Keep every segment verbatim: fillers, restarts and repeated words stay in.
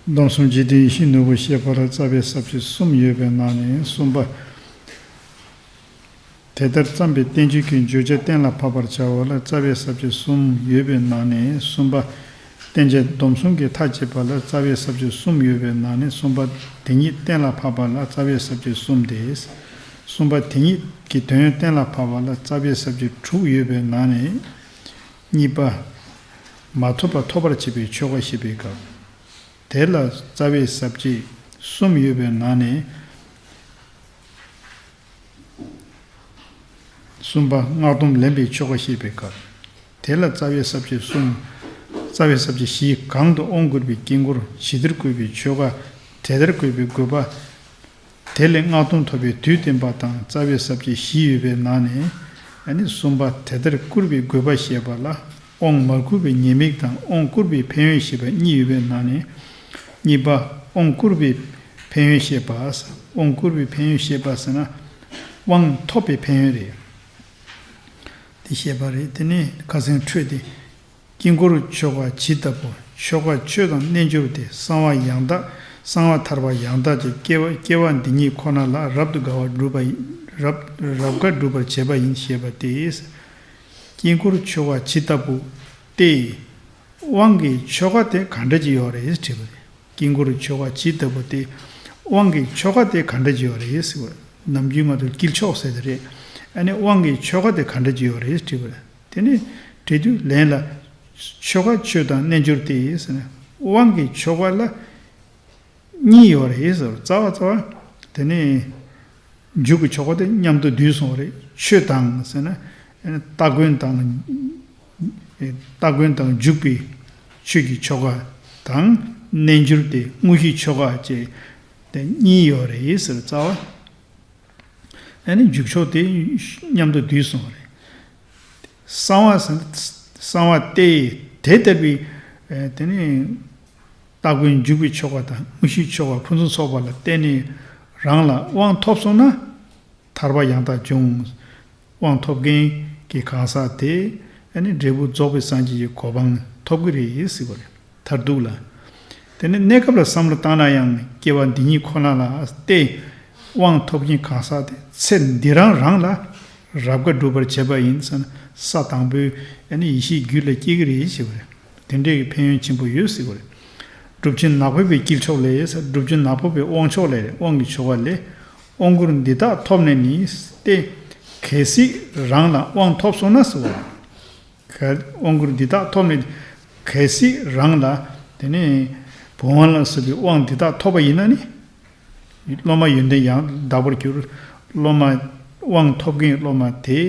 སྡོམ་གསུམ་འཇིག་རྟེན་ཡེ་ཤེས་ནོར་བུ་ཞེས་པ་ལ་རྩ་བའི་ས་བཅད་གསུམ་ཡོད་པའི་ནང་ནས་གསུམ་པ། དེ་ལྟར་བརྩམས་པའི་བསྟན་བཅོས་ཀྱི་བརྗོད་བྱ་གཏན་ལ་ཕབ་པར་བྱ་བ་ལ་རྩ་བའི་ས་བཅད་གསུམ་ཡོད་པའི་ནང་ནས་གསུམ་པ། བསྟན་བྱ་སྡོམ་གསུམ་གྱི་མཐའ་བཅད་པ་ལ་རྩ་བའི་ས་བཅད་གསུམ་ཡོད་པའི་ནང་ནས་གསུམ་པ། དེ་ཉིད་གཏན་ལ་ཕབ་པ་ལ་རྩ་བའི་ས་བཅད་གསུམ་སྟེ། གསུམ་པ་དེ་ཉིད་ཀྱི་དོན་གཏན་ལ་ཕབ་པ་ལ་རྩ་བའི་ས་བཅད་དྲུག་ཡོད་པའི་ནང་ནས། གཉིས་པ། མ་ཐོབ་པ་ཐོབ་པར་བྱེད་པའི་ཆོས་འགའ་བཤད་པའི་སྐབས། དེ་ལ་རྩ་བའི་ས་བཅད་གསུམ་ཡོད་པའི་ནང་ནས། གསུམ་པ། སྔགས་སྡོམ་ལེན་པའི་ཆོས་འགའ་བཤད་པའི་སྐབས། དེ་ལ་རྩ་བའི་ས་བཅད་གསུམ། རྩ་བའི་ས་བཅད་བཞི། གང་དུ་དབང་བསྐུར་བའི་དཀྱིལ་འཁོར་ཇི་ལྟར་བཀོད་པའི་ཆོས་འགའ། དེ་ལྟར་བཀོད་པའི་དགོས་པ། དེ་ལས་སྔགས་སྡོམ་ཐོབ་པའི་དུས་བསྟན་པ་དང་རྩ་བའི་ས་བཅད་བཞི་ཡོད་པའི་ནང་ནས། ཨ་ནི་གསུམ་པ་དེ་ལྟར་བསྐུར་བའི་དགོས་པ་བཤད་པ་ལ་དབང་མ་བསྐུར་བའི་ཉེས་དམིགས་དང་དབང་བསྐུར་བའི་ཕན་ཡོན་བཤད་པ་གཉིས་ཡོད་པའི་ནང་ནས། གཉིས་པ། དབང་བསྐུར་བའི་ཕན་ཡོན་བཤད་པ། དབང་བསྐུར་བའི་ཕན་ཡོན་བཤད་པ་ཟེར་ན། དབང་ཐོབ་པའི་ཕན་ཡོན་རེད། དེ་བཤད་པ་རེད། དེ་ནས་ཁ་སང་འཕྲོས་ཏེ། དཀྱིལ་འཁོར་ཆོ་ག་ཇི་ལྟ་བུ། ཆོ་ག་ཆོས་དང་རྣལ་འབྱོར་ཏེ། གསང་བ་ཡང་དག་གསང་བ་ཐར་པ་ཡང་དག་ཅེས་སྐྱེ་བ་སྐྱེ་བ་འདི་ཉིད་ཁོ་ན་ལ་རབ་ཏུ་དགའ་བ་སྒྲུབ་པ་ཡིན། རབ་རབ་དགའ་སྒྲུབ་པར་བྱེད་པ་ཡིན་ཞེས་པ་སྟེ། དཀྱིལ་འཁོར་ཆོ་ག་ཇི་ལྟ་བུ་སྟེ། དབང་གི་ཆོ་ག་དེ་ག་འདྲ་ཅིག་ཡོད་རེད་དྲིས་པ་རེད། དཀྱིལ་འཁོར་ཆོ་ག་ཇི་ལྟ་བུ་སྟེ། དབང་གི་ཆོ་ག་དེ་ག་འདྲ་ཅིག་ཡོད་རེད་ཟེར་བ། ནམ་རྒྱུན་ང་ཚོ་དཀྱིལ་ཆོག་ཟེར་དེ་རེད། ཨ་ནི་དབང་གི་ཆོ་ག་དེ་ག་འདྲ་ཅིག་ཡོད་རེད་དྲིས་པ་རེད། དེ་ནི་འབྲི་དུས་ལན་ལ། ཆོ་ག་ཆོས་དང་རྣལ་འབྱོར་ཏེ་ཟེར་ན། དབང་གི་ཆོ་ག་ལ་གཉིས་ཡོད་རེད་ཟེར། རྩ་བ་རྩ་བ། དེ་ནི་འཇུག་གི་ཆོ་ག་དེ་མཉམ་དུ་བསྡུས་སོང་བ་རེད། ཆོས་དང་ཟེར་ན། སྟ་གོན་དང་། སྟ་གོན་དང་འཇུག་པའི་ཆོས་ཀྱི་ཆོ་ག་དང་། རྣལ་འབྱོར་ཏེ་དངོས་གཞིའི་ཆོ་ག་བཅས་དེ་གཉིས་ཡོད་རེད་ཟེར། རྩ་བ། ཨ་ནི་འཇུག་ཆོག་དེ་མཉམ་དུ་བསྡུས་སོང་བ་རེད། གསང་བ་ཟེར་ན། གསང་བ་སྟེ། དེ་ལྟ་བུའི། ཨ། དེ་ནི་སྟ་གོན་འཇུག་པའི་ཆོ་ག་དང་དངོས་གཞིའི་ཆོ་ག་ཕུན་སུམ་ཚོགས་པ་ལ་བརྟེན་ནས་རང་ལ་དབང་ཐོབ་སོང་ན། ཐར་པ་ཡང་དག་འབྱུང་། དབང་ཐོབ་མཁན་གྱི་གང་ཟག་དེ། ཨ་ནི་འབྲས་བུ་རྫོགས་པའི་སངས་རྒྱས་ཀྱི་གོ་འཕང་ཐོབ་ཀྱི་རེད་ཟེར་བ་རེད། མཐར་ཐུག་ལ། དེ་ནི་གནས་སྐབས་ལ་བསམ་བློ་བཏང་ན་ཡང་སྐྱེ་བ་འདི་ཉིད་ཁོ་ན་ལ་སྟེ། དབང་ཐོབ་མཁན་གང་ཟག་དེ་ཚེ་འདི་རང་རང་ལ་རབ་དགའ་སྒྲུབ་པར་བྱེད་པ་ཡིན་ཟེར་ན། ས་དང་པོའི་ཨ་ནི་ཡེ་ཤེས་རྒྱུད་ལ་སྐྱེ་གི་རེད་ཞེས་པ་རེད། དེ་འདྲའི་ཕན་ཡོན་ཆེན་པོ་ཡོད་ཟེར་བ་རེད། སྒྲུབ་ཆེན་ནག་པོ་པའི་དཀྱིལ་ཆོག་ལས། སྒྲུབ་ཆེན་ནག་པོ་པའི་དབང་ཆོག་ལས། དབང་གི་ཆོ་ག་ལས། དབང་བསྐུར་འདི་དག་ཐོབ་ནས་ནི་སྟེ། གལ་སྲིད་རང་ལ་དབང་ཐོབ་སོང་ན་ཟེར་བ་རེད། གལ། དབང་བསྐུར་འདི་དག་ཐོབ་ནས་གལ་སྲིད་རང་ལ། དེ་ནས་བུམ་དབང་ལ་སོགས་པའི་དབང་འདི་དག་ཐོབ་པ་ཡིན་ན་ནི། སློབ་མ་ཡོན་ཏན་ཡང་དག་པར་གྱུར། སློབ་མ། དབང་ཐོབ་མཁན་སློབ་མ་དེ་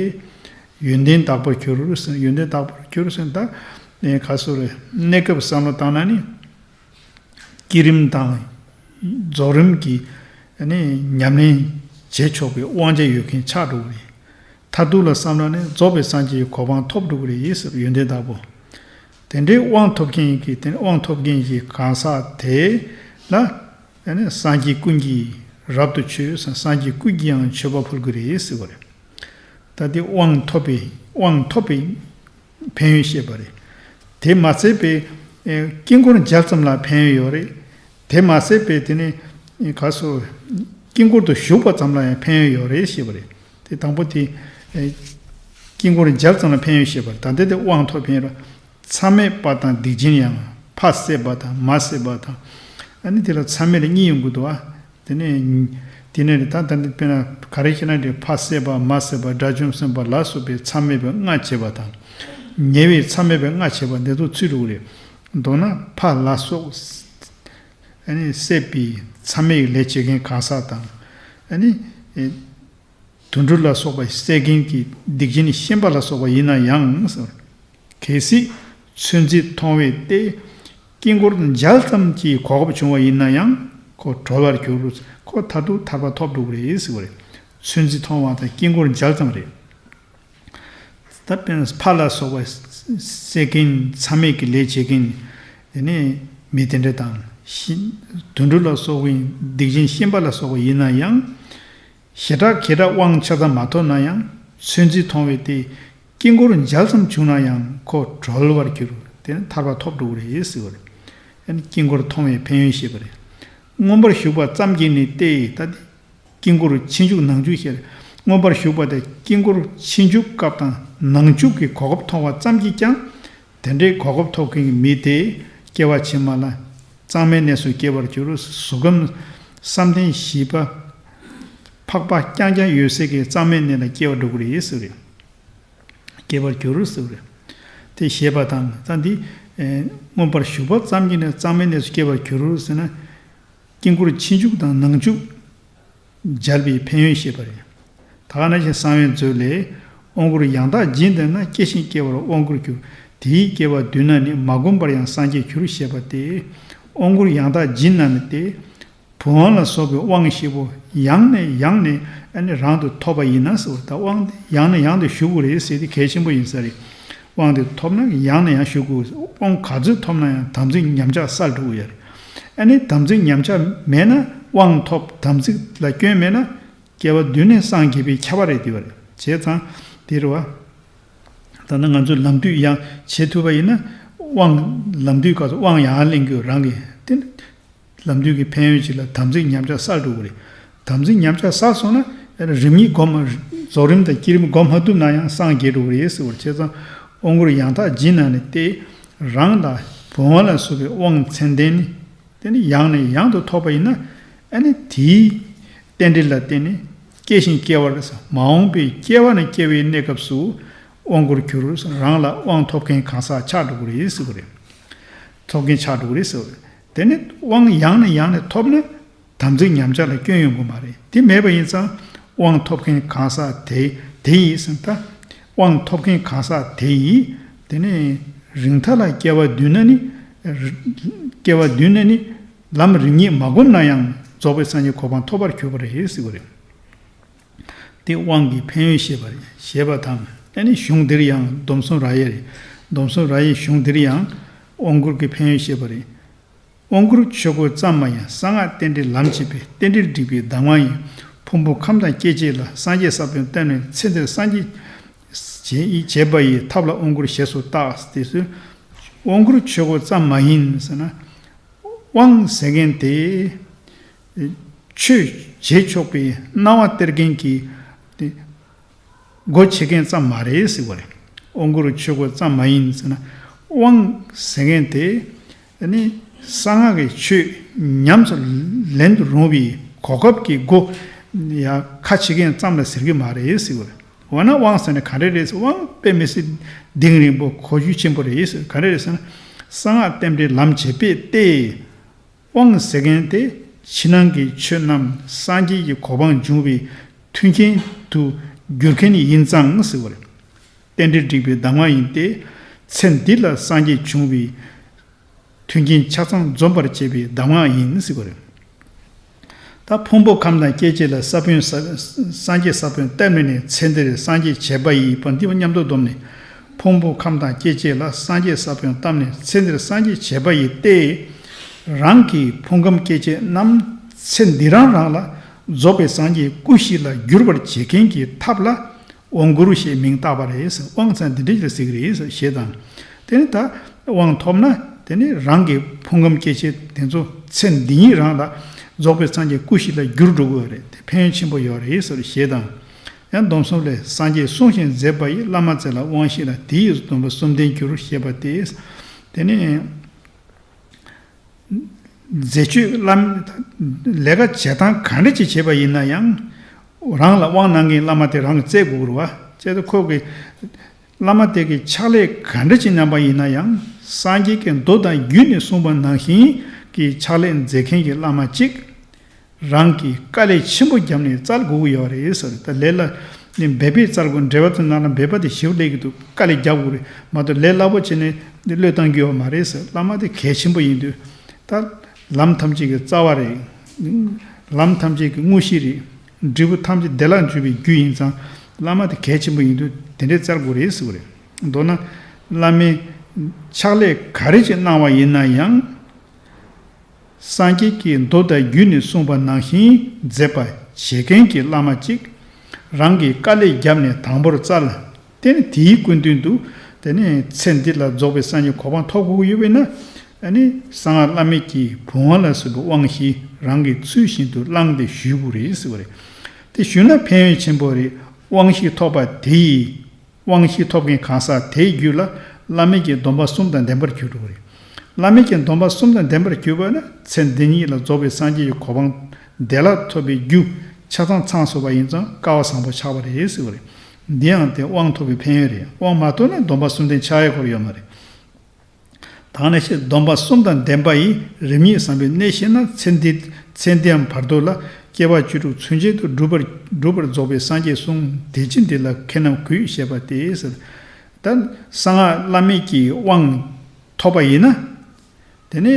ཡོན་ཏན་དག་པར་གྱུར། ཡོན་ཏན་དག་པར་གྱུར་ཟེར་ད། ཨེ། ག་སོ་རེ། གནས་སྐབས་བསམ་བློ་བཏང་ན་ནི། བསྐྱེད་རིམ་དང་རྫོགས་རིམ་གྱི་ཨ་ནི་ཉམས་ལེན་བྱེད་ཆོག་པའི་དབང་ཆ་ཡོད་མཁན་ཆགས་འགྲོ་གི་རེད། མཐར་ཐུག་ལ་བསམ་ན་ནི་རྫོགས་པའི་སངས་རྒྱས་ཀྱི་གོ་འཕང་ཐོབ་འགྲོ་གི་རེད་ཟེར། ཡོན་ཏན་དག་པོ། དེ་འདྲའི་དབང་ཐོབ་མཁན་གྱི། དེ་ནི་དབང་ཐོབ་མཁན་གྱི་གང་ཟག་དེ་ལ་ཨ་ནི་སངས་རྒྱས་ཀུན་གྱིས་རབ་ཏུ་མཆོད། སངས་རྒྱས་ཀུན་གྱིས་ཡང་མཆོད་པ་ཕུལ་གྱི་རེད་ཟེར་བ་རེད། ད་དེ་དབང་ཐོབ་པའི། དབང་ཐོབ་པའི་ཕན་ཡོན་བཤད་པ་རེད། དེ་མ་ཚད་པའི་ཨེ་དཀྱིལ་འཁོར་མཇལ་ཙམ་ལ་ཕན་ཡོན་ཡོད་རེད། དེ་མ་ཚད་པའི་དེ་ནི་ཨེ་ག་སོ། དཀྱིལ་འཁོར་དུ་ཞུགས་པ་ཙམ་ལ་ཡང་ཕན་ཡོན་ཡོད་རེད་ཞེས་པ་རེད། དེ་དང་པོ་དེ་ཨེ་དཀྱིལ་འཁོར་མཇལ་ཙམ་ལ་ཕན་ཡོན་བཤད་པ་རེད། ད་ལྟ་དེ་དབང་ཐོབ་ཕན་ཡོན་རེད། མཚམས་མེད་པ་དང་སྡིག་ཅན་ཡང་ཕ་བསད་པ་དང་མ་བསད་པ་དང་། ཨ་ནི་དེ་ལ་མཚམས་མེད་ལ་གཉིས་ཡོང་གི་འདུག་ཨ། དེ་ནས། དེ་ནས་ད་ལྟ་འདི་དཔེར་ན་ག་རེ་བཤད་ན་འདི་ཕ་བསད་པ་མ་བསད་པ་དགྲ་བཅོམ་གསུམ་པ་ལ་སོགས་པའི་མཚམས་མེད་པའི་ལྔ་བྱེད་པ་དང་། ཉེ་བའི་མཚམས་མེད་པའི་ལྔ་བྱེད་པ་འདི་ཚོ་ཚུད་འགྲོ་གི་རེད། མདོར་ན་ཕ་ལ་སོགས། ཨ་ནི་བསད་པའི་མཚམས་མེད་ཀྱི་ལས་བྱེད་མཁན་གང་ཟག་དང་། ཨ་ནི། དུད་འགྲོ་ལ་སོགས་པ་བསད་མཁན་གྱི་སྡིག་ཅན་ཤན་པ་ལ་སོགས་པ་ཡིན་ན་ཡང་། གལ་སྲིད་ཚོད་འཛིན་མཐོང་བས་ཏེ། དཀྱིལ་འཁོར་མཇལ་ཙམ་གྱི་གོ་སྐབས་བྱུང་བ་ཡིན་ན་ཡང་ཁོ་གྲོལ་བར་འགྱུར། ཁོ་མཐར་ཐུག་ཐར་པ་ཐོབ་འགྲོ་གི་རེད་ཟེར་བ་རེད། ཚོད་འཛིན་མཐོང་བ་དང་དཀྱིལ་འཁོར་མཇལ་ཙམ་རེད། ད་དཔེར་ན་ཕ་ལ་སོགས་པ་བསད་མཁན་མཚམས་མེད་ཀྱི་ལས་བྱེད་མཁན་དེ་ནས་མི་དེ་འདྲ་དང་། དུད་འགྲོ་ལ་སོགས་པའི་སྡིག་ཅན་ཤན་པ་ལ་སོགས་པ་ཡིན་ན་ཡང་། ཞེ་དྲག་གེ་སར་དབང་ཆ་ཚང་མ་ཐོབ་ན་ཡང་ཚོད་འཛིན་མཐོང་བས་ཏེ། དཀྱིལ་འཁོར་མཇལ་ཙམ་བྱུང་ན་ཡང་ཁོ་གྲོལ་བར་འགྱུར། དེ་ནི་ཐར་པ་ཐོབ་འགྲོ་གི་རེད་ཟེར་བ་རེད། དཀྱིལ་འཁོར་མཐོང་བའི་ཕན་ཡོན་བཤད་པ་རེད། མངོན་པར་ཞུགས་པ་ཙམ་གྱིས་ནི་སྟེ། ད་དེ་དཀྱིལ་འཁོར་ཕྱི་འཇུག་ནང་འཇུག་བཤད་རེད། མངོན་པར་ཞུགས་པ་དེ་དཀྱིལ་འཁོར་ཕྱི་འཇུག་སྐབས་དང་ནང་འཇུག་གི་གོ་སྐབས་མཐོང་བ་ཙམ་གྱིས་ཀྱང་། དེ་འདྲའི་གོ་སྐབས་ཐོབ་མཁན་གྱི་མི་དེ་སྐྱེ་བ་ཕྱི་མ་ལ་གཙང་མའི་གནས་སུ་སྐྱེ་བར་འགྱུར། གཟུགས་ཁམས་བསམ་གཏན་བཞི་པ་འཕགས་པ་རྐྱང་རྐྱང་ཡོད་སའི་གི་གཙང་མའི་གནས་ལ་སྐྱེ་བར་འགྲོ་གི་རེད་ཟེར་བ་རེད། སྐྱེ་བར་འགྱུར་ཟེར་བ་རེད། དེ་ཞེས་པ་དང་། ད་འདི་ཨེ་མངོན་པར་ཞུགས་པ་ཙམ་གྱིས་ནི་གཙང་མའི་གནས་སུ་སྐྱེ་བར་འགྱུར་ཟེར་ན། དཀྱིལ་འཁོར་ཕྱི་འཇུག་དང་ནང་འཇུག་སྦྱར་བའི་ཕན་ཡོན་བཤད་པ་རེད། ད་ག་ནང་བཞིན་གསང་བའི་མཛོད་ལས། དབང་བསྐུར་ཡང་དག་བགྱིས་ན། སྐྱེ་ཞིང་སྐྱེ་བར་དབང་བསྐུར་འགྱུར། དེའི་སྐྱེ་བ་བདུན་ན་ནི། མ་བསྒོམས་པར་ཡང་སངས་རྒྱས་འགྱུར། ཞེས་པ་སྟེ། དབང་བསྐུར་ཡང་དག་བགྱིས་ན་ནི་སྟེ། བུམ་དབང་ལ་སོགས་པའི་དབང་བཞི་པོ་ཡང་ནས་ཡང་ནས་ཨ་ནི་རང་དུ་ཐོབ་པ་ཡིན་ན་ཟེར་བ། ད་དབང་དེ་ཡང་ནས་ཡང་དུ་ཞུགས་དགོས་རེད་ཟེར་དེ་གལ་ཆེན་པོ་ཡིན་ས་རེད། དབང་དེ་ཐོབ་ན་ཡང་ནས་ཡང་ཞུགས་དགོས། དབང་ག་ཚོད་ཐོབ་ན་ཡང་དམ་ཚིག་ཉམས་ཆག་སལ་འགྲོ་གི་ཡོད་རེད། ཨ་ནི་དམ་ཚིག་ཉམས་ཆག་མེད་ན། དབང་ཐོབ་དམ་ཚིག་ལ་སྐྱོན་མེད་ན། སྐྱེ་བ་བདུན་ནས་སངས་རྒྱས་པའི་ཁྱད་པར་རེད་དེ་བ་རེད། བྱས་ཙང་དེ་རེད་བ། ད་ནི་ང་ཚོས་ལམ་དུས་ཡང་བྱེད་ཐུབ་པ་ཡིན་ན། དབང་། ལམ་དུས་སྐབས་སུ་དབང་ཡང་ལེན་རྒྱུ་རང་གི་དེ་ནི་ལམ་དུས་ཀྱི་ཕན་ཡོན་ཅིག་ལ་དམ་ཚིག་ཉམས་ཆག་སལ་འགྲོ་གི་རེད། དམ་ཚིག་ཉམས་ཆག་སལ་སོང་ན་རིམ་གཉིས་སྒོམ། རྫོགས་རིམ་དང་བསྐྱེད་རིམ་སྒོམ་མ་ཐུབ་ན་ཡང་སངས་རྒྱས་འགྲོ་གི་རེད་ཟེར་བ་རེད། བྱས་ཙང་དབང་བསྐུར་ཡང་དག་བགྱིས་ན་ནི་སྟེ། རང་ལ་བུམ་དབང་ལ་སོགས་པའི་དབང་ཚད་ལྡན་ནི། དེ་ནི་ཡང་ནས་ཡང་དུ་ཐོབ་པ་ཡིན་ན། ཨ་ནི་དེའི་རྟེན་འབྲེལ་ལ་བརྟེན་ནས་སྐྱེ་ཞིང་སྐྱེ་བར། མ་འོངས་པའི་སྐྱེ་བ་ན་སྐྱེ་བའི་གནས་སྐབས་སུ་དབང་བསྐུར་འགྱུར། རང་ལ་དབང་ཐོབ་མཁན་གང་ཟག་ཆགས་འགྲོ་གི་རེད་ཟེར་བ་རེད། ཐོབ་མཁན་ཆགས་འགྲོ་གི་རེད་ཟེར་བ་རེད། དེ་ནི་དབང་ཡང་ནས་ཡང་ནས་ཐོབ་ན་དམ་ཚིག་ཉམས་ཆག་ལ་སྐྱོན་ཡོང་གི་མ་རེད། དེ་མེད་པ་ཡིན་ཙང་དབང་ཐོབ་མཁན་གང་ཟག་དེ་དེ་ཡིས་ཟེར། ད་དབང་ཐོབ་མཁན་གང་ཟག་དེ་ཡིས་དེ་ནི་རིང་མཐའ་ལ་སྐྱེ་བ་བདུན་ན་ནི། སྐྱེ་བ་བདུན་ན་ནི། ལམ་རིམ་གཉིས་མ་བསྒོམས་ན་ཡང་རྫོགས་པའི་སངས་རྒྱས་གོ་འཕང་ཐོབ་པར་གྱུར་པ་རེད་ཟེར་བ་རེད། དེ་དབང་གི་ཕན་ཡོན་བཤད་པ་རེད། ཞེས་པ་དང་། ཨ་ནི་གཞུང་འདིར་ཡང་སྡོམ་གསུམ་ར་ཡའི་རེད། སྡོམ་གསུམ་ར་ཡའི་གཞུང་འདིར་ཡང་དབང་བསྐུར་གྱི་ཕན་ཡོན་བཤད་པ་རེད། དབང་བསྐུར་ཆོས་སྐུ་ཙམ་མ་ཡིན། གསང་སྔགས་རྟེན་འབྲེལ་ལམ་བྱེད་པའི། རྟེན་འབྲེལ་བསྒྲིགས་པའི་གདམས་ངག་ཡིན། ཕུང་པོ་ཁམས་དང་སྐྱེ་མཆེད་ལ། སངས་རྒྱས་ས་བོན་བཏབ་ནས། ཚེ་འདིར་སངས་རྒྱས་བྱེད་པ་ཡི། ཐབས་ལ་དབང་བསྐུར་ཞེས་སུ་བཏགས། དེ་ཚོས་དབང་བསྐུར་ཆོས་སྐུ་ཙམ་མ་ཡིན་ཟེར་ན། དབང་ཟེར་མཁན་དེ་ཆོས་བྱེད་ཆོག་པའི་གནང་བ་སྟེར་མཁན་གྱི་དེ་སྒོ་ཕྱེ་མཁན་ཙམ་མ་རེད་ཟེར་བ་རེད། དབང་བསྐུར་ཆོས་སྐུ་ཙམ་མ་ཡིན་ཟེར་ན། དབང་ཟེར་མཁན་དེ་ནི་གསང་སྔགས་ཀྱི་ཆོས་ཉམས་སུ་ལེན་དུ་རུང་བའི་གོ་སྐབས་ཀྱི་སྒོ་ཡ་ཁ་ཕྱེ་མཁན་ཙམ་ལ་ཟེར་གྱི་མ་རེད་ཟེར་བ་རེད། འོ་ན་དབང་ཟེར་ན་ག་རེ་རེད་ཟེར། དབང་དཔེ་མི་སྲིད་གདེང་རིང་པོ་གོ་རྒྱུ་ཆེན་པོ་རེད་ཟེར། ག་རེ་རེད་ཟེར་ན། གསང་སྔགས་རྟེན་འབྲེལ་ལམ་བྱེད་པས་ཏེ། དབང་ཟེར་མཁན་དེ་ཕྱི་ནང་གི་ཆོས་རྣམས་སངས་རྒྱས་ཀྱི་གོ་འཕང་འབྱུང་བའི་མཐུན་རྐྱེན་དུ་འགྱུར་མཁན་ཡིན་ཙང་ཟེར་བ་རེད། རྟེན་འབྲེལ་བསྒྲིགས་པའི་གདམས་ངག་ཡིན་ཏེ། ཚེ་འདི་ལ་སངས་རྒྱས་འབྱུང་བའི་མཐུན་རྐྱེན་ཆ་ཚང་འཛོམས་པར་བྱེད་པའི་གདམས་ངག་ཡིན་ཟེར་བ་རེད། ད་ཕུང་པོ་ཁམས་དང་སྐྱེ་མཆེད་ལ། ས་བོན་ས། སངས་རྒྱས་ས་བོན་བཏབ་ནས་ནི། ཚེ་འདིར་སངས་རྒྱས་བྱེད་པ་ཡི། པ་འདི་མཉམ་དུ་བསྡོམས་ནས། ཕུང་པོ་ཁམས་དང་སྐྱེ་མཆེད་ལ། སངས་རྒྱས་ས་བོན་བཏབ་ནས། ཚེ་འདིར་སངས་རྒྱས་བྱེད་པ་ཡི་སྟེ། རང་གི་ཕུང་ཁམས་སྐྱེ་མཆེད་རྣམས་ཚེ་འདི་རང་རང་ལ་རྫོགས་པའི་སངས་རྒྱས་སྐུ་ཞིག་ལ་བསྒྱུར་བར་བྱེད་མཁན་གྱི་ཐབས་ལ་དབང་བསྐུར་ཞེས་མིང་བཏགས་པ་རེད། དབང་ཚང་འདི་འདྲ་ཞིག་ལ་ཟེར་གྱི་རེད་ཞེས་དང་། དེ་ནི་ད་དབང་ཐོབ་ན་དེ་ནི་རང་གི་ཕུང་ཁམས་སྐྱེ་མཆེད་དེ་ཚོ་ཚེ་འདི་ཉིད་རང་ལ་རྫོགས་པའི་སངས་རྒྱས་སྐུ་ཞིག་ལ་འགྱུར་འགྲོ་གི་རེད། དེ་ཕན་ཡོན་ཆེན་པོ་ཡོད་རེད་ཟེར་ཞེས་དང་། ཡང་སྡོམ་གསུམ་ལས། སངས་རྒྱས་གསུངས་ཤིང་མཛད་པ་ཡི། བླ་མ་བཙལ་ལ་དབང་བཤད་ལ། དེ་ཡི་སྡོམ་པ་གསུམ་ལྡན་འགྱུར། ཞེས་པ་སྟེ། དེ་ནི་མཛད་སྤྱོད་བླ་མ་ལས་ཀ་བྱེད་སྟངས་ག་འདྲ་ཅིག་བྱེད་པ་ཡིན་ན་ཡང་། རང་ལ་དབང་གནང་མཁན་བླ་མ་དེ་རང་གིས་བཙལ་དགོས་རེད་བ། བཙལ་ཏེ་ཁོ་གི་བླ་མ་དེ་གི་ཕྱག་ལས་ག་འདྲ་ཅིག་གནང་པ་ཡིན་ན་ཡང་། སངས་རྒྱས་ཀྱི་མདོ་དང་རྒྱུད་ནས་གསུངས་པ་ནང་བཞིན་གྱི་ཕྱག་ལས་མཛད་མཁན་གྱི་བླ་མ་གཅིག་རང་གིས་དཀའ་ལས་ཆེན་པོ་བརྒྱབ་ནས་བཙལ་དགོས་ཀྱི་ཡོད་རེད་ཟེར། ད་ལས་སླ་ནི་འབད་པས་བཙལ་དགོས། འགྲེལ་པ་དེ་ནང་ལ་འབད་པ་དེ་ཞིབ་སླེབས་ཀྱི་འདུག་དཀའ་ལས་རྒྱག་དགོས་རེད་མ་གཏོགས་ལས་སླ་པོ་བྱས་ནས་འདི་བློས་བཏང་རྒྱུ་ཡོད་མ་རེད་ཟེར། བླ་མ་དེ་གལ་ཆེན་པོ་ཡིན་དུས། ད་ལམ་ཐམས་ཅད་ཀྱི་རྩ་བ་རེད། ལམ་ཐམས་ཅད་ཀྱི་དངོས་གཞི་རེད། འབྲས་བུ་ཐམས་ཅད་བདེ་བླག་འབྱུང་བའི་རྒྱུ་ཡིན་ཙང་། བླ་མ་དེ་གལ་ཆེན་པོ་ཡིན་དུས་དེ་འདྲའི་བཙལ་དགོས་རེད་ཟེར་བ་རེད། མདོར་ན་བླ་མའི་ཕྱག་ལས་ག་རེ་ཅིག་གནང་བ་ཡིན་ན་ཡང་། སངས་རྒྱས་ཀྱིས་མདོ་དང་རྒྱུད་ནས་གསུངས་པ་ནང་བཞིན་མཛད་པ་བྱེད་མཁན་གྱི་བླ་མ་གཅིག་རང་གིས་དཀའ་ལས་བརྒྱབ་ནས་དང་པོར་བཙལ། དེ་ནས་དེའི་སྐུ་མདུན་དུ། དེ་ནས་ཚེ་འདི་ལ་རྫོགས་པའི་སངས་རྒྱས་གོ་འཕང་ཐོབ་དགོས་ཀྱི་ཡོད་པས་ན། ཨ་ནི་གསང་སྔགས་བླ་མེད་ཀྱི་བུམ་དབང་ལ་སོགས་པའི་དབང་བཞི་རང་གི་ཚུལ་བཞིན་དུ་བླངས་ཏེ་ཞུ་དགོས་རེད་ཟེར་བ་རེད། དེ་ཞུས་ན་ཕན་ཡོན་ཆེན་པོ་རེད། དབང་བཞི་ཐོབ་པ་དེ་ཡིས། དབང་བཞི་ཐོབ་མཁན་གང་ཟག་དེའི་རྒྱུད་ལ་བླ་མེད་ཀྱི་སྡོམ་པ་གསུམ་དང་ལྡན་པར་གྱུར་འགྲོ་གི་རེད། བླ་མེད་ཀྱི་སྡོམ་པ་གསུམ་དང་ལྡན་པར་གྱུར་པ་ན་ཚེ་འདི་ཉིད་ལ་རྫོགས་པའི་སངས་རྒྱས་ཀྱི་གོ་འཕང་བདེ་བླག་ཐོབ་པའི་རྒྱུ་ཆ་ཚང་ཚང་སོང་བ་ཡིན་ཙང་སྐལ་བ་བཟང་པོ་ཆགས་པ་རེད་ཟེར་བ་རེད། འདི་ཡང་དེ་དབང་ཐོབ་པའི་ཕན་ཡོན་རེད། དབང་མ་ཐོབ་ན་སྡོམ་པ་གསུམ་ལྡན་ཆགས་ཡ་སྐོར་ཡོད་མ་རེད། ད་ནི་ཞེས་སྡོམ་པ་གསུམ་དང་ལྡན་པ་ཡིས་རིམ་གཉིས་བཟང་པོའི་གནས་ཤེས་ན་ཚེ་འདི་ཚེ་འདིའམ་བར་དོ་ལ་སྐྱེ་བ་བཅུ་དྲུག་ཚུན་ཆད་དུ་འགྲུབ་པར་འགྲུབ་པར་རྫོགས་པའི་སངས་རྒྱས་གསུང་དེ་ཅི་འདི་ལ་ཁེན་ནམ་གུས་ཞེས་པ་སྟེ་ཟེར། ད་གསང་སྔགས་བླ་མེད་ཀྱི་དབང་ཐོབ་པ་ཡིན་ན། དེ་ནི་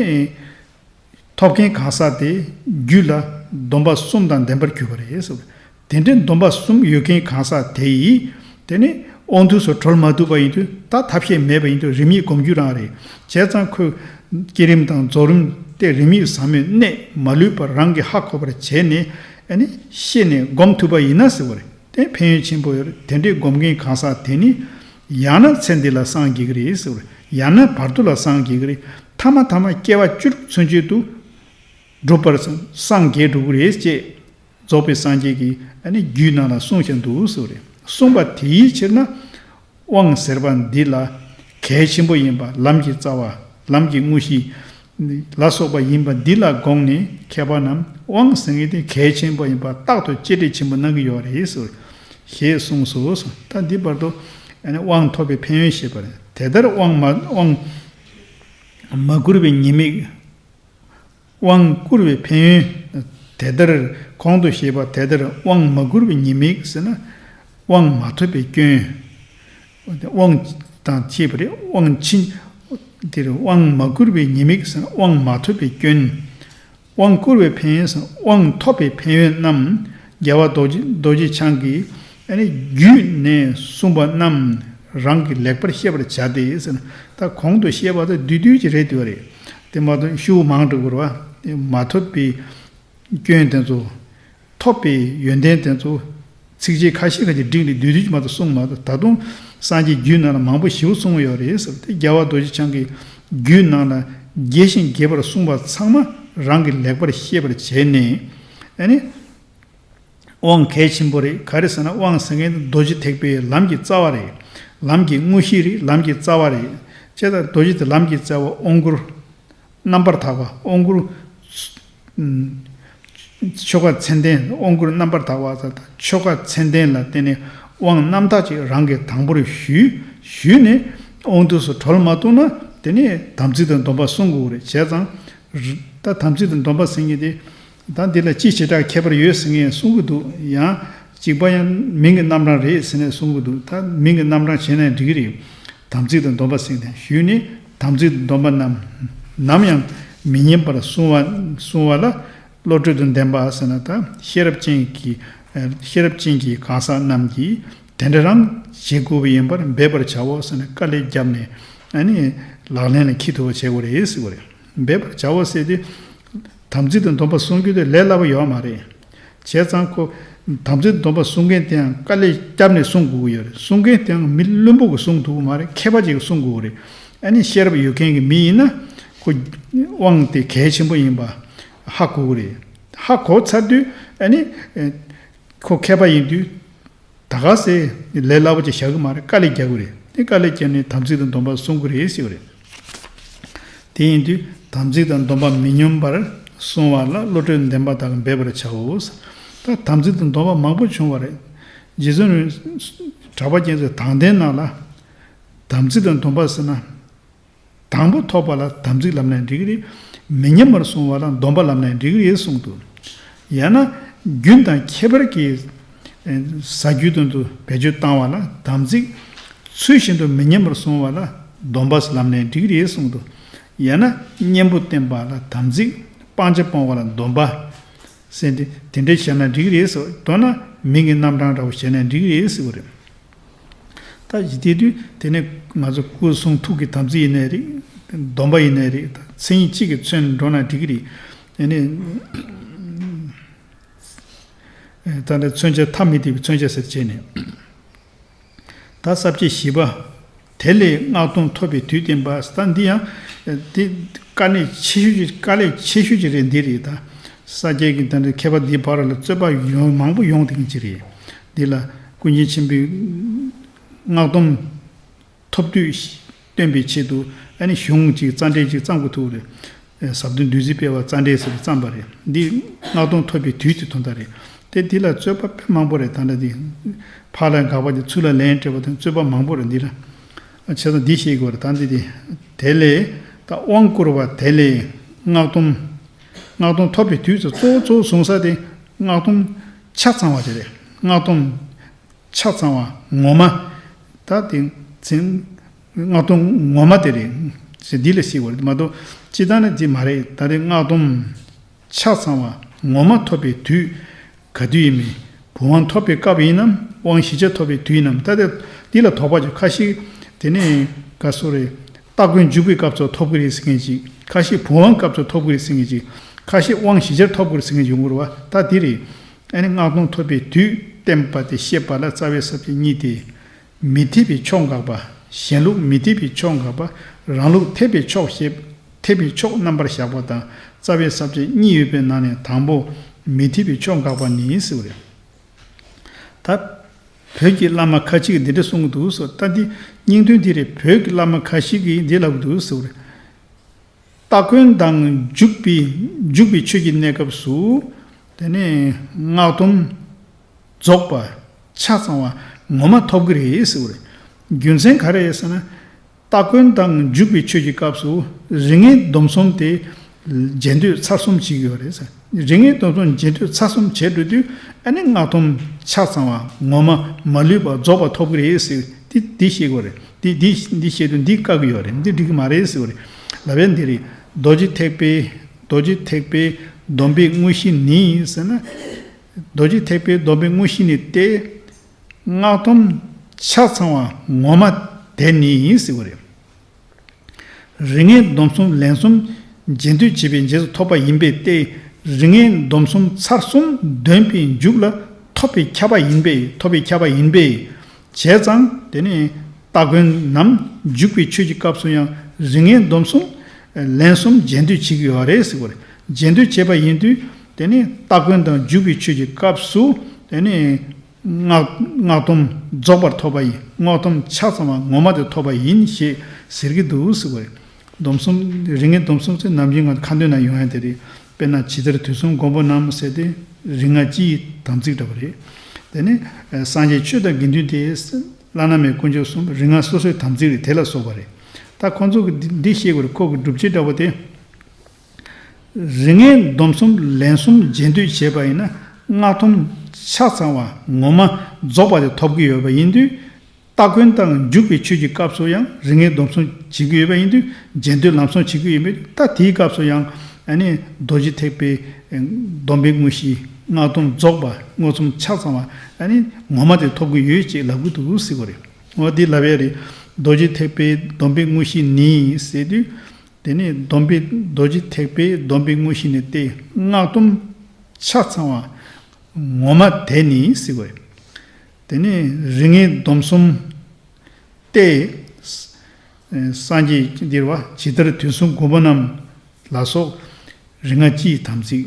ཐོབ་མཁན་གང་ཟག་དེ་རྒྱུད་ལ་སྡོམ་པ་གསུམ་དང་ལྡན་པར་གྱུར་པ་རེད་ཟེར། དེ་འདྲའི་སྡོམ་པ་གསུམ་ཡོད་མཁན་གང་ཟག་དེ་ཡིས་དེ་ནི་དབང་དུས་སུ་གྲོལ་མ་ཐུབ་པ་ཡིན་དུས་ད་ཐབས་ཤེས་མེད་པ་ཡིན་དུས་རིམ་གཉིས་སྒོམ་རྒྱུ་རང་རེད། བྱས་ཙང་ཁོས་བསྐྱེད་རིམ་དང་རྫོགས་རིམ་སྟེ་རིམ་གཉིས་ཟབ་མོའི་གནད་མ་ལུས་པར་རང་གིས་ཧ་གོ་བར་བྱས་ནས་ཨ་ནི་ཤེས་ནས་སྒོམ་ཐུབ་པ་ཡིན་ན་ཟེར་བ་རེད། དེ་ཕན་ཡོན་ཆེན་པོ་ཡོད་རེད། དེ་འདྲའི་སྒོམ་མཁན་གང་ཟག་དེ་ནི་ཡང་ན་ཚེ་འདི་ལ་སངས་རྒྱས་ཀྱི་རེད་ཟེར་བ་རེད། ཡང་ན་བར་དོ་ལ་སངས་རྒྱས་ཀྱི་རེད། ཐ་མ་ཐ་མ་སྐྱེ་བ་བཅུ་དྲུག་ཚུན་ཆད་དུ་འགྲུབ་པར་སངས་རྒྱས་འགྲོ་གི་རེད་ཅེས་རྫོགས་པའི་སངས་རྒྱས་ཀྱིས་ཨ་ནི་རྒྱུད་ནང་ལ་གསུངས་བཞག་འདུག་ཟེར་བ་རེད། གསུངས་པ་དེའི་ཕྱིར་ན་དབང་ཟེར་བ་འདི་ལ་གལ་ཆེན་པོ་ཡིན་པ་ལམ་གྱི་རྩ་བ་ལམ་གྱི་དངོས་གཞི་ལ་སོགས་པ་ཡིན་པ་འདི་ལ་དགོངས་ནས་མཁས་པ་རྣམས་དབང་ཟེར་མཁན་དེ་གལ་ཆེན་པོ་ཡིན་པ་རྟག་ཏུ་གཅེས་སྤྲས་ཆེན་པོ་གནང་གི་ཡོད་རེད་ཟེར་ཞེས་གསུངས་སོ། ད་འདི་བར་དུ་ཨ་ནི་དབང་ཐོབ་པའི་ཕན་ཡོན་ཞེས་པ་རེད། དེ་ལྟར་དབང་མ་དབང་མ་བསྐུར་བའི་ཉེས་དམིགས། དབང་བསྐུར་བའི་ཕན་ཡོན། དེ་ལྟར་གོང་དུ་བཤད་པ་དེ་ལྟར་དབང་མ་བསྐུར་བའི་ཉེས་དམིགས་ཟེར་ན། དབང་མ་ཐོབ་པའི་སྐྱོན། དབང་དང་བཅས་པ་རེད། དབང་ཕྱིན། དེར་དབང་མ་བསྐུར་བའི་ཉེས་དམིགས་ཟེར་ན་དབང་མ་ཐོབ་པའི་སྐྱོན། དབང་བསྐུར་བའི་ཕན་ཡོན་ཟེར་ན་དབང་ཐོབ་པའི་ཕན་ཡོན་རྣམས་རྒྱལ་བ་རྡོ་རྗེ་རྡོ་རྗེ་འཆང་གིས་ཨ་ནི་རྒྱུད་ནས་གསུངས་པ་རྣམས་རང་གིས་ལེགས་པར་ཤེས་པར་བྱ་སྟེ་ཟེར་ན། ད་གོང་དུ་བཤད་པ་དང་བསྡུས་བསྡུས་ཀྱི་རེད་འདུག་རེད། དེ་མ་གཏོགས་ཤུགས་མང་དྲགས་པ་རེད་བ། དེ་མ་ཐོབ་པའི་སྐྱོན་དེ་ཚོ། ཐོབ་པའི་ཡོན་ཏན་དེ་ཚོ་ཚིགས་བཅད་ཁ་ཤས་ཁ་ཤས་བསྒྲིགས་ནས་བསྡུས་བསྡུས་ཀྱི་མ་གཏོགས་གསུངས་མ་གཏོགས། ད་དུང་སངས་རྒྱས་རྒྱུད་ནང་ལ་མང་པོ་ཞེ་པོ་གསུངས་ཡོད་རེད་ཟེར་ཏེ། རྒྱལ་བ་རྡོ་རྗེ་འཆང་གི་རྒྱུད་ནང་ལ་རྒྱས་ཤིང་རྒྱས་པར་གསུངས་པ་ཚང་མ་རང་གིས་ལེགས་པར་ཤེས་པར་བྱས་ནས། ཨ་ནི་དབང་གལ་ཆེན་པོ་རེད། ག་རེ་ཟེར་ན་དབང་ཟེར་མཁན་དེ་རྡོ་རྗེ་ཐེག་པའི་ལམ་གྱི་རྩ་བ་རེད། ལམ་གྱི་དངོས་གཞི་རེད། ལམ་གྱི་རྩ་བ་རེད། བྱས་ཙང་རྡོ་རྗེ་དེ་ལམ་གྱི་རྩ་བ་དབང་བསྐུར། རྣམ་པར་དག་པ་དབང་བསྐུར། ཨུམ། ཆོ་ག་མཚན་ལྡན་དབང་བསྐུར་རྣམ་པར་དག་པ་ཟེར་དང་ཆོ་ག་མཚན་ལྡན་ལ་བརྟེན་ནས་དབང་རྣམ་དག་ཅིག་རང་གིས་དང་པོར་ཞུས། ཞུས་ནས་དབང་དུས་སུ་གྲོལ་མ་ཐུབ་ན་དེ་ནས་དམ་ཚིག་དང་སྡོམ་པ་བསྲུང་དགོས་རེད། བྱས་ཙང་། ད་དམ་ཚིག་དང་སྡོམ་པ་ཟེར་མཁན་དེ། ད་འདི་ལ་ཅི་བྱེ་བྲག་ཁྱད་པར་ཡོད་ཟེར་མཁན་གསུང་གི་འདུག་ཡང་གཅིག་པ་ཡང་མིང་གི་རྣམ་གྲངས་རེད་ཟེར་ནས་གསུང་གི་འདུག་ད་མིང་གི་རྣམ་གྲངས་བྱས་ན་འགྲིག་གི་རེད། དམ་ཚིག་དང་སྡོམ་པ་ཟེར་ནས་ཞུས་ནས་དམ་ཚིག་དང་སྡོམ་པ་རྣམས་ནམ་ཡང་མི་ཉམས་པར་བསྲུང་བ་བསྲུང་བ་ལ་བློ་གྲོས་དང་ལྡན་པ་ཟེར་ན། ད་ཤེས་རབ་ཅན་གྱི་ཤེས་རབ་ཅན་གྱི་གང་ཟག་རྣམས་ཀྱིས་དེ་འདྲ་རང་བྱེད་དགོས་པ་ཡིན་པར་འབད་པར་བྱའོ་ཟེར་ནས་དཀའ་ལས་བརྒྱབ་ནས་ཨ་ནི་ལག་ལེན་ལ་འཁྱེར་ཐུབ་པ་བྱེད་དགོས་རེད་ཟེར་བ་རེད། འབད་པར་བྱའོ་ཟེར་དུས། དམ་ཚིག་དང་སྡོམ་པ་བསྲུང་རྒྱུ་དེ་ལས་སླ་པོ་ཡོད་མ་རེད། བྱས་ཙང་ཁོ། དམ་ཚིག་དང་སྡོམ་པ་བསྲུང་མཁན་དེའང་དཀའ་ལས་བརྒྱབ་ནས་བསྲུང་དགོས་ཀྱི་ཡོད་རེད། བསྲུང་མཁན་དེའང་མི་བླུན་པོ་གིས་བསྲུང་ཐུབ་ཀྱི་མ་རེད། མཁས་པ་ཅིག་གིས་བསྲུང་དགོས་ཀྱི་རེད། ཨ་ནི་ཤེས་རབ་ཡོད་མཁན་གྱི་མི་ཡིན་ན། ཁོ། དབང་དེ་གལ་ཆེན་པོ་ཡིན་པ་ཧ་གོ་གི་རེད། ཧ་གོ་ཚར་དུས་ཨ་ནི། ཁོ་མཁས་པ་ཡིན་དུས། ད་ག་སེ་ལས་སླ་པོ་ཅིག་བཞག་གི་མ་རེད། དཀའ་ལས་རྒྱག་གི་རེད། དེ་དཀའ་ལས་བརྒྱབ་ནས་དམ་ཚིག་དང་སྡོམ་པ་བསྲུང་གི་རེད་ཟེར་བ་རེད། དེ་ཡིན་དུས་དམ་ཚིག་དང་སྡོམ་པ་མི་ཉམས་པར་བསྲུང་བ་ལ་བློ་གྲོས་ལྡན་པ་དག་འབད་པར་བྱའོ། ད་དམ་ཚིག་དང་སྡོམ་པ་མང་པོ་བྱུང་བ་རེད། རྗེ་བཙུན་གྲགས་པ་རྒྱ་མཚོའི་དང་ལྡན་ནང་ལ། དམ་ཚིག་དང་སྡོམ་པ་ཟེར་ན། དང་པོ་ཐོབ་པ་ལ་དམ་ཚིག་ལབ་ནའི་འགྲིག་གི་རེད། མི་ཉམས་པར་བསྲུང་བ་ལ་སྡོམ་པ་ལབ་ནའི་འགྲིག་གི་རེད་གསུངས་འདུག་ཡང་ན་རྒྱུན་དང་ཁྱད་པར་གྱི་ཟ་རྒྱུ་དོན་དུ་བེད་སྤྱོད་བཏང་བ་ལ་དམ་ཚིག་ཚུལ་བཞིན་དུ་མི་ཉམས་པར་བསྲུང་བ་ལ་སྡོམ་པ་ལབ་ནའི་འགྲིག་གི་རེད་གསུངས་འདུག་ཡང་ན་གཉེན་པོ་བསྟེན་པ་ལ་དམ་ཚིག་སྤང་བྱ་སྤོང་བ་ལ་སྡོམ་པ། ཟེར་ཏེ་དེ་འདྲ་བྱས་ན་འགྲིག་གི་རེད་ཟེར་བ། མདོར་ན་མིང་གི་རྣམ་གྲངས་འདྲ་བོ་བྱས་ན་འགྲིག་གི་རེད་ཟེར་བ་རེད། ད་ཡིན་དེ་དུས་དེ་ནས་ང་ཚོ་སྐུ་གསུང་ཐུགས་ཀྱི་དམ་ཚིག་ཡིན་ནའི་རེད། སྡོམ་པ་ཡིན་ནའི་རེད། ད་མཚན་ཉིད་གཅིག་གིས་མཚོན་འགྲོ་ན་འགྲིག་གི་རེད། ཨ་ནི། ད་ནི་མཚོན་བྱ་ཐ་མི་དད་པའི་མཚོན་བྱ་ཟེར་བྱས་ནས། ད་ས་བཅད་བཞི་པ། དེ་ལས་སྔགས་སྡོམ་ཐོབ་པའི་དུས་བསྟན་པ། ད་འདི་ཡང་། དེ་ དཀའ་གནད་ཆེ་ཤོས་ཅིག་དཀའ་ལས་ཆེ་ཤོས་ཅིག་རེད། འདི་རེད། ད་ས་སྐྱའི་གི་ད་འདི་མཁས་པ་འདི་བར་ལ་རྩོད་པ་ཡོང་མང་པོ་ཡོང་བསྡད་མཁན་ཅིག་རེད། འདི་ལ་ཀུན་མཁྱེན་ཆེན་པོའི་སྔགས་སྡོམ་ཐོབ་དུས་སྟོན་པའི་ཆེད་དུ་ཨ་ནི་གཞུང་གཅིག་རྩ་འགྲེལ་གཅིག་བརྩམ་དགོས་ཐུག་རེད། ཟབ་དོན་བདུད་རྩིའི་དཔལ་བ་རྩ་འགྲེལ་ཟེར་བརྩམས་པ་རེད། འདི་སྔགས་སྡོམ་ཐོབ་པའི་དུས་ཀྱི་དོན་དག་རེད། དེ་འདི་ལ་རྩོད་པ་དཔེ་མང་པོ་རེད། ད་ལྟ་འདི་ཕར་ལ་དགག་པ་དེ་ཚུར་ལ་ལན་སྤྲད་པ་དང་རྩོད་པ་མང་པོ་རེད། འདི་ལ་བྱས་ཙང་འདི་ཤེས་དགོས་རེད། ད་འདི་དེ་དེ་ལས་ད་དབང་བསྐུར་བ་དེ་ལས་སྔགས་སྡོམ་སྔགས་སྡོམ་ཐོབ་པའི་དུས་སུ་གཙོ་བོ་གཙོ་བོ་བཟུང་ས་དེ་སྔགས་སྡོམ་ཆ་ཚང་བ་དེ་རེད། སྔགས་སྡོམ་ཆ་ཚང་བ་ངོ་མ། ད་དེ་ཚིན་སྔགས་སྡོམ་ངོ་མ་དེ་རེད་ཟེར་འདི་ལ་ཟེར་བ་རེད་མ་གཏོགས་སྤྱི་བཏང་ནི་དེ་མ་རེད། ད་རེས་སྔགས་སྡོམ་ཆ་ཚང་བ་ངོ་མ་ཐོབ་པའི་དུས་ག་དུས་ཡིན་མིན། བུམ་དབང་ཐོབ་པའི་སྐབས་ཡིན་ནམ། དབང་བཞི་ཆར་ཐོབ་པའི་དུས་ཡིན་ནམ། ད་དེ་འདི་ལ་དོགས་པ་ཅིག་ཁ་ཤས་དེ་ནས་ག་སོ་རེད། སྟ་གོན་འཇུག་པའི་སྐབས་སུ་ཐོབ་ཀྱི་རེད་ཟེར་མཁན་ཅིག་ཁ་ཤས་བུམ་དབང་སྐབས་སུ་ཐོབ་ཀྱི་རེད་ཟེར་མཁན་ཅིག་ཁ་ཤས་དབང་བཞི་ཆར་ཐོབ་ཀྱི་རེད་ཟེར་མཁན་ཅིག་ཡོང་གི་རེད་བ། ད་འདི་རེད། ཨ་ནི་སྔགས་སྡོམ་ཐོབ་པའི་དུས་བསྟན་པ་དེ་བཤད་པ་ལ་རྩ་བའི་ས་བཅད་གཉིས་ཏེ། མི་འཐད་པའི་ཕྱོགས་དགག་པ། གཞན་ལུགས་མི་འཐད་པའི་ཕྱོགས་དགག་པ། རང་ལུགས་འཐད་པའི་ཕྱོགས་བཤད། འཐད་པའི་ཕྱོགས་རྣམ་པར་གཞག་པ་དང་རྩ་བའི་ས་བཅད་གཉིས་ཡོད་པའི་ནང་ནས་དང་པོ་མི་འཐད་པའི་ཕྱོགས་དགག་པ་ནི་ཟེར་བ་རེད། ད་བོད་ཀྱི་བླ་མ་ཁ་ཅིག་གིས་འདི་འདྲ་གསུང་གི་འདུག་ཟེར། ད་འདི་སྙིང་དོན་འདི་རེད། བོད་ཀྱི་བླ་མ་ཁ་ཤས་ཀྱིས་འདི་ལབ་ཀྱི་འདུག་ཟེར་བ་རེད། སྟ་གོན་དང་འཇུག་པའི་འཇུག་པའི་ཆོས་ཀྱི་གནས་སྐབས་སུ་དེ་ནས་སྔགས་སྡོམ་རྫོགས་པ་ཆ་ཚང་བ་ངོ་མ་ཐོབ་ཀྱི་རེད་ཟེར་བ་རེད། རྒྱུ་མཚན་ག་རེ་རེད་ཟེར་ན། སྟ་གོན་དང་འཇུག་པའི་ཆོས་ཀྱི་སྐབས་སུ་རིགས་ངེས་སྡོམ་གསུམ་དེ་རྗེས་ཟློས་ཚར་གསུམ་བྱེད་ཀྱི་ཡོད་རེད་ཟེར། རིགས་ངེས་སྡོམ་གསུམ་རྗེས་ཟློས་ཚར་གསུམ་བྱས་འགྲོ་དུས་ཨ་ནི་སྔགས་སྡོམ་ཆ་ཚང་བ་ངོ་མ་མ་ལུས་པ་རྫོགས་པ་ཐོབ་ཀྱི་རེད་ཟེར། འདི་འདི་ཤེས་དགོས་རེད། འདི་འདི་འདི་བཤད་དུས་འདི་བཀག་གི་ཡོད་རེད། འདི་འགྲིག་གི་མ་རེད་ཟེར་བ་རེད། ལབ་ཡ་འདི་རེད། རྡོ་རྗེ་ཐེག་པའི་རྡོ་རྗེ་ཐེག་པའི་སྡོམ་པའི་དངོས་གཞི་ནི་ཟེར་ན། རྡོ་རྗེ་ཐེག་པའི་སྡོམ་པའི་དངོས་གཞི་ནི་སྟེ། སྔགས་སྡོམ་ཆ་ཚང་བ་ངོ་མ་དེ་ནི་ཟེར་བ་རེད། རིགས་ངེས་སྡོམ་གསུམ་ལན་གསུམ་རྗེས་ཟློས་བྱས་པའི་རྗེས་སུ་ཐོབ་པ་ཡིན་པས་ཏེ། རིགས་ངེས་སྡོམ་གསུམ་ཚར་གསུམ་འདོན་པའི་མཇུག་ལ་ཐོབ་པས་ཁྱབ་པ་ཡིན་པས། ཐོབ་པས་ཁྱབ་པ་ཡིན་པས། བྱས་ཙང་དེ་ནི་སྟ་གོན་ནམ་འཇུག་པའི་ཆོས་ཀྱི་སྐབས་སུ་ཡང་རིགས་ངེས་སྡོམ་གསུམ་ལན་གསུམ་རྗེས་ཟློས་བྱེད་ཀྱི་ཡོད་རེད་ཟེར་བ་རེད། རྗེས་ཟློས་བྱས་པ་ཡིན་དུས་དེ་ནི་སྟ་གོན་དང་འཇུག་པའི་ཆོས་ཀྱི་སྐབས་སུ་དེ་ནི། སྔགས་སྔགས་སྡོམ་རྫོགས་པར་ཐོབ་པ་ཡིན། སྔགས་སྡོམ་ཆ་ཚང་བ་ངོ་མ་དེ་ཐོབ་པ་ཡིན་ཞེས་ཟེར་གྱི་འདུག་ཟེར་བ་རེད། སྡོམ་གསུམ་རིགས་ངེས་སྡོམ་གསུམ་ཚེ་ནམ་རྒྱུན་ང་ཁ་འདོན་ན་ཡོང་ཡ་དེ་རེད། དཔེར་ན་ཇི་ལྟར་དུས་གསུམ་མགོན་པོ་རྣམས་ཟེར་ཏེ་རིགས་ལྔ་སྤྱི་ཡི་དམ་ཚིག་འདྲ་བ་རེད། དེ་ནས་སངས་རྒྱས་ཆོས་དང་དགེ་འདུན་ཏེ། བླ་ན་མེད་དཀོན་མཆོག་གསུམ་རིགས་ལྔ་སོ་སོའི་དམ་ཚིག་རེད། དེ་ལ་སོགས་པ་རེད། ད་ཁོང་ཚོ་གི་འདི་འདི་ཤེས་དགོས་རེད། ཁོ་གི་སྒྲུབ་བྱེད་འདྲ་བོ་དེ། རིགས་ངེས་སྡོམ་གསུམ་ལན་གསུམ་རྗེས་ཟློས་བྱས་པ་ཡིན་ན་སྔགས་སྡོམ་ཆ་ཚང་བ་ངོ་མ་རྫོགས་པ་དེ་ཐོབ་ཀྱི་ཡོད་པ་ཡིན་དུས། སྟ་གོན་དང་འཇུག་པའི་ཆོས་ཀྱི་སྐབས་སུ་ཡང་རིགས་ངེས་སྡོམ་གསུམ་བྱེད་ཀྱི་ཡོད་པ་ཡིན་དུས་རྗེས་ཟློས་ལམ་སང་བྱེད་ཀྱི་ཡོད་མེད་ད་དེའི་སྐབས་སུ་ཡང་ཨ་ནི་རྡོ་རྗེ་ཐེག་པའི་སྡོམ་པའི་དངོས་གཞི་སྔགས་སྡོམ་རྫོགས་པ་མངོན་སུམ་ཆ་ཚང་བ་ཨ་ནི་ངོ་མ་དེ་ཐོབ་ཀྱི་ཡོད་ཅེས་ལབ་ཀྱི་འདུག་ཟེར་བ་རེད། འོ་འདི་ལབ་ཡ་རེད། རྡོ་རྗེ་ཐེག་པའི་སྡོམ་པའི་དངོས་གཞི་ནི་ཟེར་དུས། དེ་ནས་སྡོམ་པའི་རྡོ་རྗེ་ཐེག་པའི་སྡོམ་པའི་དངོས་གཞི་ནི་སྟེ། སྔགས་སྡོམ་ཆ་ཚང་བ་ངོ་མ་དེ་ནི་ཟེར་བས། དེ་ནས་རིགས་ངེས་སྡོམ་གསུམ་སྟེ། སངས་རྒྱས་འདིར་བ་ཇི་ལྟར་དུས་གསུམ་མགོན་པོ་རྣམས་ལ་སོགས་རིགས་ལྔ་སྤྱི་ཡི་དམ་ཚིག་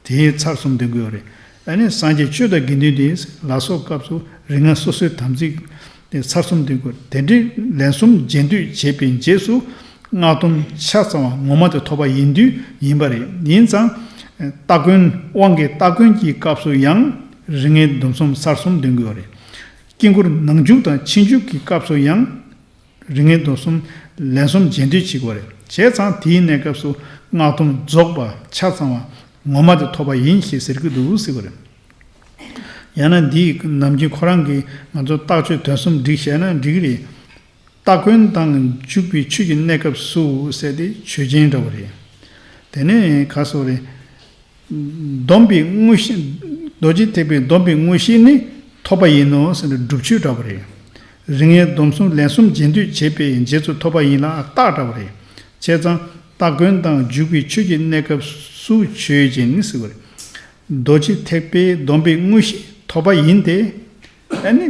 དེའི་ཚར་གསུམ་འདོན་གྱི་ཡོད་རེད། ཨ་ནི་སངས་རྒྱས་ཆོས་དང་དགེ་འདུན་འདི་ལ་སོགས་སྐབས་སུ་རིགས་ལྔ་སོ་སོའི་དམ་ཚིག་དེ་ཚར་གསུམ་འདོན་དགོས། དེ་འདྲའི་ལན་གསུམ་རྗེས་ཟློས་བྱས་པའི་རྗེས་སུ་སྔགས་སྡོམ་ཆ་ཚང་བ་ངོ་མ་དེ་ཐོབ་པ་ཡིན་དུས་ཡིན་པ་རེད། ཡིན་ཙང་སྟ་གོན་དབང་གི་སྟ་གོན་གྱི་སྐབས་སུ་ཡང་རིགས་ལྔའི་སྡོམ་གསུམ་ཚར་གསུམ་འདོན་དགོས་རེད། དཀྱིལ་འཁོར་ནང་འཇུག་དང་ཕྱི་འཇུག་གི་སྐབས་སུ་ཡང་། རིགས་ལྔའི་སྡོམ་གསུམ་ལན་གསུམ་རྗེས་ཟློས་བྱེད་དགོས་རེད། བྱས་ཙང་དེའི་གནས་སྐབས་སུ་སྔགས་སྡོམ་རྫོགས་པ་ཆ་ཚང་བ་ངོ་མ་དེ་ཐོབ་པ་ཡིན་ཞེས་ཟེར་གྱི་འདུག་ཟེར་བ་རེད། ཡང་ན་འདིས་ནམ་རྒྱུན་ཁོ་རང་གིས་ང་ཚོ་རྟགས་ཆོས་དོན་གསུམ་བསྒྲིགས་བྱས་ན་འགྲིག་གི་རེད། སྟ་གོན་དང་འཇུག་པའི་ཆོས་ཀྱི་གནས་སྐབས་སུ་ཟེར་ཏེ་ཆོས་ཅན་འདྲ་བོ་རེད། དེ་ནས་ག་སོགས་རེད། སྡོམ་པའི་དངོས་གཞི། རྡོ་རྗེ་ཐེག་པའི་སྡོམ་པའི་དངོས་གཞི་ནི་ཐོབ་པ་ཡིན་ནོ་ཟེར་ནས་སྒྲུབ་ཆོས་འདྲ་བོ་རེད། རིགས་ལྔའི་སྡོམ་གསུམ་ལན་གསུམ་རྗེས་ཟློས་བྱས་པའི་རྗེས་སུ་ཐོབ་པ་ཡིན་ལ་རྟགས་འདྲ་བོ་རེད། བྱས་ཙང་སྟ་གོན་དང་འཇུག་པའི་ཆོས་ཀྱི་གནས་སྐབས་སུ་ཆོས་ཅན་ཟེར་བ་རེད། རྡོ་རྗེ་ཐེག་པའི་སྡོམ་པའི་དངོས་གཞི་ཐོབ་པ་ཡིན་ཏེ། ཨ་ནི་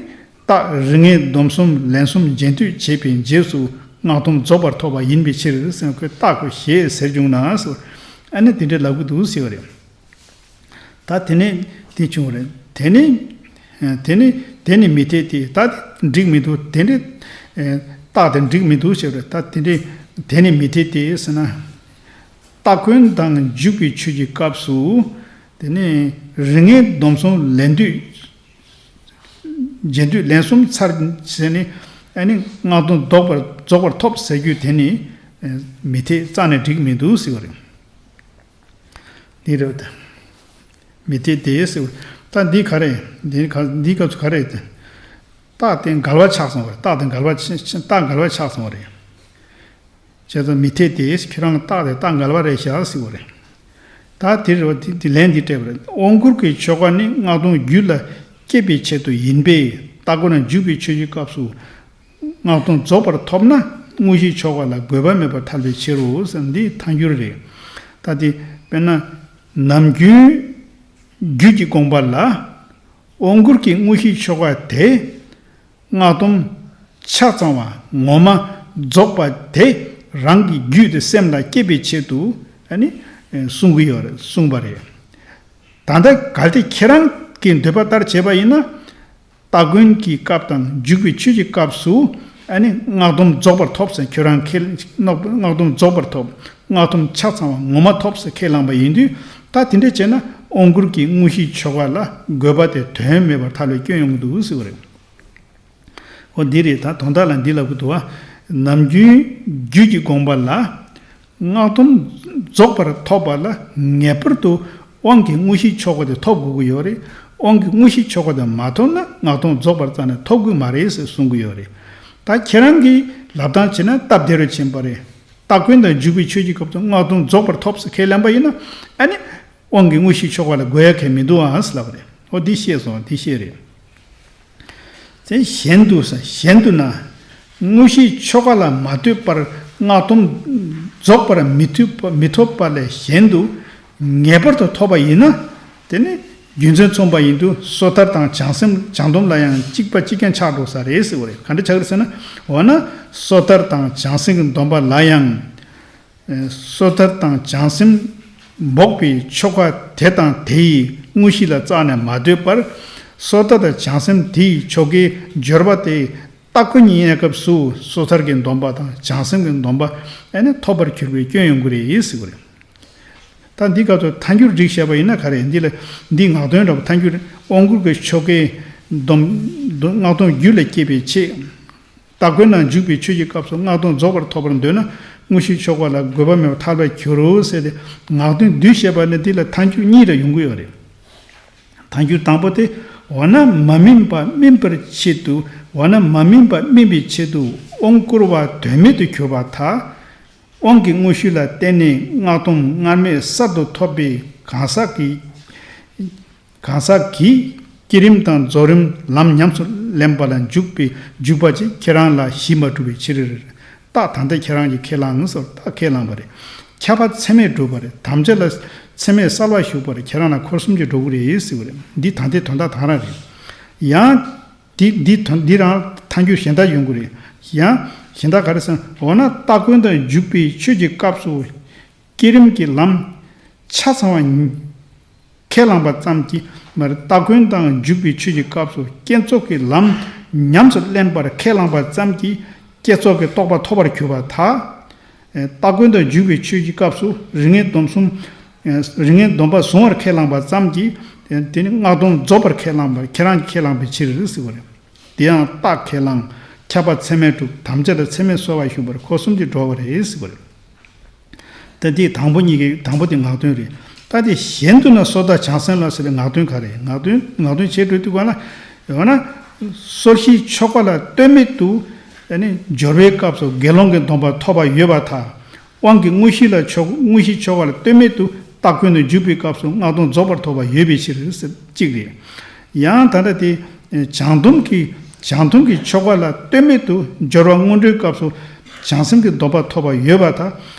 རྟགས་རིགས་ལྔའི་སྡོམ་གསུམ་ལན་གསུམ་རྗེས་ཟློས་བྱས་པའི་རྗེས་སུ་ སྔགས་སྡོམ་རྫོགས་པར་ཐོབ་པ་ཡིན་པའི་ཕྱིར་ཟེར་ཁོས་རྟགས་ཁོ་ཞེས་ཟེར་བྱུང་ན་ཟེར། ཨ་ནི་དེ་འདྲའི་ལབ་གི་འདུག་ཟེར་བ་རེད། ད་དེ་ནས་དེ་བྱུང་བ་རེད། དེ་ནས་དེ་ནས་དེ་ནི་མི་འཐད་དེ། ད་དེ་འགྲིག་མི་འདུག་དེ་འདྲའི་རྟགས་དེ་འགྲིག་མི་འདུག་ཟེར་བ་རེད། ད་དེ་འདྲའི་དེ་ནི་མི་འཐད་དེ་ཟེར་ན། སྟ་གོན་དང་འཇུག་པའི་ཆོས་ཀྱི་སྐབས་སུ། དེ་ནས་རིགས་ལྔའི་སྡོམ་གསུམ་ལེན་དུས། རྗེས་ཟློས་ལན་གསུམ་ཚར་བྱས་ནས། ཨ་ནི་སྔགས་སྡོམ་རྫོགས་པར་རྫོགས་པར་ཐོབ་ཟེར་རྒྱུ་དེ་ནི་མི་འཐད། རྩ་ནས་འགྲིག་མི་འདུག་ཟེར་བ་རེད། འདི་རེད་དེ། མི་འཐད་དེ་ཟེར་བ། ད་འདི་ག་རེད། འདི་ག་འདི་སྐབས་སུ་ག་རེད་དེ། རྟགས་དེ་འགལ་བ་ཆགས་སོང་བ་རེད། རྟགས་དེ་འགལ་བ་ཆ་ཆ་རྟགས་འགལ་བ་ཆགས་སོང་བ་རེད། བྱས་ཙང་མི་འཐད་དེ། ཁྱེད་རང་རྟགས་དེ་རྟགས་འགལ་བ་རེད་བཞག་ཟེར་བ་རེད། ད་དེ་རེད་བ། དེ་དེ་ལན་འདི་སྤྲད་པ་རེད། དབང་བསྐུར་གྱི་ཆོ་ག་ནི་སྔགས་སྡོམ་རྒྱུད་ལ་སྐྱེས་པའི་ཆེད་དུ་ཡིན་པས། སྟ་གོན་ནས་འཇུག་པའི་ཆོས་ཀྱི་སྐབས་སུ་སྔགས་སྡོམ་རྫོགས་པར་ཐོབ་ན་དངོས་གཞིའི་ཆོ་ག་ལ་དགོས་པ་མེད་པར་ཐལ་བའི་ཕྱིར་རོ་ཟེར། འདི་ཐལ་འགྱུར་རེད། ད་དེ་དཔེར་ན་ནམ་རྒྱུན་རྒྱུད་ཀྱི་དགོངས་པ་ལ། དབང་བསྐུར་གྱི་དངོས་གཞིའི་ཆོ་ག་དེ། སྔགས་སྡོམ་ཆ་ཚང་བ་ངོ་མ་རྫོགས་པ་དེ་རང་གི་རྒྱུད་དེ་སེམས་ལ་སྐྱེས་པའི་ཆེད་དུ། ཨ་ནི་གསུང་གི་ཡོད་རེད། གསུངས་པ་རེད། ད་ལྟ་གལ་ཏེ་ཁྱེད་རང་གི་འདོད་པ་ལྟར་བྱས་པ་ཡིན་ན། སྟ་གོན་གྱི་སྐབས་དང་འཇུག་པའི་ཆོས་ཀྱི་སྐབས་སུ། ཨ་ནི་སྔགས་སྡོམ་རྫོགས་པར་ཐོབ་ཟེར། ཁྱོད་རང་ཁས། སྔགས་སྡོམ་རྫོགས་པར་ཐོབ། སྔགས་སྡོམ་ཆ་ཚང་བ་ངོ་མ་ཐོབ་ཟེར་ཁས་བླངས་པ་ཡིན་དུས། ད་དེ་འདྲ་བྱས་ན་དབང་བསྐུར་གྱི་དངོས་གཞིའི་ཆོ་ག་ལ་དགོས་པ་དེ་དོན་མེད་པར་ཐལ་བའི་སྐྱོན་ཡོང་གི་འདུག་ཟེར་བ་རེད། འོ་འདི་རེད། ད་དོན་དག་ལ་འདི་ལབ་གི་འདུག་བ། ནམ་རྒྱུན་རྒྱུད་ཀྱི་དགོངས་པ་ལ། སྔགས་སྡོམ་རྫོགས་པར་ཐོབ་པ་ལ་ངེས་པར་དུ་དབང་གི་དངོས་གཞིའི་ཆོ་ག་དེ་ཐོབ་དགོས་ཀྱི་ཡོད་རེད། དབང་གི་དངོས་གཞིའི་ཆོ་ག་དེ་མ་ཐོབ་ན་སྔགས་སྡོམ་རྫོགས་པར་རྩ་ནས་ཐོབ་ཀྱི་མ་རེད་ཟེར་གསུང་གི་ཡོད་རེད། ད་ཁྱེད་རང་གིས་ལབ་སྟངས་བྱས་ན་སྟབས་བདེ་རུ་ཕྱིན་པ་རེད། སྟ་གོན་དང་འཇུག་པའི་ཆོས་ཀྱི་སྐབས་སུ་སྔགས་སྡོམ་རྫོགས་པར་ཐོབ་ཟེར་ཁས་ལེན་པ་ཡིན་ན། ཨ་ནི་དབང་གི་དངོས་གཞིའི་ཆོ་ག་ལ་དགོས་ཡ་གང་ཡང་མི་འདུག་ཨང་ཟེར་ལབ་པ་རེད། འོ་འདི་ཤེས་སོང་། འདི་ཤེས་རེད། དེ་གཞན་དུ་ཟེར། གཞན་དུ་ན། དངོས་གཞིའི་ཆོ་ག་ལ་མ་ལྟོས་པར་སྔགས་སྡོམ་རྫོགས་པར་མི་ཐུབ་པ། མི་ཐོབ་པ་ལས་གཞན་དུ་ངེས་པར་དུ་ཐོབ་པ་ཡིན་ན། དེ་ནི་རྒྱུ་མཚན་མཚུངས་པ་ཡིན་དུས་སོ་ཐར་དང་བྱང་སེམས་བྱང་སྡོམ་ལ་ཡང་གཅིག་པ་གཅིག་རྐྱང་ཆགས་འགྲོ་ས་རེད་ཟེར་བ་རེད། ག་འདྲ་ཆགས་ཀྱི་རེད་ཟེར་ན། འོ་ན་སོ་ཐར་དང་བྱང་སེམས་ཀྱི་སྡོམ་པ་ལ་ཡང་། སོ་ཐར་དང་བྱང་སེམས་འབོགས་པའི་ཆོ་ག་དེ་དང་དེ་ཡི་དངོས་གཞི་ལ་རྩ་ནས་མ་ལྟོས་པར། སོ་ཐར་དང་བྱང་སེམས་དེ་ཡི་ཆོ་གའི་སྦྱོར་བ་དེ་སྟ་གོན་གྱི་གནས་སྐབས་སུ་སོ་ཐར་གྱི་སྡོམ་པ་དང་བྱང་སེམས་ཀྱི་སྡོམ་པ་ཨ་ནི་ཐོབ་པར་གྱུར་པའི་སྐྱོན་ཡོང་གི་རེད་ཟེར་གྱི་རེད། ད་འདི་སྐབས་སུ་ཐལ་འགྱུར་སྒྲིག་བྱས་པ་ཡིན་ན་ག་རེ། འདི་ལ་འདི་སྔགས་སྡོམ་འདྲ་པོ་ཐལ་འགྱུར། དབང་བསྐུར་གྱི་ཆོ་གའི་སྡོམ། སྔགས་སྡོམ་རྒྱུད་ལ་སྐྱེས་པའི་ཆེད། སྟ་གོན་ནང་འཇུག་པའི་ཆོས་ཀྱི་སྐབས་སུ་སྔགས་སྡོམ་རྫོགས་པར་ཐོབ་པར་འདོད་ན་དངོས་གཞིའི་ཆོ་ག་ལ་དགོས་པ་མེད་པར་ཐལ་བར་འགྱུར་རོ་ཟེར་ཏེ། སྔགས་སྡོམ་འདུས་བྱས་པ་ནི་འདི་ལ་ཐལ་འགྱུར་གཉིས་རེ་ཡོང་གི་ཡོད་རེད། ཐལ་འགྱུར་དང་པོ་དེ། འོ་ན་མ་སྨིན་པ་སྨིན་པར་ཆེད་དུ། འོ་ན་མ་སྨིན་པ་སྨིན་པའི་ཆེད་དུ་དབང་བསྐུར་བ་དོན་མེད་དུ་གྱུར་པར་ཐལ། དབང་གི་དངོས་གཞི་ལ་བརྟེན་ནས་སྔགས་སྡོམ་སྔར་མེད་གསར་དུ་ཐོབ་པའི་གང་ཟག་གིས། གང་ཟག་གིས་བསྐྱེད་རིམ་དང་རྫོགས་རིམ་ལམ་ཉམས་སུ་ལེན་པ་ལ་འཇུག་པའི་འཇུག་པ་ཅིག་ཁྱེད་རང་ལ་གཞི་མ་གྲུབ་པའི་ཕྱིར། རྟགས་ད་ལྟ་ཁྱེད་རང་གིས་ཁས་བླངས་ཟེར། རྟགས་ཁས་བླངས་པ་རེད། ཁྱབ་པ་ཚད་མས་གྲུབ་པ་རེད། དམ་བཅའ་ལ་ཚད་མས་གསལ་བར་ཞུགས་པ་རེད། ཁྱེད་རང་ལ་འཁོར་གསུམ་གྱིས་འགྲོ་གི་རེད་ཟེར་བ་རེད། འདི་ད་ལྟའི་དོན་དག་དང་རང་རེད། ཡང་། འདི་འདི་དོན་འདི་རང་ཐལ་འགྱུར་གཞན་དག་ཡོང་གི་རེད། ཡང་གཞན་དག་ག་རེ་ཟེར་ན། འོ་ན་སྟ་གོན་དང་འཇུག་པའི་ཆོས་ཀྱི་སྐབས་སུ་བསྐྱེད་རིམ་གྱི་ལམ་ཆ་ཚང་བ་ཁས་བླངས་པ་ཙམ་གྱིས་མ་རེད། སྟ་གོན་དང་འཇུག་པའི་ཆོས་ཀྱི་སྐབས་སུ་བསྐྱེད་རྫོགས་ཀྱི་ལམ་ཉམས་སུ་ལེན་པར་ཁས་བླངས་པ་ཙམ་གྱིས་བསྐྱེད་རྫོགས་ཀྱི་རྟོགས་པ་ཐོབ་པར་གྱུར་པར་ཐལ། སྟ་གོན་དང་འཇུག་པའི་ཆོས་ཀྱི་སྐབས་སུ་རིགས་ལྔའི་སྡོམ་གསུམ། རིགས་ལྔའི་སྡོམ་པ་བཟུང་བར་ཁས་བླངས་པ་ཙམ་གྱིས། དེ་ནི་སྔགས་སྡོམ་རྫོགས་པར་ཁས་བླངས་པ། ཁྱེད་རང་གིས་ཁས་བླངས་པའི་ཕྱིར་ཟེར་བ་རེད། དེ་ཡང་རྟགས་ཁས་བླངས། ཁྱབ་པ་ཚད་མས་གྲུབ། དམ་བཅའ་ལ་ཚད་མས་གསལ་བར་ཞུགས་པར་འཁོར་གསུམ་གྱིས་འགྲོ་བ་རེད་ཟེར་བ་རེད། ད་འདི་དང་པོ་གཉིས་ཀྱི་དང་པོ་དེ་སྔགས་སྡོམ་རེད། ད་དེ་གཞན་དུ་ན་སོ་ཐར་བྱང་སེམས་ལ་ཟེར་བའི་སྔགས་སྡོམ་ག་རེ། སྔགས་སྡོམ་སྔགས་སྡོམ་བྱེད་འགྲོ་དུས་ག་ལ་ཡོད་ན། སོར་བཞིའི་ཆོ་ག་ལ་ལྟོས་མེད་དུ། ཨ་ནི་སྦྱོར་བའི་སྐབས་སུ་དགེ་སློང་གི་སྡོམ་པ་ཐོབ་པ་ཡོད་པར་ཐལ། དབང་གི་དངོས་གཞི་ལ་ཆོ་དངོས་གཞིའི་ཆོ་ག་ལ་ལྟོས་མེད་དུ་སྟ་གོན་དུ་འཇུག་པའི་སྐབས་སུ་སྔགས་སྡོམ་རྫོགས་པར་ཐོབ་པ་ཡོད་པའི་ཕྱིར་ཟེར་གཅིག་རེད། ཡང་ད་ལྟ་དེ་བྱང་སྡོམ་གྱི་བྱང་སྡོམ་གྱི་ཆོ་ག་ལ་ལྟོས་མེད་དུ་སྦྱོར་བ་སྔོན་འགྲོའི་སྐབས་སུ་བྱང་སེམས་ཀྱི་སྡོམ་པ་ཐོབ་པ་ཡོད་པར་ཐལ།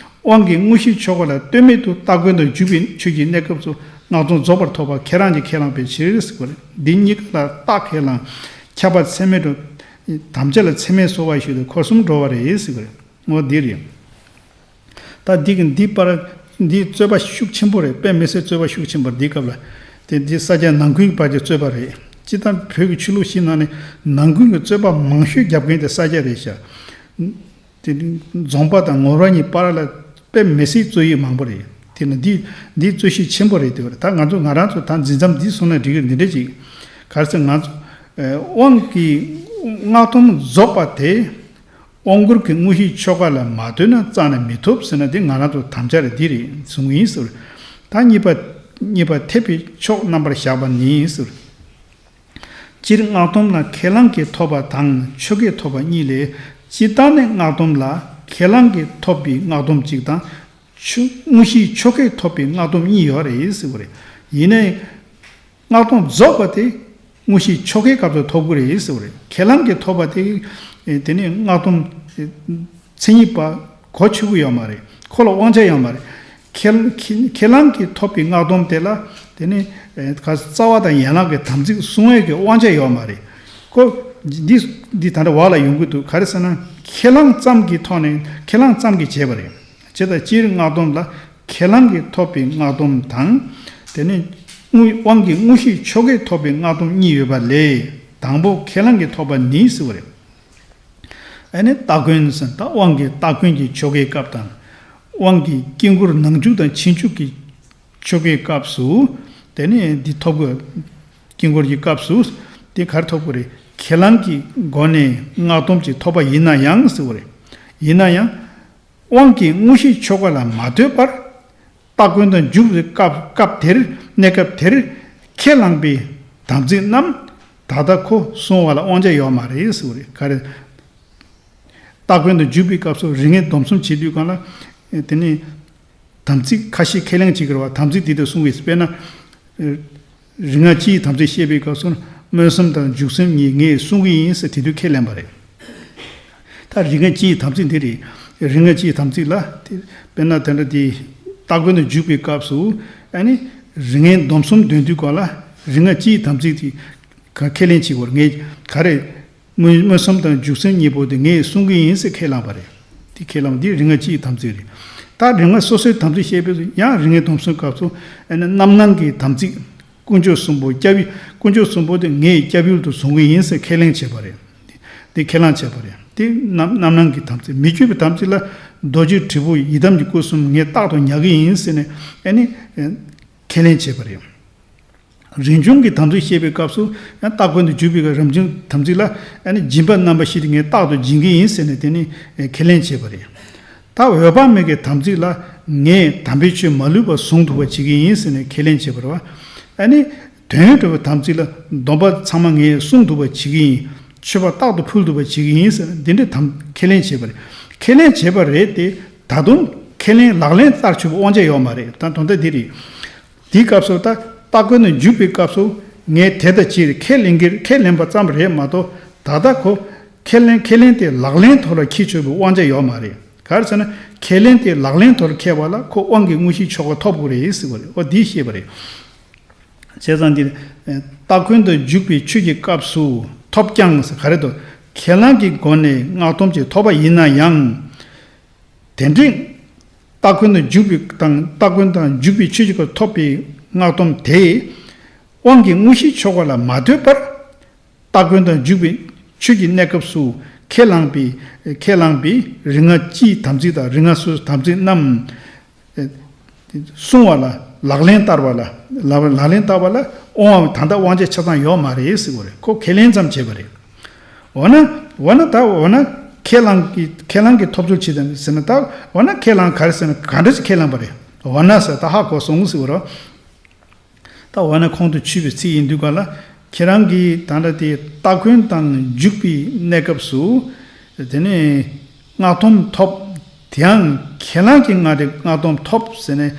དབང་གི་དངོས་གཞིའི་ཆོ་ག་ལ་ལྟོས་མེད་དུ་སྟ་གོན་དུ་འཇུག་པའི་ཆོས་ཀྱི་གནས་སྐབས་སུ་སྔགས་སྡོམ་རྫོགས་པར་ཐོབ་པ་ཁྱེད་རང་གིས་ཁས་བླངས་པའི་ཕྱིར་ཟེར་བ་རེད། འདི་གཉིས་ཀ་ལ་རྟགས་ཁས་བླངས། ཁྱབ་པ་ཚད་མས་གྲུབ། དམ་བཅའ་ལ་ཚད་མས་གསལ་བར་ཞུགས་ཏེ་འཁོར་གསུམ་འགྲོ་བ་རེད་ཟེར་བ་རེད། ངོ་འདི་རེད། ད་འདི་གི་འདི་པར་འདི་རྩོད་པ་ཤུགས་ཆེན་པོ་རེད། དཔེ་མི་སྲིད་རྩོད་པ་ཤུགས་ཆེན་པོ་རེད། འདི་སྐབས་ལ་དེ་འདི་ས་སྐྱ་ནང་ཁུལ་གྱི་བར་གྱི་རྩོད་པ་རེད། སྤྱིར་བཏང་བོད་ཀྱི་ཆོས་ལུགས་ཤིག་ནང་ནས་ནང་ཁུལ་གྱི་རྩོད་པ་མང་ཤོས་རྒྱབ་མཁན་དེ་ས་སྐྱ་རེད་ཤག་དེ་རྫོང་པ་དང་ངོར་བ་གཉིས་བར་ལ་དཔེ་མི་སྲིད་རྩོད་ཡིག་མང་པོ་རེད། དེ་ནི་འདི་འདི་རྩོད་གཞི་ཆེན་པོ་རེད། དེ་བར་ད་ང་ཚོ་ང་རང་ཚོ་ད་འཛིན་མཚམས་འདི་སོང་ན་འགྲིག་གི་འདི་འདྲ་ཅིག་ག་རེ་ཟེར། ང་ཚོ་ཨེ་དབང་གི་སྔགས་སྡོམ་རྫོགས་པ་དེ། དབང་བསྐུར་གྱི་དངོས་གཞིའི་ཆོ་ག་ལ་མ་ལྟོས་ན་རྩ་ནས་མི་ཐོབ་ཟེར་ན། དེ་ང་རང་ཚོ་དམ་བཅའ་རེད། འདི་རེད་གསུང་གི་ཡིན་ཟེར། ད་གཉིས་པ། གཉིས་པ་འཐད་པའི་ཕྱོགས་རྣམ་པར་གཞག་པ་ནི་ཟེར། སྤྱིར་སྔགས་སྡོམ་ལ་ཁས་བླངས་ཀྱིས་ཐོབ་པ་དང་ཆོ་གས་ཐོབ་པ་གཉིས་ལས། སྤྱིར་བཏང་ནས་སྔགས་སྡོམ་ལ་ཁས་བླངས་ཀྱིས་ཐོབ་པའི་སྔགས་སྡོམ་གཅིག་དང་། ཆོ་དངོས་གཞིའི་ཆོ་གས་ཐོབ་པའི་སྔགས་སྡོམ་གཉིས་ཡོད་རེད་ཟེར་བ་རེད། ཡིན་ནའི། སྔགས་སྡོམ་རྫོགས་པ་དེ་དངོས་གཞིའི་ཆོ་གའི་སྐབས་སུ་ཐོབ་ཀྱི་རེད་ཟེར་བ་རེད། ཁས་བླངས་ཀྱིས་ཐོབ་པ་དེ། དེ་ནི་སྔགས་སྡོམ་མཚན་ཉིད་པ་གོ་ཆོད་ཀྱི་ཡོད་མ་རེད། ཁོ་ལ་དབང་ཆ་ཡོད་མ་རེད། ཁས་ཁས་ཁས་བླངས་ཀྱིས་ཐོབ་པའི་སྔགས་སྡོམ་དེ་ལ་དེ་ནི་ག་རྩ་བ་དང་ཡན་ལག་གི་དམ་ཚིག་སྲུང་བའི་གི་དབང་ཆ་ཡོད་མ་རེད། ཁོ་འདི་འདི་ད་ལྟ་བར་ལ་ཡོང་གི་འདུག་ག་རེ་ཟེར་ན། ཁས་བླངས་ཙམ་གྱི་ཐོག་ནས་ཁས་བླངས་ཙམ་གྱིས་བྱས་པ་རེད། བྱས་ཙང་སྤྱིར་སྔགས་སྡོམ་ལ་ཁས་བླངས་ཀྱིས་ཐོབ་པའི་སྔགས་སྡོམ་དང་། དེ་ནས་དངོས་དབང་གི་དངོས་གཞིའི་ཆོ་གས་ཐོབ་པའི་སྔགས་སྡོམ་གཉིས་ཡོད་པ་ལས། དང་པོ་ཁས་བླངས་ཀྱིས་ཐོབ་པ་ནི་ཟེར་བ་རེད། ཨ་ནི་སྟ་གོན་ཟེར། ད་དབང་གི་སྟ་གོན་གྱི་ཆོ་གའི་སྐབས་དང་། དབང་གི་དཀྱིལ་འཁོར་ནང་འཇུག་དང་ཕྱི་འཇུག་གི་ཆོ་གའི་སྐབས་སུ། དེ་ནས་འདི་ཐོབ་དགོས། དཀྱིལ་འཁོར་གྱི་སྐབས་སུ་དེ་ག་རེ་ཐོབ་དགོས་རེད། ཁས་བླངས་ཀྱི་སྒོ་ནས་སྔགས་སྡོམ་གྱི་ཐོབ་པ་ཡིན་ན་ཡང་ཟེར་བ་རེད། ཡིན་ན་ཡང་། དབང་གི་དངོས་གཞིའི་ཆོ་ག་ལ་མ་ལྟོས་པར། སྟ་གོན་དང་འཇུག་པའི་སྐབས་སྐབས་དེར་གནས་སྐབས་དེར་ཁས་བླངས་པའི་དམ་ཚིག་རྣམས་ད་ལྟ་ཁོ་སྲུང་བ་ལ་དབང་ཆ་ཡོད་མ་རེད་ཟེར་བ་རེད། ག་རེ། སྟ་གོན་དུ་འཇུག་པའི་སྐབས་སུ་རིགས་ངན་སྡོམ་གསུམ་བྱེད་དུས་གང་ལ། དེ་ནི་དམ་ཚིག་ཁ་ཤས་ཁས་ལེན་བྱེད་ཀྱི་རེད་བ། དམ་ཚིག་འདི་ལྟར་གསུང་གི། དཔེར་ན། རིགས་ལྔ་སྤྱིའི་དམ་ཚིག་བཤད་པའི་སྐབས་སུ་སྨོན་གསུམ་དང་འཇུག་སེམས་གཉིས་ངས་གསུང་གི་ཡིན་ཟེར་དེ་དུས་ཁས་ལེན་པ་རེད། ད་རིགས་ལྔ་སྤྱིའི་དམ་ཚིག་འདི་རེད། རིགས་ལྔ་སྤྱིའི་དམ་ཚིག་ལ་དེ་དཔེར་ན་དེ་འདྲ་དེ་སྟ་གོན་དུ་འཇུག་པའི་སྐབས་སུ་ཨ་ནི་རིགས་ངན་སྡོམ་གསུམ་འདོན་དུས་གང་ལ་རིགས་ལྔ་སྤྱིའི་དམ་ཚིག་དེ་ག་ཁས་ལེན་བྱེད་དགོས་རེད། ངས་ག་རེ། སྨོན་སྨོན་གསུམ་དང་འཇུག་སེམས་གཉིས་པོ་དེ་ངས་གསུང་གི་ཡིན་ཟེར་ཁས་བླངས་པ་རེད། དེ་ཁས་བླངས་འདི་རིགས་ལྔ་སྤྱིའི་དམ་ཚིག་རེད། ད་རིགས་ལྔ་སོ་སོའི་དམ་ཚིག་བཤད་པའི་ཡང་རིགས་ལྔའི་སྡོམ་གསུམ་སྐབས་སུ་ཨ་ནི་རྣམ་སྣང་གི་དམ་ཚིག་དཀོན་མཆོག་གསུམ་པོ་སྐྱབས་ཡུལ། དཀོན་མཆོག་གསུམ་པོ་དེ་ངའི་སྐྱབས་ཡུལ་དུ་བཟུང་གི་ཡིན་ཟེར་ཁས་ལེན་བྱས་པ་རེད། དེ་ཁས་བླངས་བྱས་པ་རེད། དེ་རྣམ་རྣམ་སྣང་གི་དམ་ཚིག་མི་བསྐྱོད་པའི་དམ་ཚིག་ལ་རྡོ་རྗེ་དྲིལ་བུ་ཡི་དམ་གྱི་སྐུ་གསུམ་ངས་རྟག་ཏུ་ཉར་གི་ཡིན་ཟེར་ནས་ཨ་ནི་ཁས་ལེན་བྱས་པ་རེད། རིན་འབྱུང་གི་དམ་ཚིག་བཤད་པའི་སྐབས་སུ་ཡང་སྟ་གོན་དུ་འཇུག་པའི་རིན་འབྱུང་དམ་ཚིག་ལ་ཨ་ནི་སྦྱིན་པ་རྣམ་པ་བཞི་དེ་ངས་རྟག་ཏུ་སྦྱིན་གྱི་ཡིན་ཟེར་ནས་དེ་ནི་ཁས་ལེན་བྱས་པ་རེད། ད་འོད་དཔག་མེད་ཀྱི་དམ་ཚིག་ལ་ངས་དམ་པའི་ཆོས་མ་ལུས་པ་ཟུང་འདུག་པ་བྱེད་ཀྱི་ཡིན་ཟེར་ནས་ཁས་ལེན་བྱས་པ་རེད་བ། ཨ་ནི་དོན་ཡོད་གྲུབ་པའི་དམ་ཚིག་ལ་སྡོམ་པ་ཚང་མ་ངས་སྲུང་ཐུབ་པ་བྱེད་ཀྱི་ཡིན། མཆོད་པ་རྟག་ཏུ་ཕུལ་ཐུབ་པ་བྱེད་ཀྱི་ཡིན་ཟེར་ནས་འདི་འདྲའི་དམ་ཁས་ལེན་བྱས་པ་རེད། ཁས་ལེན་བྱས་པ་རེད་དེ། ད་དུང་ཁས་ལེན་ལག་ལེན་བསྟར་ཆོག་པའི་དབང་ཆ་ཡོད་མ་རེད། ད་དོན་དག་འདི་རེད། དེའི་སྐབས་སུ་ད་སྟ་གོན་དུ་འཇུག་པའི་སྐབས་སུ་ངས་དེ་ལྟར་བྱེད་ཁས་ལེན་གྱི་ཁས་ལེན་པ་ཙམ་རེད་མ་གཏོགས། ད་ལྟ་ཁོ་ཁས་ལེན་ཁས་ལེན་དེ་ལག་ལེན་ཐོག་ལ་འཁྱེར་ཆོག་པའི་དབང་ཆ་ཡོད་མ་རེད། ག་རེ་ཟེར་ན་ཁས་ལེན་དེ་ལག་ལེན་ཐོག་ལ་འཁྱེར་བ་ལ་ཁོ་དབང་གི་དངོས་གཞིའི་ཆོ་ག་ཐོབ་དགོས་རེད་ཟེར་བ་རེད། འོ་འདི་ཤེས་པ་རེད། བྱས་ཙང་འདིར་སྟ་གོན་དུ་འཇུག་པའི་ཆོས་ཀྱི་སྐབས་སུ་ཐོབ་ཀྱང་ཟེར་ག་རེ་འདུག་ཁས་བླངས་ཀྱི་སྒོ་ནས་སྔགས་སྡོམ་གྱི་ཐོབ་པ་ཡིན་ན་ཡང་། དེ་འདྲའི་སྟ་གོན་དུ་འཇུག་པའི་དང་སྟ་གོན་དང་འཇུག་པའི་ཆོས་ཀྱི་ཐོབ་པའི་སྔགས་སྡོམ་དེ་དབང་གི་དངོས་གཞིའི་ཆོ་ག་ལ་མ་ལྟོས་པར་སྟ་གོན་དང་འཇུག་པའི་ཆོས་ཀྱི་གནས་སྐབས་སུ་ཁས་བླངས་པའི་ཁས་བླངས་པའི་རིགས་ལྔ་སྤྱིའི་དམ་ཚིག་དང་རིགས་ལྔ་སོ་སོའི་དམ་ཚིག་རྣམས་སྲུང་བ་ལ་ལག་ལེན་བསྟར་བ་ལ་ལག་ལག་ལེན་བསྟར་བ་ལ་དབང་ད་ལྟ་དབང་ཆ་ཆ་ཚང་ཡོད་མ་རེད་ཟེར་བ་རེད། ཁོ་ཁས་ལེན་ཙམ་བྱས་པ་རེད། འོ་ན་འོ་ན་ད་འོ་ན་ཁས་བླངས་ཀྱི་ཁས་བླངས་ཀྱི་ཐོབ་ཚུལ་ཇི་ལྟར་ཟེར་ན། ད་འོ་ན་ཁས་བླངས་ག་རེ་ཟེར་ན་ག་འདྲ་ཞིག་ཁས་བླངས་པ་རེད། འོ་ན་ཟེར་ད་ཧ་གོ་སོང་ཟེར་བ་རེད། ད་འོ་ན་ཁོང་དུ་ཆུད་པའི་ཚིག་ཡིན་དུས་ག་ལ་ཁྱེད་རང་གིས་ད་ལྟ་དེ་སྟ་གོན་དང་འཇུག་པའི་གནས་སྐབས་སུ་དེ་ནས་སྔགས་སྡོམ་ཐོབ། དེའང་ཁས་བླངས་ཀྱི་ངང་དེ་སྔགས་སྡོམ་ཐོབ་ཟེར་ནས་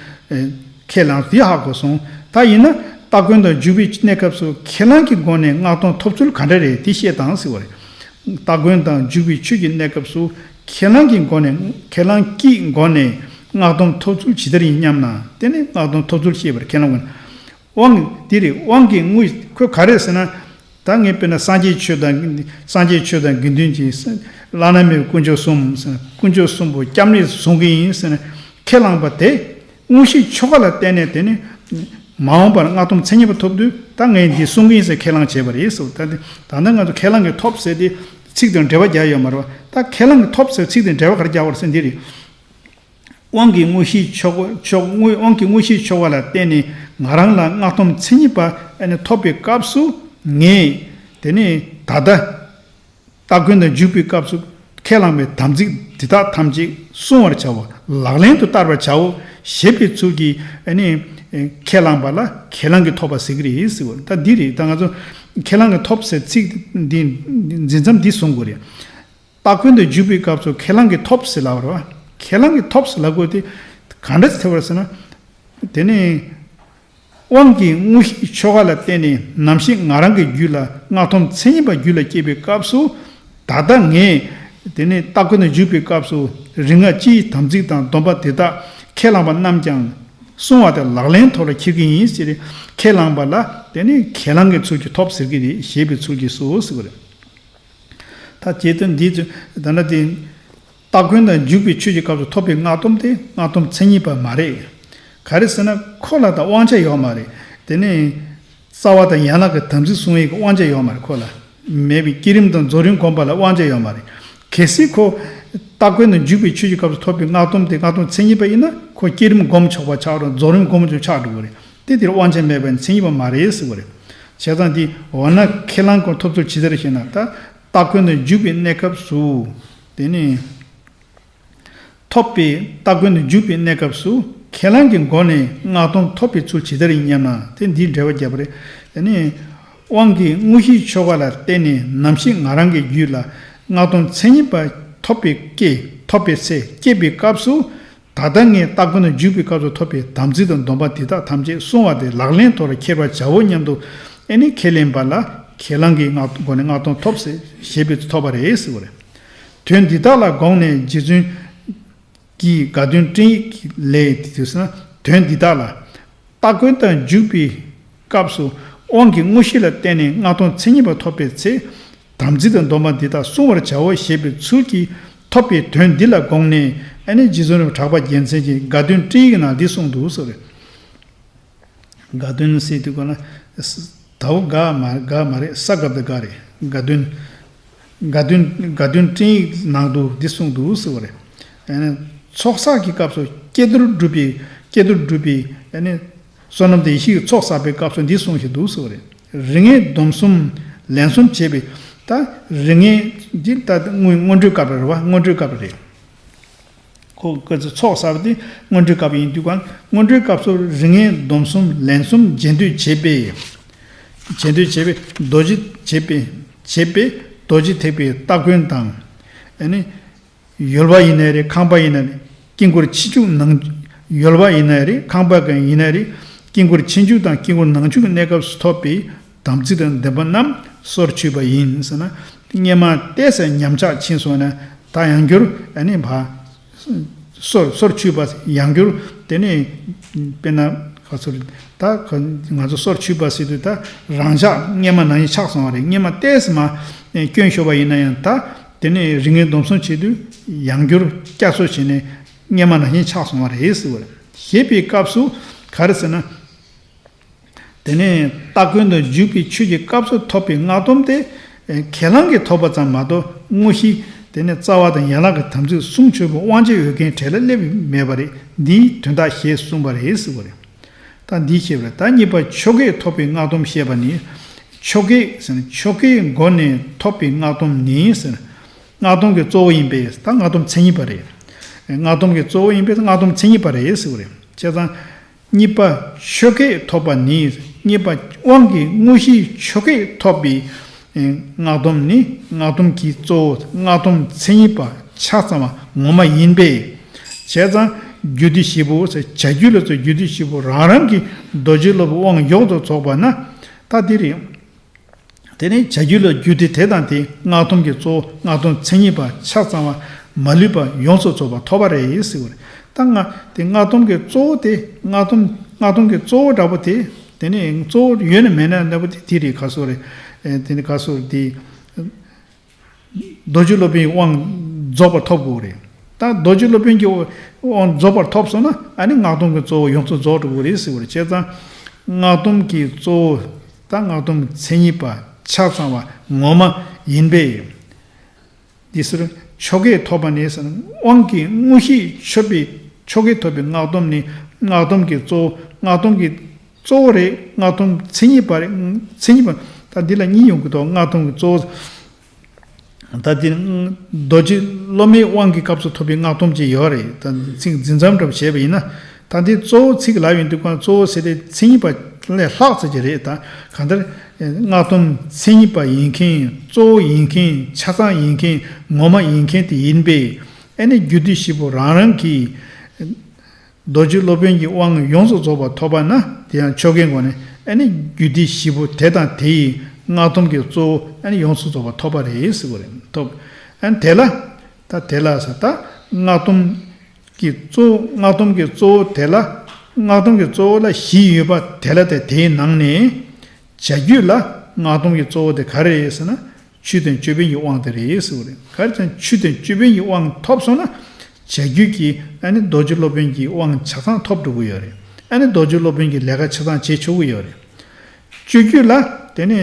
ཁས་བླངས་དེ་ཧ་གོ་སོང་། ད་ཡིན་ན་སྟ་གོན་དང་འཇུག་པའི་གནས་སྐབས་སུ་ཁས་བླངས་ཀྱི་སྒོ་ནས་སྔགས་སྡོམ་ཐོབ་ཚུལ་ག་འདྲ་རེད་དེ་བཤད་དང་ཟེར་བ་རེད། སྟ་གོན་དང་འཇུག་པའི་ཆོས་ཀྱི་གནས་སྐབས་སུ་ཁས་བླངས་ཀྱི་སྒོ་ནས་ཁས་བླངས་ཀྱི་སྒོ་ནས་སྔགས་སྡོམ་ཐོབ་ཚུལ་ཇི་ལྟར་ཡིན་སྙམ་ན། དེ་ནི་སྔགས་སྡོམ་ཐོབ་ཚུལ་བཤད་པར་ཁས་བླངས་ཀྱི་དབང་འདི་རེད། དབང་གི་དངོས་ཁོ་ག་རེ་ཟེར་ན། ད་ངས་དཔེར་ན་སངས་རྒྱས་ཆོས་དང་སངས་རྒྱས་ཆོས་དང་དགེ་འདུན་གྱི་བླ་ན་མེད་པའི་དཀོན་མཆོག་གསུམ་ཟེར་ན། དཀོན་མཆོག་གསུམ་པོ་སྐྱབས་གནས་སུ་བཟུང་གི་ཡིན་ཟེར་ན། ཁས་བླངས་པ་དེ་དངོས་གཞིའི་ཆོ་ག་ལ་བརྟེན་ནས། དེ་ནི་མ་འོངས་པར་སྔགས་སྡོམ་མཚན་ཉིད་པ་ཐོབ་དུས། ད་ངས་འདི་གསུང་གི་ཡིན་ཟེར་ཁས་བླངས་བྱས་པ་རེད་ཟེར། ད་འདི་ད་ལྟ་ང་ཚོ་ཁས་བླངས་ཀྱི་ཐོབ་ཟེར་དེ་ཚིག་དང་འབྲེལ་བ་རྒྱག་ཡོད་མ་རེད་བ། ད་ཁས་བླངས་ཀྱི་ཐོབ་ཟེར་ཚིག་དང་འབྲེལ་བ་ག་རེ་རྒྱག་པ་རེད་ཟེར་འདི་རེད། དབང་གི་དངོས་གཞིའི་ཆོ་ག་ཆོ་དངོས་དབང་གི་དངོས་གཞིའི་ཆོ་ག་ལ་བརྟེན་ནས་ང་རང་ལ་སྔགས་སྡོམ་མཚན་ཉིད་པ་ཨ་ནི་ཐོབ་པའི་སྐབས་སུ། ངས་དེ་ནས་ད་ལྟ་སྟ་གོན་དང་འཇུག་པའི་སྐབས་སུ་ཁས་བླངས་པའི་དམ་ཚིག་འདི་དག་ཐམས་ཅད་བསྲུང་བར་བྱའོ། ལག་ལེན་དུ་བསྟར་བར་བྱའོ་ཞེས་པའི་ཚུལ་གྱིས་ཨ་ནི་ཁས་བླངས་པ་ལ་ཁས་བླངས་ཀྱི་ཐོབ་པ་ཟེར་གྱི་རེད་ཟེར་བ། ད་འདི་རེད། ད་ང་ཚོ་ཁས་བླངས་ཀྱི་ཐོབ་ཟེར་ཚིག་འདི་འཛིན་མཚམས་འདི་བཟུང་དགོས་རེད། སྟ་གོན་དུ་འཇུག་པའི་སྐབས་སུ་ཁས་བླངས་ཀྱི་ཐོབ་ཟེར་ལབ་པ་རེད་བ། ཁས་བླངས་ཀྱི་ཐོབ་ཟེར་ལབ་དགོས་དེ་ག་འདྲ་ཐེ་བར་ཟེར་ན། དེ་ནི་དབང་གི་དངོས་གཞིའི་ཆོ་ག་ལ་བརྟེན་ནས་ནམ་ཞིག་ང་རང་གི་རྒྱུད་ལ་སྔགས་སྡོམ་མཚན་ཉིད་པ་རྒྱུད་ལ་སྐྱེས་པའི་སྐབས་སུ། ད་ལྟ་ངས་དེ་ནི་སྟ་གོན་དུ་འཇུག་པའི་སྐབས་སུ་རིག་སྔགས་སྤྱིའི་དམ་ཚིག་དང་སྡོམ་པ་དེ་དག་ཁས་བླངས་པ་རྣམས་ཀྱང་བསྲུང་བ་དེ་ལག་ལེན་ཐོག་ལ་འཁྱེར་གྱི་ཡིན་ཟེར། ཁས་བླངས་པ་ལ་དེ་ནི་ཁས་བླངས་ཀྱི་ཚུལ་གྱིས་ཐོབ་ཟེར་གྱི་རེད། ཞེས་པའི་ཚུལ་གྱིས་སོ་ཟེར་བ་རེད། ད་བྱེད་དོན་འདི་ཚོ་ད་ལྟ་དེ་སྟ་གོན་དང་འཇུག་པའི་ཆོས་ཀྱི་སྐབས་སུ་ཐོབ་པའི་སྔགས་སྡོམ་དེ་སྔགས་སྡོམ་མཚན་ཉིད་པ་མ་རེད། ག་རེ་ཟེར་ན་ཁོ་ལ་ད་དབང་ཆ་ཡོད་མ་རེད། དེ་ནི་རྩ་བ་དང་ཡན་ལག་གི་དམ་ཚིག་སྲུང་ཡས་ཀྱི་དབང་ཆ་ཡོད་མ་རེད། ཁོ་ལ་མེད་པའི་བསྐྱེད་རིམ་དང་རྫོགས་རིམ་སྒོམ་པ་ལ་དབང་ཆ་ཡོད་མ་རེད། གལ་སྲིད་ཁོ་སྟ་གོན་དང་འཇུག་པའི་ཆོས་ཀྱི་སྐབས་སུ་ཐོབ་པའི་སྔགས་སྡོམ་དེ་སྔགས་སྡོམ་མཚན་ཉིད་པ་ཡིན་ན། ཁོ་བསྐྱེད་རིམ་སྒོམ་ཆོག་པ་ཆགས་རུང་རྫོགས་རིམ་སྒོམ་ཆོག་ཆགས་འགྲོ་གི་རེད། དེ་དེར་དབང་ཆ་མེད་པས་མཚན་ཉིད་པ་མ་རེད་ཟེར་བ་རེད། བྱས་ཙང་དེ་འོ་ན་ཁས་བླངས་ཀྱི་ཐོབ་ཚུལ་ཇི་ལྟར་ཞེ་ན། ད་སྟ་གོན་དུ་འཇུག་པའི་གནས་སྐབས་སུ། དེ་ནི་ཐོབ་པའི་སྟ་གོན་དུ་འཇུག་པའི་གནས་སྐབས་སུ་ཁས་བླངས་ཀྱི་སྒོ་ནས་སྔགས་སྡོམ་ཐོབ་པའི་ཚུལ་ཇི་ལྟར་ཡིན་སྙམ་ན། དེ་འདིའི་འགྲེལ་པ་བརྒྱབ་པ་རེད། དེ་ནི་དབང་གི་དངོས་གཞིའི་ཆོ་ག་ལ་བརྟེན་ནས་ནམ་ཞིག་ང་རང་གི་རྒྱུད་ལ་སྔགས་སྡོམ་མཚན་ཉིད་པ་ཐོབ་པའི་སྐྱེ་ཐོབ་པའི་ཚེ་སྐྱེས་པའི་སྐབས་སུ། ད་ལྟ་ངས་སྟ་གོན་དུ་འཇུག་པའི་སྐབས་སུ་ཐོབ་པའི་དམ་ཚིག་དང་སྡོམ་པ་འདི་དག་ཐམས་ཅད་བསྲུང་བ་དེ་ལག་ལེན་ཐོག་ལ་འཁྱེར་བར་བྱའོ་སྙམ་དུ་ཨེ་ནི་ཁས་ལེན་པ་ལ་ཁས་བླངས་ཀྱི་སྔགས་སྒོ་ནས་སྔགས་སྡོམ་ཐོབ་ཟེར་ཞེས་པའི་ཐོབ་པ་རེད་ཟེར་བ་རེད། དོན་འདི་དག་ལ་དགོངས་ནས་རྗེ་བཙུན་གྱིས་དགའ་སྟོན་སྤྲིངས་ཡིག་ལས་དེ་དུས་ན། དོན་འདི་དག་ལ། སྟ་གོན་དང་འཇུག་པའི་སྐབས་སུ་དབང་གི་དངོས་གཞི་ལ་བརྟེན་ནས་སྔགས་སྡོམ་མཚན་ཉིད་པ་ཐོབ་པའི་ཚེ། དམ་ཚིག་དང་སྡོམ་པ་འདི་དག་བསྲུང་བར་བྱའོ་ཞེས་པའི་ཚུལ་གྱིས་ཐོབ་པའི་དོན་འདི་ལ་དགོངས་ནས། ཨ་ནི་རྗེ་བཙུན་སྒྲོལ་མ་གྲགས་པ་རྒྱལ་མཚན་གྱིས་དགའ་སྟོན་སྤྲིངས་ཡིག་ནང་འདི་གསུངས་འདུག་ཟེར་རེད། དགའ་སྟོན་ཟེར་དུས་གོ་ན། ཟླ་བོ་དགའ་མ་དགའ་མ་རེད། ས་སྐབས་དེ་དགའ་རེད། དགའ་སྟོན། དགའ་སྟོན་དགའ་སྟོན་སྤྲིངས་ཡིག་ནང་དུ་འདི་གསུངས་འདུག་ཟེར་བ་རེད། ཨ་ནི་ཚོགས་བསགས་ཀྱི་སྐབས་སུ་ཀྱེ་རྡོར་སྒྲུབ་པའི་ཀྱེ་རྡོར་སྒྲུབ་པའི་ཨ་ནི་བསོད་ནམས་དང་ཡེ་ཤེས་ཀྱི་ཚོགས་བསགས་པའི་སྐབས་སུ་འདི་གསུངས་ཤིག་འདུག་ཟེར་བ་རེད། རིགས་ལྔའི་སྡོམ་གསུམ་ལན་གསུམ་བྱས་པའི། ད་རིགས་ལྔའི་འདི་ད་སྔོན་སྔོན་འགྲོའི་སྐབས་རེད་བ། སྔོན་འགྲོའི་སྐབས་རེད། ཁོ་སྐབས་སུ་ཚོགས་བསགས་པ་དེ་སྔོན་འགྲོའི་སྐབས་ཡིན་དུས་གང་། སྔོན་འགྲོའི་སྐབས་སུ་རིགས་ལྔའི་སྡོམ་གསུམ་ལན་གསུམ་རྗེས་ཟློས་བྱས་པས། རྗེས་ཟློས་བྱས་པས་རྡོ་རྗེ་བྱས་པས་བྱས་པས་རྡོ་རྗེ་ཐེག་པའི་སྟ་གོན་དང་། ཨ་ནི་ཡོལ་བ་ཡིན་ནའི་རེད། ཁང་པ་ཡིན་ནའི་རེད། དཀྱིལ་འཁོར་ཕྱི་འཇུག་ནང་། ཡོལ་བ་ཡིན་ནའི་རེད། ཁང་པ་གང་ཡིན་ནའི་རེད། དཀྱིལ་འཁོར་ཕྱི་འཇུག་དང་དཀྱིལ་འཁོར་ནང་འཇུག་གི་གནས་སྐབས་སུ་ཐོབ་པའི་དམ་ཚིག་དང་ལྡན་པ་རྣམས་སོར་ཆུད་པ་ཡིན་ཟེར་ན། སྔོན་མ་ཏོག་ཙམ་ཉམས་ཆག་ཕྱིན་སོང་ན་ད་ཡང་བསྐྱར་ཨ་ནི་ཕར་སོར་སོར་ཆུད་པ་ཡང་བསྐྱར། དེ་ནས་དཔེར་ན་ག་ཚོད་རེད། ད་ང་ཚོ་སོར་ཆུད་པ་ཟེར་དུས་ད་རང་ཅག་སྔོན་མ་ནང་བཞིན་ཆགས་སོང་བ་རེད། སྔོན་མ་ཏོག་ཙམ་མར་སྐྱོན་ཤོར་བ་ཡིན་ན་ཡང་། ད་དེ་ནས་རིགས་ལྔའི་སྡོམ་གསུམ་བྱེད་དུས་ཡང་བསྐྱར་བསྐྱར་གསོ་བྱས་ནས་སྔོན་མ་ནང་བཞིན་ཆགས་སོང་བ་རེད་ཟེར་བ་རེད། ཞེས་པའི་སྐབས་སུ་ག་རེ་ཟེར་ན། དེ་ནས་སྟ་གོན་དང་འཇུག་པའི་ཆོས་ཀྱི་སྐབས་སུ་ཐོབ་པའི་སྔགས་སྡོམ་དེ་ཁས་བླངས་ཀྱིས་ཐོབ་པ་ཙམ་མ་གཏོགས། དངོས་གཞི་དེ་ནས་རྩ་བ་དང་ཡན་ལག་གི་དམ་ཚིག་བསྲུང་ཆོག་པའི་དབང་ཆ་ཡོད་མཁན་གྲལ་ལ་སླེབས་མེད་པ་རེད། འདིའི་དོན་དག་ཞེས་གསུངས་པ་རེད་ཟེར་བ་རེད། ད་འདི་བཤད་པ་རེད། ད་གཉིས་པ་ཆོ་གས་ཐོབ་པའི་སྔགས་སྡོམ་བཤད་པ་ནི། ཆོ་གས་ཟེར་ན་ཆོ་གའི་སྒོ་ནས་ཐོབ་པའི་སྔགས་སྡོམ་ནི་ཟེར་ན། སྔགས་སྡོམ་གྱི་གཙོ་བོ་ཡིན་པས། ད་སྔགས་སྡོམ་མཚན་ཉིད་པ་རེད། སྔགས་སྡོམ་གྱི་གཙོ་བོ་ཡིན་པས་སྔགས་སྡོམ་མཚན་ཉིད་པ་རེད་ཟེར་བ་རེད། བྱས་ཙང་། གཉིས་པ་ཆོ་གས་ཐོབ་པ་ནི། གཉིས་པ་དབང་གི་དངོས་གཞིའི་ཆོ་གས་ཐོབ་པའི་སྔགས་སྡོམ་ནི་སྔགས་སྡོམ་གྱི་གཙོ་བོ་སྔགས་སྡོམ་མཚན་ཉིད་པ་ཆ་ཚང་བ་ངོ་མ་ཡིན་པས། བྱས་ཙང་རྒྱུད་སྡེ་བཞི་པོ་ཟེར། བྱ་རྒྱུད་ལ་སོགས་རྒྱུད་སྡེ་བཞི་པོ་རང་རང་གི་རྡོ་རྗེ་སློབ་དབང་ཡོངས་སུ་རྫོགས་པ་ན། ད་འདི་རེད། དེ་ནས་བྱ་རྒྱུད་ལ་རྒྱུད་སྡེ་དེ་དང་དེ་སྔགས་སྡོམ་གྱི་གཙོ་བོ་སྔགས་སྡོམ་མཚན་ཉིད་པ་ཆ་ཚང་བ་མ་ལུས་པ་ཡོངས་སུ་རྫོགས་པ་ཐོབ་པ་རེད་ཟེར་བ་རེད། ད་ང་དེ་སྔགས་སྡོམ་གྱི་གཙོ་བོ་དེ་སྔགས་སྡོམ་སྔགས་སྡོམ་གྱི་གཙོ་བོ་འདྲ་པོ་དེ། དེ་ནས་གཙོ་བོ་ཡོད་ན་མེད་ན་འདྲ་པོ་དེ་དེ་རེད། ག་སོ་རེད། ཨེ་དེ་ནི་ག་སོ་དེ། རྡོ་རྗེ་སློབ་དཔོན་གྱི་དབང་རྫོགས་པར་ཐོབ་དགོས་རེད། ད་རྡོ་རྗེ་སློབ་དཔོན་གྱི་དབང་རྫོགས་པར་ཐོབ་སོང་ན་ཨ་ནི་སྔགས་སྡོམ་གྱི་གཙོ་བོ་ཡོངས་སུ་རྫོགས་འགྲོ་གི་རེད་ཟེར་བ་རེད། བྱས་ཙང་སྔགས་སྡོམ་གྱི་གཙོ་བོ་ད་སྔགས་སྡོམ་མཚན་ཉིད་པ་ཆ་ཚང་བ་ངོ་མ་ཡིན་པས། འདི་ཟེར་ཆོ་གས་ཐོབ་པ་ནི་ཟེར་ན་དབང་གི་དངོས་གཞིས་ཆོད་པའི་ཆོ་གས་ཐོབ་པའི་སྔགས་སྡོམ་ནི་སྔགས་སྡོམ་གྱི་གཙོ་བོ་སྔགས་སྡོམ་གྱི་གཙོ་བོ་རེད། སྔགས་སྡོམ་མཚན་ཉིད་པ་རེད། མཚན་ཉིད་པ་ད་འདི་ལ་གཉིས་ཡོང་གི་འདུག་སྔགས་སྡོམ་གྱི་གཙོ་བོ། ད་འདི་རྡོ་རྗེ་སློབ་མའི་དབང་གི་སྐབས་སུ་ཐོབ་པའི་སྔགས་སྡོམ་ཅིག་ཡོད་རེད། ད་ཚིག་འཛིན་མཚམས་འདྲ་པོ་བྱས་པ་ཡིན་ན་ད་འདི་གཙོ་བོ་ཚིག་ལབ་ཡོང་དུས་གང་གཙོ་བོ་ཟེར་དེ་མཚན་ཉིད་པ་ལས་ལྷག་ཙམ་ཅིག་རེད། ད་གང་ལྟར་སྔགས་སྡོམ་མཚན་ཉིད་པ་ཡིན་མཁན་གཙོ་བོ་ཡིན་མཁན་ཆ་ཚང་ཡིན་མཁན་ངོ་མ་ཡིན་མཁན་དེ་ཡིན་པས། ཨ་ནི་རྒྱུད་སྡེ་བཞི་པོ་རང་རང་གི་རྡོ་རྗེ་སློབ་དཔོན་གྱི་དབང་ཡོངས་སུ་རྫོགས་པ་ཐོབ་པ་ན་དེ་ཡང་ཆོ་གའི་སྒོ་ནས་ཨ་ནི་རྒྱུད་སྡེ་བཞི་པོ་དེ་དང་དེ་ཡི་སྔགས་སྡོམ་གྱི་གཙོ་བོ་ཨ་ནི་ཡོངས་སུ་རྫོགས་པ་ཐོབ་པ་རེད་ཟེར་བ་རེད། ཐོབ། ཨ་ནི་དེ་ལ་ད་དེ་ལ་ཟེར་ད་སྔགས་སྡོམ་གྱི་གཙོ་བོ་སྔགས་སྡོམ་གྱི་གཙོ་བོ་དེ་ལ་སྔགས་སྡོམ་གྱི་གཙོ་བོ་ལ་བཞི་ཡོད་པ་དེ་ལ་དེ་དེའི་ནང་ནས་བྱ་རྒྱུད་ལ་སྔགས་སྡོམ་གྱི་གཙོ་བོ་དེ་ག་རེ་རེད་ཟེར་ན། ཆོས་དང་ཅོད་པན་གྱི་དབང་དེ་རེད་ཟེར་བ་རེད། ག་རེ་ཟེར་ན་ཆོས་དང་ཅོད་པན་གྱི་དབང་ཐོབ་སོང་ན་བྱ་རྒྱུད་ཀྱི་ཨ་ནི་རྡོ་རྗེ་སློབ་དཔོན་གྱི་དབང་ཆ་ཚང་ཐོབ་འགྲོ་གི་ཡོད་རེད། ཨ་ནི་རྡོ་རྗེ་སློབ་དཔོན་གྱི་ལས་ཀ་ཆ་ཚང་བྱེད་ཆོག་གི་ཡོད་རེད། སྤྱོད་རྒྱུད་ལ་དེ་ནི་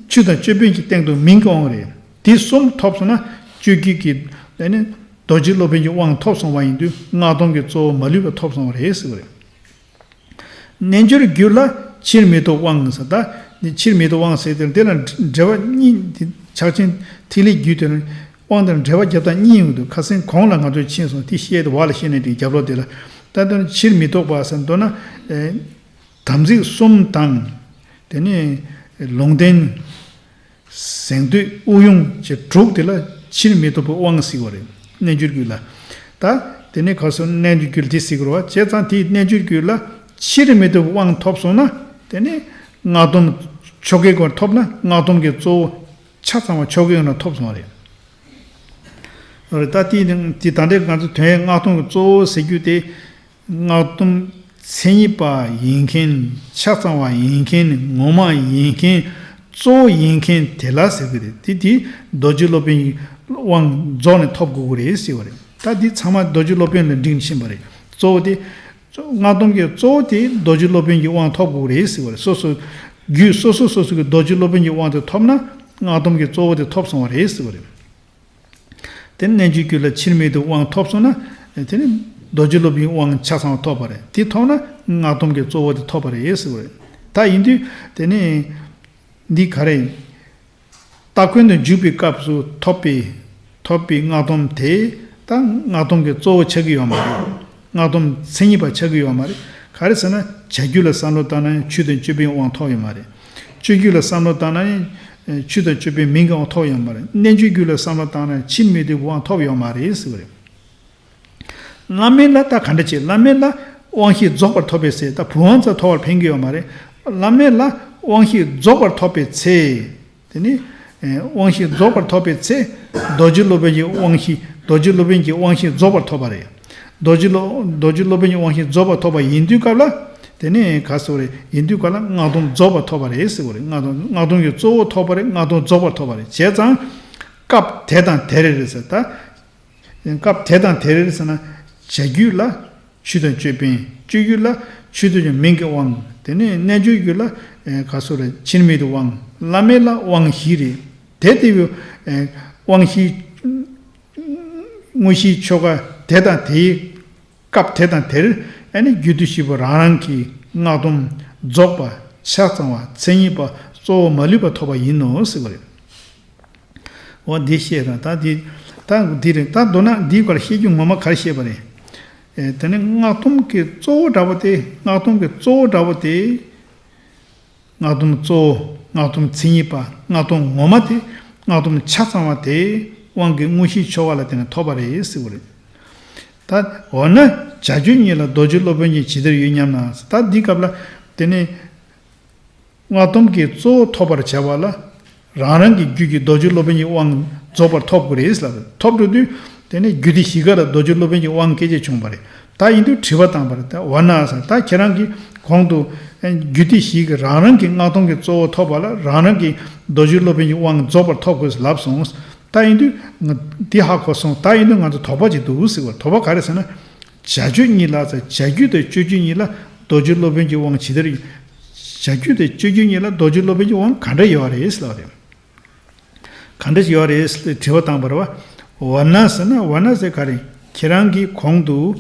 ཆོས་དང་ཅོད་པན་གྱི་སྟེང་དུ་མིང་གི་དབང་རེད། དེ་གསུམ་ཐོབ་སོང་ན་སྤྱོད་རྒྱུད་ཀྱི་ཨ་ནི་རྡོ་རྗེ་སློབ་དཔོན་གྱི་དབང་ཐོབ་སོང་བ་ཡིན་དུས་སྔགས་སྡོམ་གྱི་གཙོ་བོ་མ་ལུས་པ་ཐོབ་སོང་བ་རེད་ཟེར་བ་རེད། རྣལ་འབྱོར་རྒྱུད་ལ་ཕྱིར་མི་ལྡོག་དབང་ཟེར། ད་འདི་ཕྱིར་མི་ལྡོག་དབང་ཟེར་དེ་འདི་ལ་འགྲེལ་པ་གཉིས། འདི་ཕྱག་ཆེན་ཐིག་ལེ་རྒྱུད་དེ་ལ་དབང་དང་འགྲེལ་པ་རྒྱབ་སྟངས་གཉིས་ཡོང་གི་འདུག་ཁ་སང་གོང་ལ་ང་ཚོས་ཕྱིན་སོང་། དེ་བཤད་དེ་བར་ལ་བཤད་ནས་དེ་རྒྱབ་ལོག་དེ་ལ་ད་དོན་ཕྱིར་མི་ལྡོག་པ་ཟེར་མདོར་ན་དམ་ཚིག་གསུམ་དང་དེ་ནས་ལུང་བསྟན། གཟེངས་བསྟོད་དབུགས་དབྱུང་བཅས་དྲུག་དེ་ལ་ཕྱིར་མི་ལྡོག་པའི་དབང་ཟེར་བ་རེད། རྣལ་འབྱོར་རྒྱུད་ལ། ད་དེ་ནས་ག་སོ་རྣལ་འབྱོར་རྒྱུད་ལ་དེ་ཟེར་གི་རེད་བ། བྱས་ཙང་དེའི་རྣལ་འབྱོར་རྒྱུད་ལ་ཕྱིར་མི་ལྡོག་པའི་དབང་ཐོབ་སོང་ན་དེ་ནས་སྔགས་སྡོམ་ཆོ་གའི་སྒོ་ཐོབ་ན་སྔགས་སྡོམ་གྱི་གཙོ་བོ་ཆ་ཚང་བ་ཆོ་གའི་སྒོ་ནས་ཐོབ་སོང་བ་རེད། རེད། ད་དེའི་དེ་ད་ལྟའི་ང་ཚོ་དོན་ཡོད་སྔགས་སྡོམ་གྱི་གཙོ་བོ་ཟེར་རྒྱུ་དེ། སྔགས་སྡོམ་མཚན་ཉིད་པ་ཡིན་མཁན། ཆ་ཚང་བ་ཡིན་མཁན། ངོ་མ་ཡིན་མཁན། གཙོ་བོ་ཡིན་མཁན་དེ་ལ་ཟེར་གི་རེད། དེ་དེ་རྡོ་རྗེ་སློབ་དཔོན་གྱི་དབང་རྫོགས་ནས་ཐོབ་དགོས་ཀྱི་རེད་ཟེར་བ་རེད། ད་འདི་ཚང་མ་རྡོ་རྗེ་སློབ་དཔོན་ལ་འགྲིག་ནས་ཕྱིན་པ་རེད། གཙོ་བོ་དེ་སྔགས་སྡོམ་གྱི་གཙོ་བོ་དེ་རྡོ་རྗེ་སློབ་དཔོན་གྱི་དབང་ཐོབ་དགོས་ཀྱི་རེད་ཟེར་བ་རེད། སོ་སོ་རྒྱུད་སོ་སོ་སོ་སོ་གི་རྡོ་རྗེ་སློབ་དཔོན་གྱི་དབང་དེ་ཐོབ་ན་སྔགས་སྡོམ་གྱི་གཙོ་བོ་དེ་ཐོབ་སོང་བ་རེད་ཟེར་བ་རེད། དེ་ནས་རྣལ་འབྱོར་རྒྱུད་ལ་ཕྱིར་མི་ལྡོག་དབང་ཐོབ་སོང་ན། དེ་ནི་རྡོ་རྗེ་སློབ་དཔོན་དབང་ཆ་ཚང་ཐོབ་པ་རེད། དེ་ཐོབ་ན་སྔགས་སྡོམ་གྱི་གཙོ་བོ་དེ་ཐོབ་པ་རེད་ཟེར་བ་རེད། ད་ཡིན་དུས་དེ་ནི་འདི་ག་རེ། སྟ་གོན་དུ་འཇུག་པའི་སྐབས་སུ་ཐོབ་པའི་ཐོབ་པའི་སྔགས་སྡོམ་དེ་ད་སྔགས་སྡོམ་གྱི་གཙོ་བོ་ཆགས་ཀྱི་ཡོད་མ་རེད། སྔགས་སྡོམ་མཚན་ཉིད་པ་ཆགས་ཀྱི་ཡོད་མ་རེད། ག་རེ་ཟེར་ན་བྱ་རྒྱུད་ལ་བསམ་བློ་བཏང་ན་ཡང་ཆོས་དང་ཅོད་པན་དབང་ཐོབ་ཡོད་མ་རེད། སྤྱོད་རྒྱུད་ལ་བསམ་བློ་བཏང་ན་ཡང་ཆོས་དང་ཅོད་པན་མིང་གི་དབང་ཐོབ་ཡོད་མ་རེད། རྣལ་འབྱོར་རྒྱུད་ལ་བསམ་བློ་བཏང་ན་ཕྱིར་མི་ལྡོག་པའི་དབང་ཐོབ་ཡོད་མ་རེད་ཟེར་བ་རེད། བླ་མེད་ལ་ད་ག་འདྲ་བྱེད། བླ་མེད་ལ་དབང་ཤེས་རྫོགས་པར་ཐོབ་པའི་ཚེ། ད་བུམ་དབང་ཙམ་ཐོབ་པར་ཕན་གྱི་ཡོད་མ་རེད། བླ་མེད་ལ་དབང་ཤེས་རྫོགས་པར་ཐོབ་པའི་ཚེ། དེ་ནི་ཨེ་དབང་ཤེས་རྫོགས་པར་ཐོབ་པའི་ཚེ། རྡོ་རྗེ་སློབ་དཔོན་གྱི་དབང་ཤེས་རྡོ་རྗེ་སློབ་དཔོན་གྱི་དབང་ཤེས་རྫོགས་པར་ཐོབ་པ་རེད། རྡོ་རྗེ་སློབ་རྡོ་རྗེ་སློབ་དཔོན་གྱི་དབང་ཤེས་རྫོགས་པར་ཐོབ་པ་ཡིན་དུས་སྐབས་ལ། དེ་ནི་ག་སོ་རེད། ཡིན་དུས་སྐབས་ལ་སྔགས་སྡོམ་རྫོགས་པར་ཐོབ་པ་རེད་ཟེར་བ་རེད། སྔགས་སྡོམ་སྔགས་སྡོམ་གྱི་གཙོ་བོ་ཐོབ་པ་རེད། སྔགས་སྡོམ་རྫོགས་པར་ཐོབ་པ་རེད། བྱས་ཙང་། སྐབས་དེ་དང་དེ་རེ་རེ་ཟེར་ད། སྐབས་དེ་དང་དེ་རེ་རེ་ཟེར་ན། བྱ་རྒྱུད་ལ་ཆོས་དང་ཅོད་པན། སྤྱོད་རྒྱུད་ལ་ཆོས་དང་མིང་གི་དབང་། དེ་ནས་རྣལ་འབྱོར་རྒྱུད་ལ་ག་སོ་རེད། ཕྱིར་མི་ལྡོག་དབང་། བླ་མེད་ལ་དབང་བཞི་རེད། དེ་ལྟ་བུའི་དབང་བཞིའི་དངོས་གཞིའི་ཆོ་ག་དེ་དང་དེའི་སྐབས་དེ་དང་དེར་ཨ་ནི་རྒྱུད་སྡེ་བཞི་པོ་རང་རང་གི་སྔགས་སྡོམ་རྫོགས་པ་ཆ་ཚང་བ་མཚན་ཉིད་པ་གཙོ་བོ་མ་ལུས་པ་ཐོབ་པ་ཡིན་ནོ་ཟེར་བ་རེད། འོ་འདི་བཤད་ར་ད་འདི་ད་འདི་རེད། ད་མདོར་ན་འདིའི་སྐོར་བཤད་རྒྱུ་ངོ་མ་ག་རེ་བཤད་པ་རེད། ཨེ་དེ་ནི་སྔགས་སྡོམ་གྱི་གཙོ་བོ་འདྲ་བོ་དེ་སྔགས་སྡོམ་གྱི་གཙོ་བོ་འདྲ་བོ་དེ། སྔགས་སྡོམ་གཙོ་བོ། སྔགས་སྡོམ་མཚན་ཉིད་པ། སྔགས་སྡོམ་ངོ་མ་དེ། སྔགས་སྡོམ་ཆ་ཚང་བ་དེ་དབང་གི་དངོས་གཞིའི་ཆོ་ག་ལ་བརྟེན་ནས་ཐོབ་པ་རེད་ཟེར་བ་རེད། ད་འོ་ན་བྱ་རྒྱུད་གཉིས་ལ་རྡོ་རྗེ་སློབ་དཔོན་གྱིས་ཇི་ལྟར་ཡོད་སྙམ་ན། ད་འདི་སྐབས་ལ་དེ་ནི་སྔགས་སྡོམ་གྱི་གཙོ་བོ་ཐོབ་པར་བྱ་བ་ལ་རང་རང་གི་རྒྱུད་ཀྱི་རྡོ་རྗེ་སློབ་དཔོན་གྱི་དབང་རྫོགས་པར་ཐོབ་དགོས་རེད་ལབ། ཐོབ་འགྲོ་དུས་དེ་ནི་རྒྱུད་སྡེ་བཞི་ཀ་ལ་རྡོ་རྗེ་སློབ་དཔོན་གྱི་དབང་སྐད་ཅིག་བྱུང་བ་རེད། ད་ཡིན་དུས་དྲི་བ་བཏང་པ་རེད། ད་ཝ་ན་ཟེར། ད་ཁྱེད་རང་གིས་གོང་དུ་རྒྱུད་སྡེ་བཞི་གི་རང་རང་གི་སྔགས་སྡོམ་གྱི་གཙོ་བོ་ཐོབ་པ་ལ་རང་རང་གི་རྡོ་རྗེ་སློབ་དཔོན་གྱི་དབང་རྫོགས་པར་ཐོབ་དགོས་ལབ་སོང་། ད་ཡིན་དུས་ང་འདི་ཧ་གོ་སོང་། ད་ཡིན་དུས་ང་ཚོ་དོགས་པ་ཅིག་འདུག་ཟེར་བ། དོགས་པ་ག་རེ་ཟེར་ན། བྱ་རྒྱུད་གཉིས་ལ་ཟེར། བྱ་རྒྱུད་དང་སྤྱོད་རྒྱུད་གཉིས་ལ་རྡོ་རྗེ་སློབ་དཔོན་གྱི་དབང་ཇི་ལྟར་ཡོད། བྱ་རྒྱུད་དང་སྤྱོད་རྒྱུད་གཉིས་ལ་རྡོ་རྗེ་སློབ་དཔོན་གྱི་དབང་ག་འདྲ་ཡོད་རེད་ཟེར་བ་རེད། ག་འདྲ་ཡོད་རེད་ཟེར་དྲི་བ་བཏང་བ་རེད་བ། ཝ་ན་ཟེར་ན། ཝ་ན་ཟེར་ག་རེ། ཁྱེད་རང་གིས་གོང་དུ་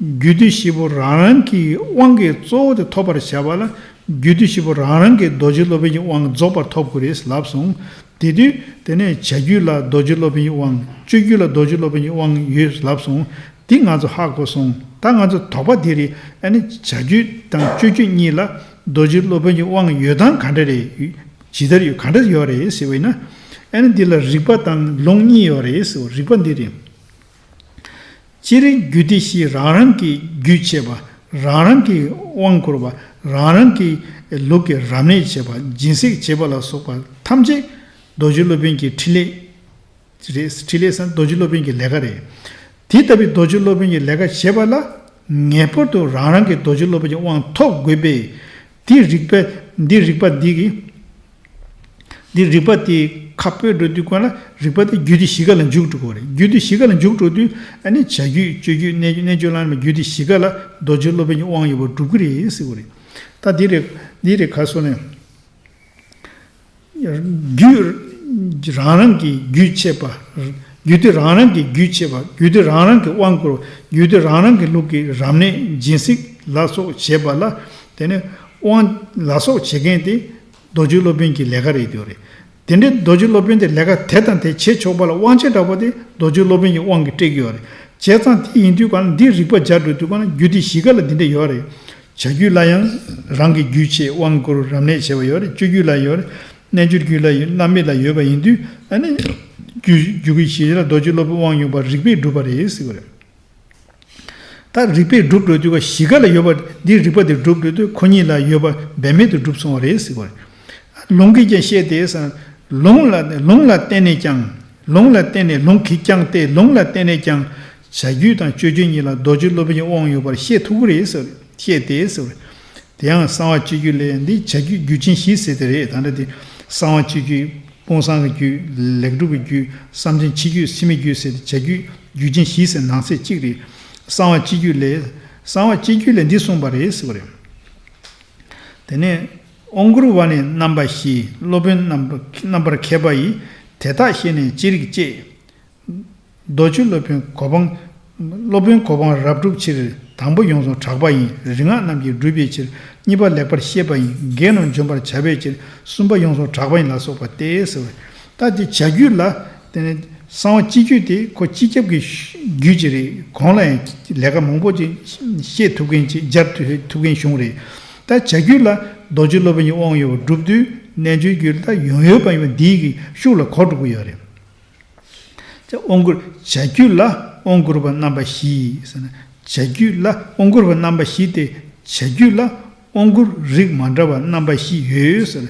རྒྱུད་སྡེ་བཞི་པོ་རང་རང་གི་དབང་གི་གཙོ་བོ་དེ་ཐོབ་པར་བྱ་བ་ལ་རྒྱུད་སྡེ་བཞི་པོ་རང་རང་གི་རྡོ་རྗེ་སློབ་དཔོན་གྱི་དབང་རྫོགས་པར་ཐོབ་དགོས་རེད་ལབ་སོང་། དེ་དུས་དེ་ནས་བྱ་རྒྱུད་ལ་རྡོ་རྗེ་སློབ་དཔོན་གྱི་དབང་། སྤྱོད་རྒྱུད་ལ་རྡོ་རྗེ་སློབ་དཔོན་གྱི་དབང་ཡོད་ལབ་སོང་། འདི་ང་ཚོ་ཧ་གོ་སོང་། ད་ང་ཚོ་དོགས་པ་འདི་རེད། ཨ་ནི་བྱ་རྒྱུད་དང་སྤྱོད་རྒྱུད་གཉིས་ལ་རྡོ་རྗེ་སློབ་དཔོན་གྱི་དབང་ཡོད་སྟངས་ག་འདྲ་རེད། ཇི་ལྟར་ཡོད། ག་འདྲ་ཡོད་རེད་ཟེར་བས་ན། ཨ་ནི་འདི་ལ་རིགས་པ་དང་ལུང་གཉིས་ཡོད་རེད་ཟེར་བ། རིགས་པ་འདི་རེད། སྤྱིར་རྒྱུད་སྡེ་བཞི་རང་རང་གི་རྒྱུད་བྱེད་པ། རང་རང་གི་དབང་བསྐུར་བ། རང་རང་གི་ལུགས་ཀྱི་རབ་གནས་བྱེད་པ། སྦྱིན་སྲེག་བྱེད་པ་ལ་སོགས་པ་ཐམས་ཅད་རྡོ་རྗེ་སློབ་དཔོན་གྱི་ཕྲིན་ལས་རེད། ཕྲིན་ལས་ཟེར་ན་རྡོ་རྗེ་སློབ་དཔོན་གྱི་ལས་ཀ་རེད། དེ་ལྟ་བུའི་རྡོ་རྗེ་སློབ་དཔོན་གྱི་ལས་ཀ་བྱེད་པ་ལ་ངེས་པར་དུ་རང་རང་གི་རྡོ་རྗེ་སློབ་དཔོན་གྱི་དབང་ཐོབ་དགོས་པས། འདི་རིགས་པ། འདི་རིགས་པ་འདི་གི། འདི་རིགས་པ་དེ་ཁ་སྤོས་འགྲོ་དུས་གོང་ལ་རིགས་པ་དེ་རྒྱུད་སྡེ་བཞི་ཀ་ལ་འཇུག་འགྲོ་གི་རེད། རྒྱུད་སྡེ་བཞི་ཀ་ལ་འཇུག་འགྲོ་དུས་ཨ་ནི་བྱ་རྒྱུད་སྤྱོད་རྒྱུད་རྣལ་རྣལ་འབྱོར་ལམ་རྣམ་རྒྱུད་སྡེ་བཞི་ཀ་ལ་རྡོ་རྗེ་སློབ་དཔོན་གྱི་དབང་ཡོད་པར་སྒྲུབ་ཀྱི་རེད་ཟེར་གྱི་རེད། ད་འདི་རེད། འདི་རེད་ག་སོ་ནས། རྒྱུད། རང་རང་གི་རྒྱུད་བྱེད་པ། རྒྱུད་སྡེ་རང་རང་གི་རྒྱུད་བྱེད་པ། རྒྱུད་སྡེ་རང་རང་གི་དབང་བསྐུར་བ། རྒྱུད་སྡེ་རང་རང་གི་ལུགས་ཀྱི་རབ་གནས་སྦྱིན་སྲེག་ལ་སོགས་བྱེད་པ་ལ། དེ་ནས་དབང་ལ་སོགས་བྱེད་མཁན་དེ་རྡོ་རྗེ་སློབ་དཔོན་གྱི་ལས་ཀ་རེད་འདོད་རེད། དེ་འདྲའི་རྡོ་རྗེ་སློབ་དཔོན་དེ་ལས་ཀ་དེ་དང་དེ་བྱེད་ཆོག་པ་ལ་དབང་ཆེན་དྲག་པོ་དེ་རྡོ་རྗེ་སློབ་དཔོན་གྱི་དབང་གིས་སྤྲད་ཀྱི་ཡོད་རེད། བྱས་ཙང་དེ་ཡིན་དུས་གང་ལ་འདི་རིགས་པ་སྦྱར་འགྲོ་དུས་གང་ལ་རྒྱུད་སྡེ་བཞི་ཀ་ལ་འདི་འདྲ་ཡོད་རེད། བྱ་རྒྱུད་ལ་ཡང་རང་གི་རྒྱུད་བྱེད་དབང་བསྐུར་རབ་གནས་བྱེད་པ་ཡོད་རེད། སྤྱོད་རྒྱུད་ལ་ཡོད་རེད། རྣལ་འབྱོར་རྒྱུད་ལ་ཡོད། རྣམ་སྨིན་ལ་ཡོད་པ་ཡིན་དུས་ཨ་ནི་རྒྱུད་རྒྱུད་ཀྱི་གཞི་ལ་རྡོ་རྗེ་སློབ་དཔོན་དབང་ཡོད་པ་རིགས་པས་གྲུབ་པ་རེད་ཟེར་བ་རེད། ད་རིགས་པས་གྲུབ་འགྲོ་དུས་ག་གཞི་ཀ་ལ་ཡོད་པ་འདི་རིགས་པ་དེ་གྲུབ་འགྲོ་དུས་ཁོ་གཉིས་ལ་ཡོད་པ་འབད་མེད་དུ་གྲུབ་སོང་བ་རེད་ཟེར་བ་རེད། ལུང་གིས་ཀྱང་བཤད་དེ་ཟེར། ལུང་ལ་ལུང་ལ་བརྟེན་ནས་ཀྱང་། ལུང་ལ་བརྟེན་ནས་ལུང་གིས་ཀྱང་སྟེ་ལུང་ལ་བརྟེན་ནས་ཀྱང་། བྱ་རྒྱུད་དང་སྤྱོད་རྒྱུད་གཉིས་ལ་རྡོ་རྗེ་སློབ་དཔོན་གྱི་དབང་ཡོད་པར་བཤད་ཐུབ་ཀྱི་རེད་ཟེར། བཤད་དེ་ཟེར། དེ་ཡང་གསང་བ་སྤྱོད་རྒྱུད་ལས་འདི་བྱ་རྒྱུད་རྒྱུད་ཆེན་བཞི་ཟེར་དེ་རེད། ད་ལྟ་དེ་གསང་བ་སྤྱོད་རྒྱུད། དཔུང་བཟང་གི་རྒྱུད། ལེགས་གྲུབ་ཀྱི་རྒྱུད། བསམ་གཏན་ཆོས་རྒྱུད། སེམས་མེད་རྒྱུད་ཟེར་ཏེ་བྱ་རྒྱུད་རྒྱུད་ཆེན་བཞི་ཟེར་ནང་གསེས་གཅིག་རེད། གསང་བ་སྤྱོད་རྒྱུད་ལས། གསང་བ་སྤྱོད་རྒྱུད་ལས་འདི་གསུངས་པ་རེད་ཟེར་བ་རེད། དེ་ནས་དབང་བསྐུར་བ་ནི་རྣམ་པ་བཞི། སློབ་དཔོན་རྣམ་པ་རྣམ་པར་མཁས་པ་ཡི། དེ་དག་ཤེས་ནས་ཅི་རིགས་བསྐྱེད། རྡོ་རྗེ་སློབ་དཔོན་གོ་འཕང་། སློབ་དཔོན་གོ་འཕང་རབ་སྒྲུབ་ཕྱིར། དང་པོ་ཡོངས་སུ་གྲགས་པ་ཡིན། རིག་སྔགས་རྣམས་ཀྱིས་སྒྲུབ་པའི་ཕྱིར། གཉིས་པ་ལེགས་པར་ཤེས་པ་ཡིན། དགེ་རྣམས་འཇོམས་པར་བྱ་བའི་ཕྱིར། གསུམ་པ་ཡོངས་སུ་གྲགས་པ་ཡིན་ལ་སོགས་པ་སྟེ་ཟེར་བ། ད་དེ་བྱ་རྒྱུད་ལ་དེ་ནས་གསང་བ་སྤྱི་རྒྱུད་དེ་ཁོ་སྤྱི་ཁྱབ་ཀྱི་རྒྱུད་ཅིག་རེད། གོང་ལ་ཡང་ལས་ཀ་མང་པོ་ཅིག་བཤད་ཐུབ་མཁན་ཅིག་སྦྱར་ཐུབ་མཁན་གཞུང་རེད། ད་བྱ་རྒྱུད་ལ་རྡོ་རྗེ་སློབ་དཔོན་གྱི་དབང་ཡོད་པར་སྒྲུབ་དུས་རྣལ་འབྱོར་རྒྱུད་ལ་ཡོང་ཡོད་པ་ཡིན་པ་འདིའི་གི་ཤུགས་ལ་གོ་འགྲོ་གི་ཡོད་རེད། དབང་བསྐུར། བྱ་རྒྱུད་ལ་དབང་བསྐུར་བ་རྣམ་པ་བཞི་ཟེར་ན། བྱ་རྒྱུད་ལ་དབང་བསྐུར་བ་རྣམ་པ་བཞི་སྟེ། བྱ་རྒྱུད་ལ་དབང་བསྐུར་རིགས་མ་འདྲ་བ་རྣམ་པ་བཞི་ཡོད་ཟེར།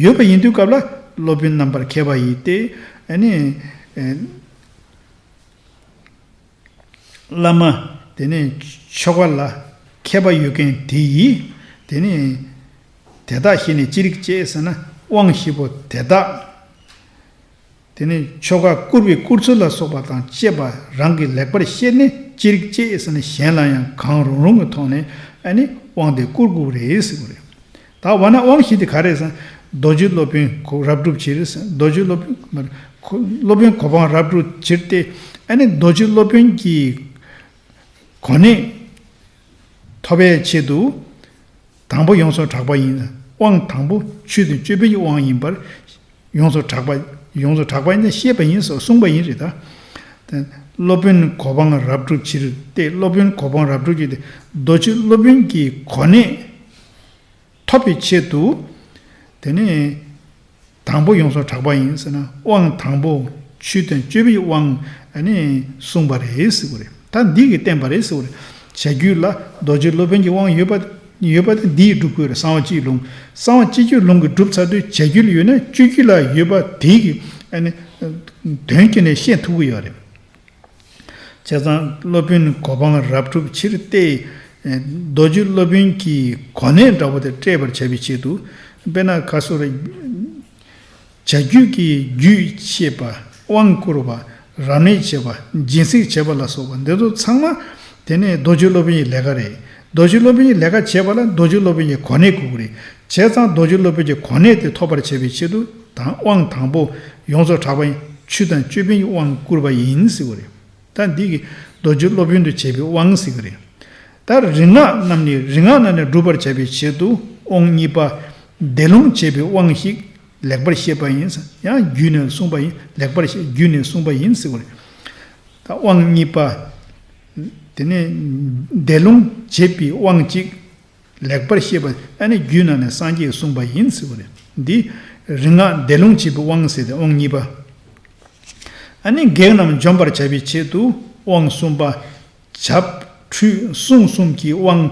ཡོད་པ་ཡིན་དུས་སྐབས་ལ་སློབ་དཔོན་རྣམ་པར་མཁས་པ་ཡིས་ཏེ། ཨ་ནི། ཨེ། བླ་མ། དེ་ནས་ཆོ་ག་ལ་མཁས་པ་ཡོད་མཁན་དེ་ཡིས། དེ་ནས་དེ་དག་ཤེས་ནས་ཅི་རིགས་བསྐྱེད་ཟེར་ན། དབང་བཞི་པོ་དེ་དག་དེ་ནས་ཆོ་ག་བསྐུར་བའི་བསྐུར་ཚུལ་ལ་སོགས་པ་དང་བཅས་པ་རང་གིས་ལེགས་པར་ཤེས་ནས་ཅི་རིགས་བསྐྱེད་ཟེར་ན་གཞན་ལ་ཡང་གང་རུང་རུང་གི་ཐོག་ནས་ཨ་ནི་དབང་དེ་བསྐུར་དགོས་རེད་ཟེར་གྱི་རེད། ད་འོ་ན་དབང་བཞི་དེ་ག་རེ་ཟེར་ན། རྡོ་རྗེ་སློབ་དཔོན་གོ་རབ་སྒྲུབ་ཕྱིར་ཟེར། རྡོ་རྗེ་སློབ་དཔོན་མ་རེད། ཁོ་སློབ་དཔོན་གོ་འཕང་རབ་སྒྲུབ་ཕྱིར་ཏེ། ཨ་ནི་རྡོ་རྗེ་སློབ་དཔོན་གྱི་གོ་གནས་ཐོབ་པའི་ཆེད་དུ། དང་པོ་ཡོངས་སུ་གྲགས་པ་ཡིན། དབང་དང་པོ་ཆོས་དང་སྤྱོད་པའི་དབང་ཡིན་པར། ཡོངས་སུ་གྲགས་པ། ཡོངས་སུ་གྲགས་པ་ཡིན་ན་ཤེས་པ་ཡིན་ཟེར་གསུངས་པ་ཡིན་རེད་ད། དེ་སློབ་དཔོན་གོ་འཕང་རབ་སྒྲུབ་ཕྱིར་ཏེ། སློབ་དཔོན་གོ་འཕང་རབ་སྒྲུབ་ཀྱི་དེ་རྡོ་རྗེ་སློབ་དཔོན་གྱི་གོ་གནས་ཐོབ་པའི་ཆེད་དུ། དེ་ནས་དང་པོ་ཡོངས་སུ་གྲགས་པ་ཡིན་ཟེར་ན། དབང་དང་པོ་ཆོས་དང་སྤྱོད་པའི་དབང་ཨ་ནི་གསུངས་པ་རེད་ཟེར་གྱི་རེད། ད་འདི་གིས་བསྟན་པ་རེད་ཟེར་གྱི་རེད། བྱ་རྒྱུད་ལ་རྡོ་རྗེ་སློབ་དཔོན་གྱི་དབང་ཡོད་པ། ཡོད་པ་དེ་འདིས་སྒྲུབ་དགོས་རེད། གསང་བ་སྤྱིའི་ལུང་། གསང་བ་སྤྱི་རྒྱུད་ལུང་གིས་སྒྲུབ་ཚར་དུས་བྱ་རྒྱུད་ལ་ཡོད་ན་སྤྱོད་རྒྱུད་ལ་ཡོད་པ་དེ་གི་ཨ་ནི་དོན་གྱིས་ནས་ཤེས་ཐུབ་ཀྱི་ཡོད་རེད། བྱས་ཙང་སློབ་དཔོན་གོ་འཕང་རབ་སྒྲུབ་ཕྱིར་ཏེ། རྡོ་རྗེ་སློབ་དཔོན་གྱི་གོ་གནས་འདྲ་བོ་དེ་སྤྲད་པར་བྱ་བའི་ཆེད་དུ། དཔེར་ན་ཁ་སོ་རེ། བྱ་རྒྱུད་ཀྱི་རྒྱུད་བཤད་པ། དབང་བསྐུར་བ། རབ་གནས་བྱེད་པ། སྦྱིན་སྲེག་བྱེད་པ་ལ་སོགས་པ་འདི་ཚོ་ཚང་མ། དེ་ནས་རྡོ་རྗེ་སློབ་དཔོན་གྱི་ལས་ཀ་རེད། རྡོ་རྗེ་སློབ་དཔོན་གྱི་ལས་ཀ་བྱེད་པ་ལ་རྡོ་རྗེ་སློབ་དཔོན་གྱི་གོ་གནས་དགོས་ཀྱི་རེད། བྱས་ཙང་རྡོ་རྗེ་སློབ་དཔོན་གྱི་གོ་གནས་དེ་ཐོབ་པར་བྱ་བའི་ཆེད་དུ་དང་དབང་དང་པོ་ཡོངས་སུ་གྲགས་པ་ཡིན། ཆོས་དང་ཅོད་པན་གྱི་དབང་བསྐུར་བ་ཡིན་ཟེར་བ་རེད། ད་འདི་གི་རྡོ་རྗེ་སློབ་དཔོན་དུ་བྱས་པའི་དབང་ཟེར་གྱི་རེད། ད་རིག་སྔགས་རྣམས་ནི་རིག་སྔགས་རྣམས་ནི་སྒྲུབ་པར་བྱ་བའི་ཆེད་དུ་དབང་གཉིས་པ། བཟླས་ལུང་བྱེད་པའི་དབང་ཞིག་ལེགས་པར་བཤད་པ་ཡིན། ཡང་རྒྱུད་ནས་གསུངས་པ་ཡིན། ལེགས་པར་བཤད་རྒྱུད་ནས་གསུངས་པ་ཡིན་ཟེར་བ་རེད། ད་དབང་གཉིས་པ། དེ་ནས་བཟླས་ལུང་བྱེད་པའི་དབང་གཅིག་ལེགས་པར་བཤད་པ་ཨ་ནི་རྒྱུད་ནང་ནས་སངས་རྒྱས་གསུངས་པ་ཡིན་ཟེར་བ་རེད། འདི་རིག་སྔགས་བཟླས་ལུང་བྱེད་པའི་དབང་ཟེར་ཏེ་དབང་གཉིས་པ། ཨ་ནི་བགེགས་རྣམས་འཇོམས་པར་བྱ་བའི་ཆེད་དུ་དབང་གསུམ་པ། བྱབ་ཁྲུས་བསྲུང་གསུམ་གྱི་དབང་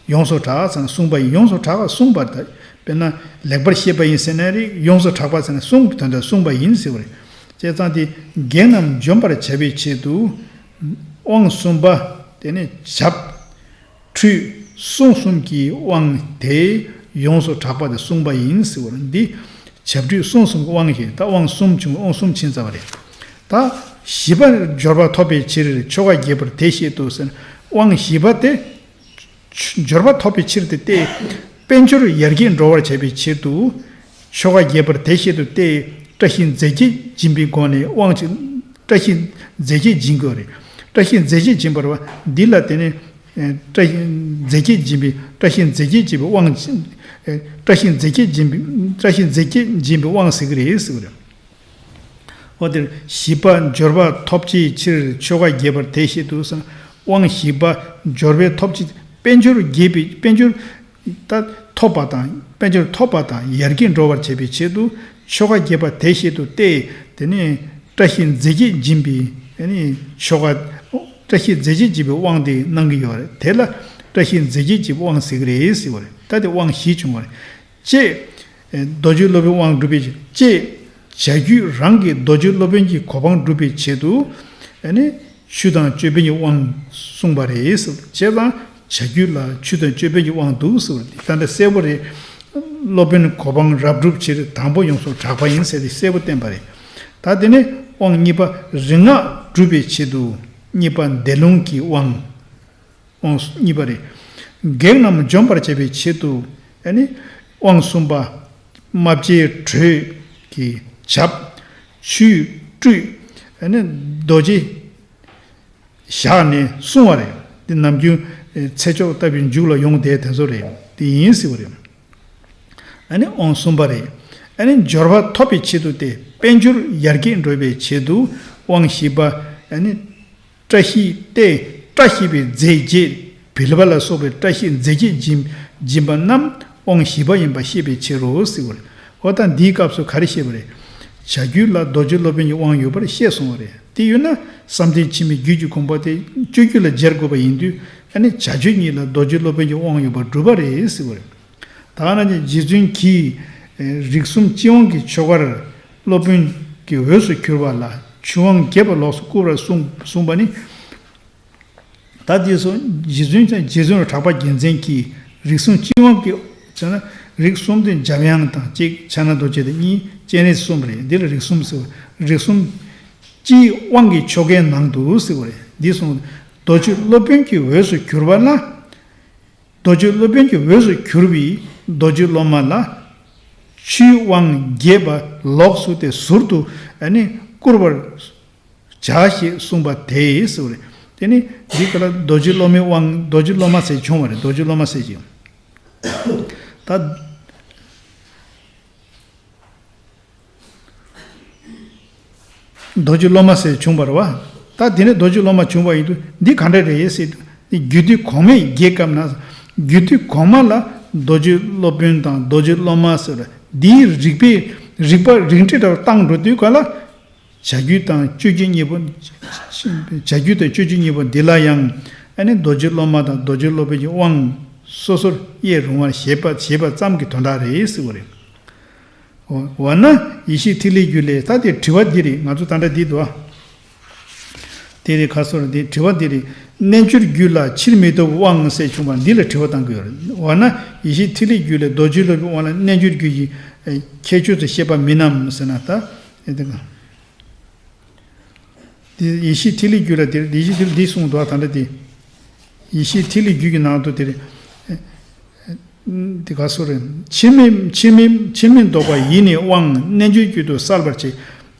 ཡོངས་སུ་གྲགས་ཙང་གསུངས་པ་ཡིན། ཡོངས་སུ་གྲགས་པ་གསུངས་པར་ཐལ། དཔེར་ན་ལེགས་པར་བཤད་པ་ཡིན་ཟེར་ན་རེད། ཡོངས་སུ་གྲགས་པ་ཟེར་ན་གསུངས་དོན་དག་གསུངས་པ་ཡིན་ཟེར་བ་རེད། བྱས་ཙང་དེ་བགེགས་རྣམས་འཇོམས་པར་བྱ་བའི་ཆེད་དུ་དབང་གསུམ་པ། དེ་ནས་བྱབ་ཁྲུས་བསྲུང་གསུམ་གྱི་དབང་དེ་ཡོངས་སུ་གྲགས་པ་དེ་གསུངས་པ་ཡིན་ཟེར་བ་རེད། འདི་བྱབ་ཁྲུས་བསྲུང་གསུམ་གྱི་དབང་ཞེས་ད་དབང་གསུམ་བྱུང་། དབང་གསུམ་ཕྱིན་ཚར་བ་རེད། ད་བཞི་པ་འབྱོར་པ་ཐོབ་པའི་ཕྱིར་ཆོ་ག་རྒྱས་པར་དེ་བཤད་དུ་ཟེར། དབང་བཞི་པ་དེ་འབྱོར་པ་ཐོབ་པའི་ཕྱིར་དུ་སྟེ། དཔལ་འབྱོར་ཡར་རྒྱས་འགྲོ་བར་བྱ་བའི་ཆེད་དུ་ཆོ་ག་རྒྱས་པར་དེ་བཤད་དུ་སྟེ། བཀྲ་ཤིས་རྫས་བརྒྱད་སྦྱིན་པའི་སྒོ་ནས་དབང་ཆེ། བཀྲ་ཤིས་རྫས་བརྒྱད་སྦྱིན་དགོས་རེད། བཀྲ་ཤིས་རྫས་བརྒྱད་སྦྱིན་པར་བ་འདི་ལ་དེ་ནས་བཀྲ་ཤིས་རྫས་བརྒྱད་སྦྱིན་པའི། བཀྲ་ཤིས་རྫས་བརྒྱད་སྦྱིན་པའི་དབང་། བཀྲ་ཤིས་རྫས་བརྒྱད་སྦྱིན་པའི། བཀྲ་ཤིས་རྫས་བརྒྱད་སྦྱིན་པའི་དབང་ཟེར་གྱི་རེད་ཟེར་གྱི་རེད། འོ་དེར་བཞི་པ་འབྱོར་པ་ཐོབ་བྱའི་ཕྱིར་ཆོ་ག་རྒྱས་པར་དེ་བཤད་དུ་གསུངས། དབང་བཞི་པ་འབྱོར་པའི་ཐོབ་བྱའི་དཔལ་འབྱོར་རྒྱས་པའི་དཔལ་འབྱོར་ད་ཐོབ་པ་དང་དཔལ་འབྱོར་ཐོབ་པ་དང་ཡར་རྒྱས་འགྲོ་བར་བྱེད་པའི་ཆེད་དུ་ཆོ་ག་རྒྱས་པ་དེ་བཤད་དུ་སྟེ། དེ་ནས་བཀྲ་ཤིས་རྫས་བརྒྱད་སྦྱིན་པའི་ཨ་ནི་ཆོ་ག། བཀྲ་ཤིས་རྫས་བརྒྱད་སྦྱིན་པའི་དབང་དེ་གནང་གི་ཡོད་རེད། དེ་ལ་བཀྲ་ཤིས་རྫས་བརྒྱད་སྦྱིན་པའི་དབང་ཟེར་གྱི་རེད་ཟེར་བ་རེད། ད་དེ་དབང་བཞི་བྱུང་བ་རེད། ཅེས། རྡོ་རྗེ་སློབ་དཔོན་དབང་སྒྲུབ་པའི་ཅེས། བྱ་རྒྱུད་རང་གི་རྡོ་རྗེ་སློབ་དཔོན་གྱི་གོ་འཕང་སྒྲུབ་པའི་ཆེད་དུ། ཨ་ནི་ཆོས་དང་ཅོད་པན་གྱི་དབང་གསུངས་པ་རེད་ཟེར། བྱས་ཙང་བྱ་རྒྱུད་ལ་ཆོས་དང་ཅོད་པན་གྱི་དབང་འདུག་ཟེར་བ་འདི་ད་ལྟ་གསལ་པོ་རེད། སློབ་དཔོན་གོ་འཕང་རབ་སྒྲུབ་ཕྱིར་དང་པོ་ཡོངས་སུ་གྲགས་པ་ཡིན་ཟེར་ཏེ་གསལ་པོ་བསྟན་པ་རེད། ད་དེ་ནས་དབང་གཉིས་པ་རིག་སྔགས་སྒྲུབ་པའི་ཆེད་དུ་གཉིས་པ་བཟླས་ལུང་གི་དབང་། དབང་གཉིས་པ་རེད། བགེགས་རྣམས་འཇོམས་པར་བྱ་བའི་ཆེད་དུ་ཨ་ནི་དབང་གསུམ་པ། རྨ་བྱའི་དྲོད་ཀྱི་བྱབ། ཆུས་བཀྲུས། ཨ་ནི་རྡོ་རྗེ་བཞག་ནས་བསྲུང་བ་རེད། འདི་ནམ་རྒྱུན་ཚེ་ཆོག་ལྟ་བུའི་མཇུག་ལ་ཡོང་བསྡད་དེ་ཚོ་རེད། དེ་ཡིན་ཟེར་བ་རེད། ཨ་ནི་དབང་གསུམ་པ་རེད། ཨ་ནི་འབྱོར་པ་ཐོབ་པའི་ཆེད་དུ་སྟེ་དཔལ་འབྱོར་ཡར་རྒྱས་འགྲོ་བའི་ཆེད་དུ་དབང་བཞི་པ། ཨ་ནི་བཀྲ་ཤིས་ཏེ། བཀྲ་ཤིས་པའི་རྫས་བརྒྱད་བིལ་བ་ལ་སོགས་པའི་བཀྲ་ཤིས་རྫས་བརྒྱད་སྦྱིན་སྦྱིན་པ་རྣམས་དབང་བཞི་པ་ཡིན་པ་ཤེས་པའི་ཕྱིར་རོ་ཟེར་བ་རེད། འོ་ད་འདིའི་སྐབས་སུ་ག་རེ་བཤད་པ་རེད། བྱ་རྒྱུད་ལ་རྡོ་རྗེ་སློབ་དཔོན་གྱི་དབང་ཡོད་པར་བཤད་སོང་བ་རེད། དེ་ཡོད་ན་བསམ་གཏན་ཕྱི་མའི་རྒྱུད་ཀྱི་དགོངས་པ་དེ་སྤྱོད་རྒྱུད་ལ་སྦྱར་དགོས་པ་ཡིན་དུས་ཨ་ནི་བྱ་སྤྱོད་གཉིས་ལ་རྡོ་རྗེ་སློབ་དཔོན་གྱི་དབང་ཡོད་པར་གྲུབ་པ་རེད་ཟེར་བ་རེད། ད་ག་ནང་བཞིན་རྗེ་བཙུན་གྱིས་རིགས་གསུམ་སྤྱི་དབང་གི་ཆོ་གར་སློབ་དཔོན་གྱི་འོས་སུ་གྱུར་པ་ལ་ཆོས་དབང་རྒྱས་པ་ལོགས་སུ་བསྐུར་བར་གསུངས་གསུངས་པ་ནི། ད་དེ་སོ་རྗེ་བཙུན་རྗེ་བཙུན་གྲགས་པ་རྒྱལ་མཚན་གྱིས་རིགས་གསུམ་སྤྱི་དབང་གི་བྱས་ན་རིགས་གསུམ་དེ་འཇམ་དབྱངས་དང་གཅིག་ཕྱག་ན་རྡོ་རྗེ་དང་གཉིས་སྤྱན་རས་གསུམ་རེད། འདི་ལ་རིགས་གསུམ་ཟེར་བ་རིགས་གསུམ་སྤྱི་དབང་གི་ཆོ་གའི་ནང་དུ་ཟེར་བ་རེད། འདི་གསུངས་རྡོ་རྗེ་སློབ་དཔོན་གྱི་འོས་སུ་གྱུར་པ་ལ། རྡོ་རྗེ་སློབ་དཔོན་གྱི་འོས་སུ་གྱུར་པའི་རྡོ་རྗེ་སློབ་མ་ལ་ཆོས་དབང་རྒྱས་པ་ལོགས་སུ་སྟེ་ཟུར་དུ་ཨ་ནི་བསྐུར་བར་བྱ་ཞེས་གསུངས་པ་དེས་ཟེར་བ་རེད། དེ་ནི་འདི་ག་ལ་རྡོ་རྗེ་སློབ་མའི་དབང་རྡོ་རྗེ་སློབ་མ་ཟེར་བྱུང་བ་རེད། རྡོ་རྗེ་སློབ་མ་ཟེར་གྱི། ད། རྡོ་རྗེ་སློབ་མ་ཟེར་བྱུང་བ་རེད་བ། ད་དེ་ནས་རྡོ་རྗེ་སློབ་མ་བྱུང་བ་ཡིན་དུས་འདི་ག་འདྲ་རེད་ཟེར་དུས་རྒྱུད་སྡེ་གོང་མའི་རྒྱས་སྐབས་ན་རྒྱུད་སྡེ་གོང་མ་ལ་རྡོ་རྗེ་སློབ་དཔོན་དང་རྡོ་རྗེ་སློབ་མ་ཟེར་འདིའི་རིགས་པའི་རིགས་པ་རིགས་འགྲེ་འདྲ་བ་བཏང་འགྲོ་དུས་ག་ལ་བྱ་རྒྱུད་དང་སྤྱོད་རྒྱུད་གཉིས་པོ། བྱ་རྒྱུད་དང་སྤྱོད་རྒྱུད་གཉིས་པོ་འདི་ལ་ཡང་ཨ་ནི་རྡོ་རྗེ་སློབ་མ་དང་རྡོ་རྗེ་སློབ་དཔོན་གྱི་དབང་སོ་སོར་དབྱེ་རུང་བར་བཞེད་པ་བཞེད་པ་ཙམ་གྱི་དོན་དག་རེད་ཟེར་བ་རེད། འོ་འོ་ན་ཡེ་ཤེས་ཐིག་ལེའི་རྒྱུད་ལས་ད་དེ་དྲི་བ་འདི་རེད། ང་ཚོ་ད་ལྟ་འདི་འདུག་ཨ། དེ་རེད། ཁ་སོ་རེད། དེ་དྲི་བ་འདི་རེད། རྣལ་འབྱོར་རྒྱུད་ལ་ཕྱིར་མི་ལྡོག་པའི་དབང་ཟེར་བྱུང་བ་འདི་ལ་དྲི་བ་བཏང་གི་ཡོད་རེད། འོ་ན་ཡེ་ཤེས་ཐིག་ལེའི་རྒྱུད་ལས་རྡོ་རྗེ་སློབ་དཔོན་དབང་ལ་རྣལ་འབྱོར་རྒྱུད་ཀྱི་ཁྱད་ཆོས་སུ་བཤད་པ་མིན་ནམ་ཟེར་ན། ད་ཨེ་དེ་ག་དེ་ཡེ་ཤེས་ཐིག་ལེའི་རྒྱུད་ལ་དེ་ཡེ་ཤེས་ཐིག་ལེ་འདི་གསུངས་འདུག་ད་ལྟ་དེ་ཡེ་ཤེས་ཐིག་ལེའི་རྒྱུད་ཀྱི་ནང་དུ་དེ་རེད། འདི་ག་སོ་རེད། ཕྱིར་མི་ཕྱིར་མི་ཕྱིར་མི་ལྡོག་པ་ཡེ་ནས་དབང་རྣལ་འབྱོར་རྒྱུད་དུ་གསལ་བར་བྱེད།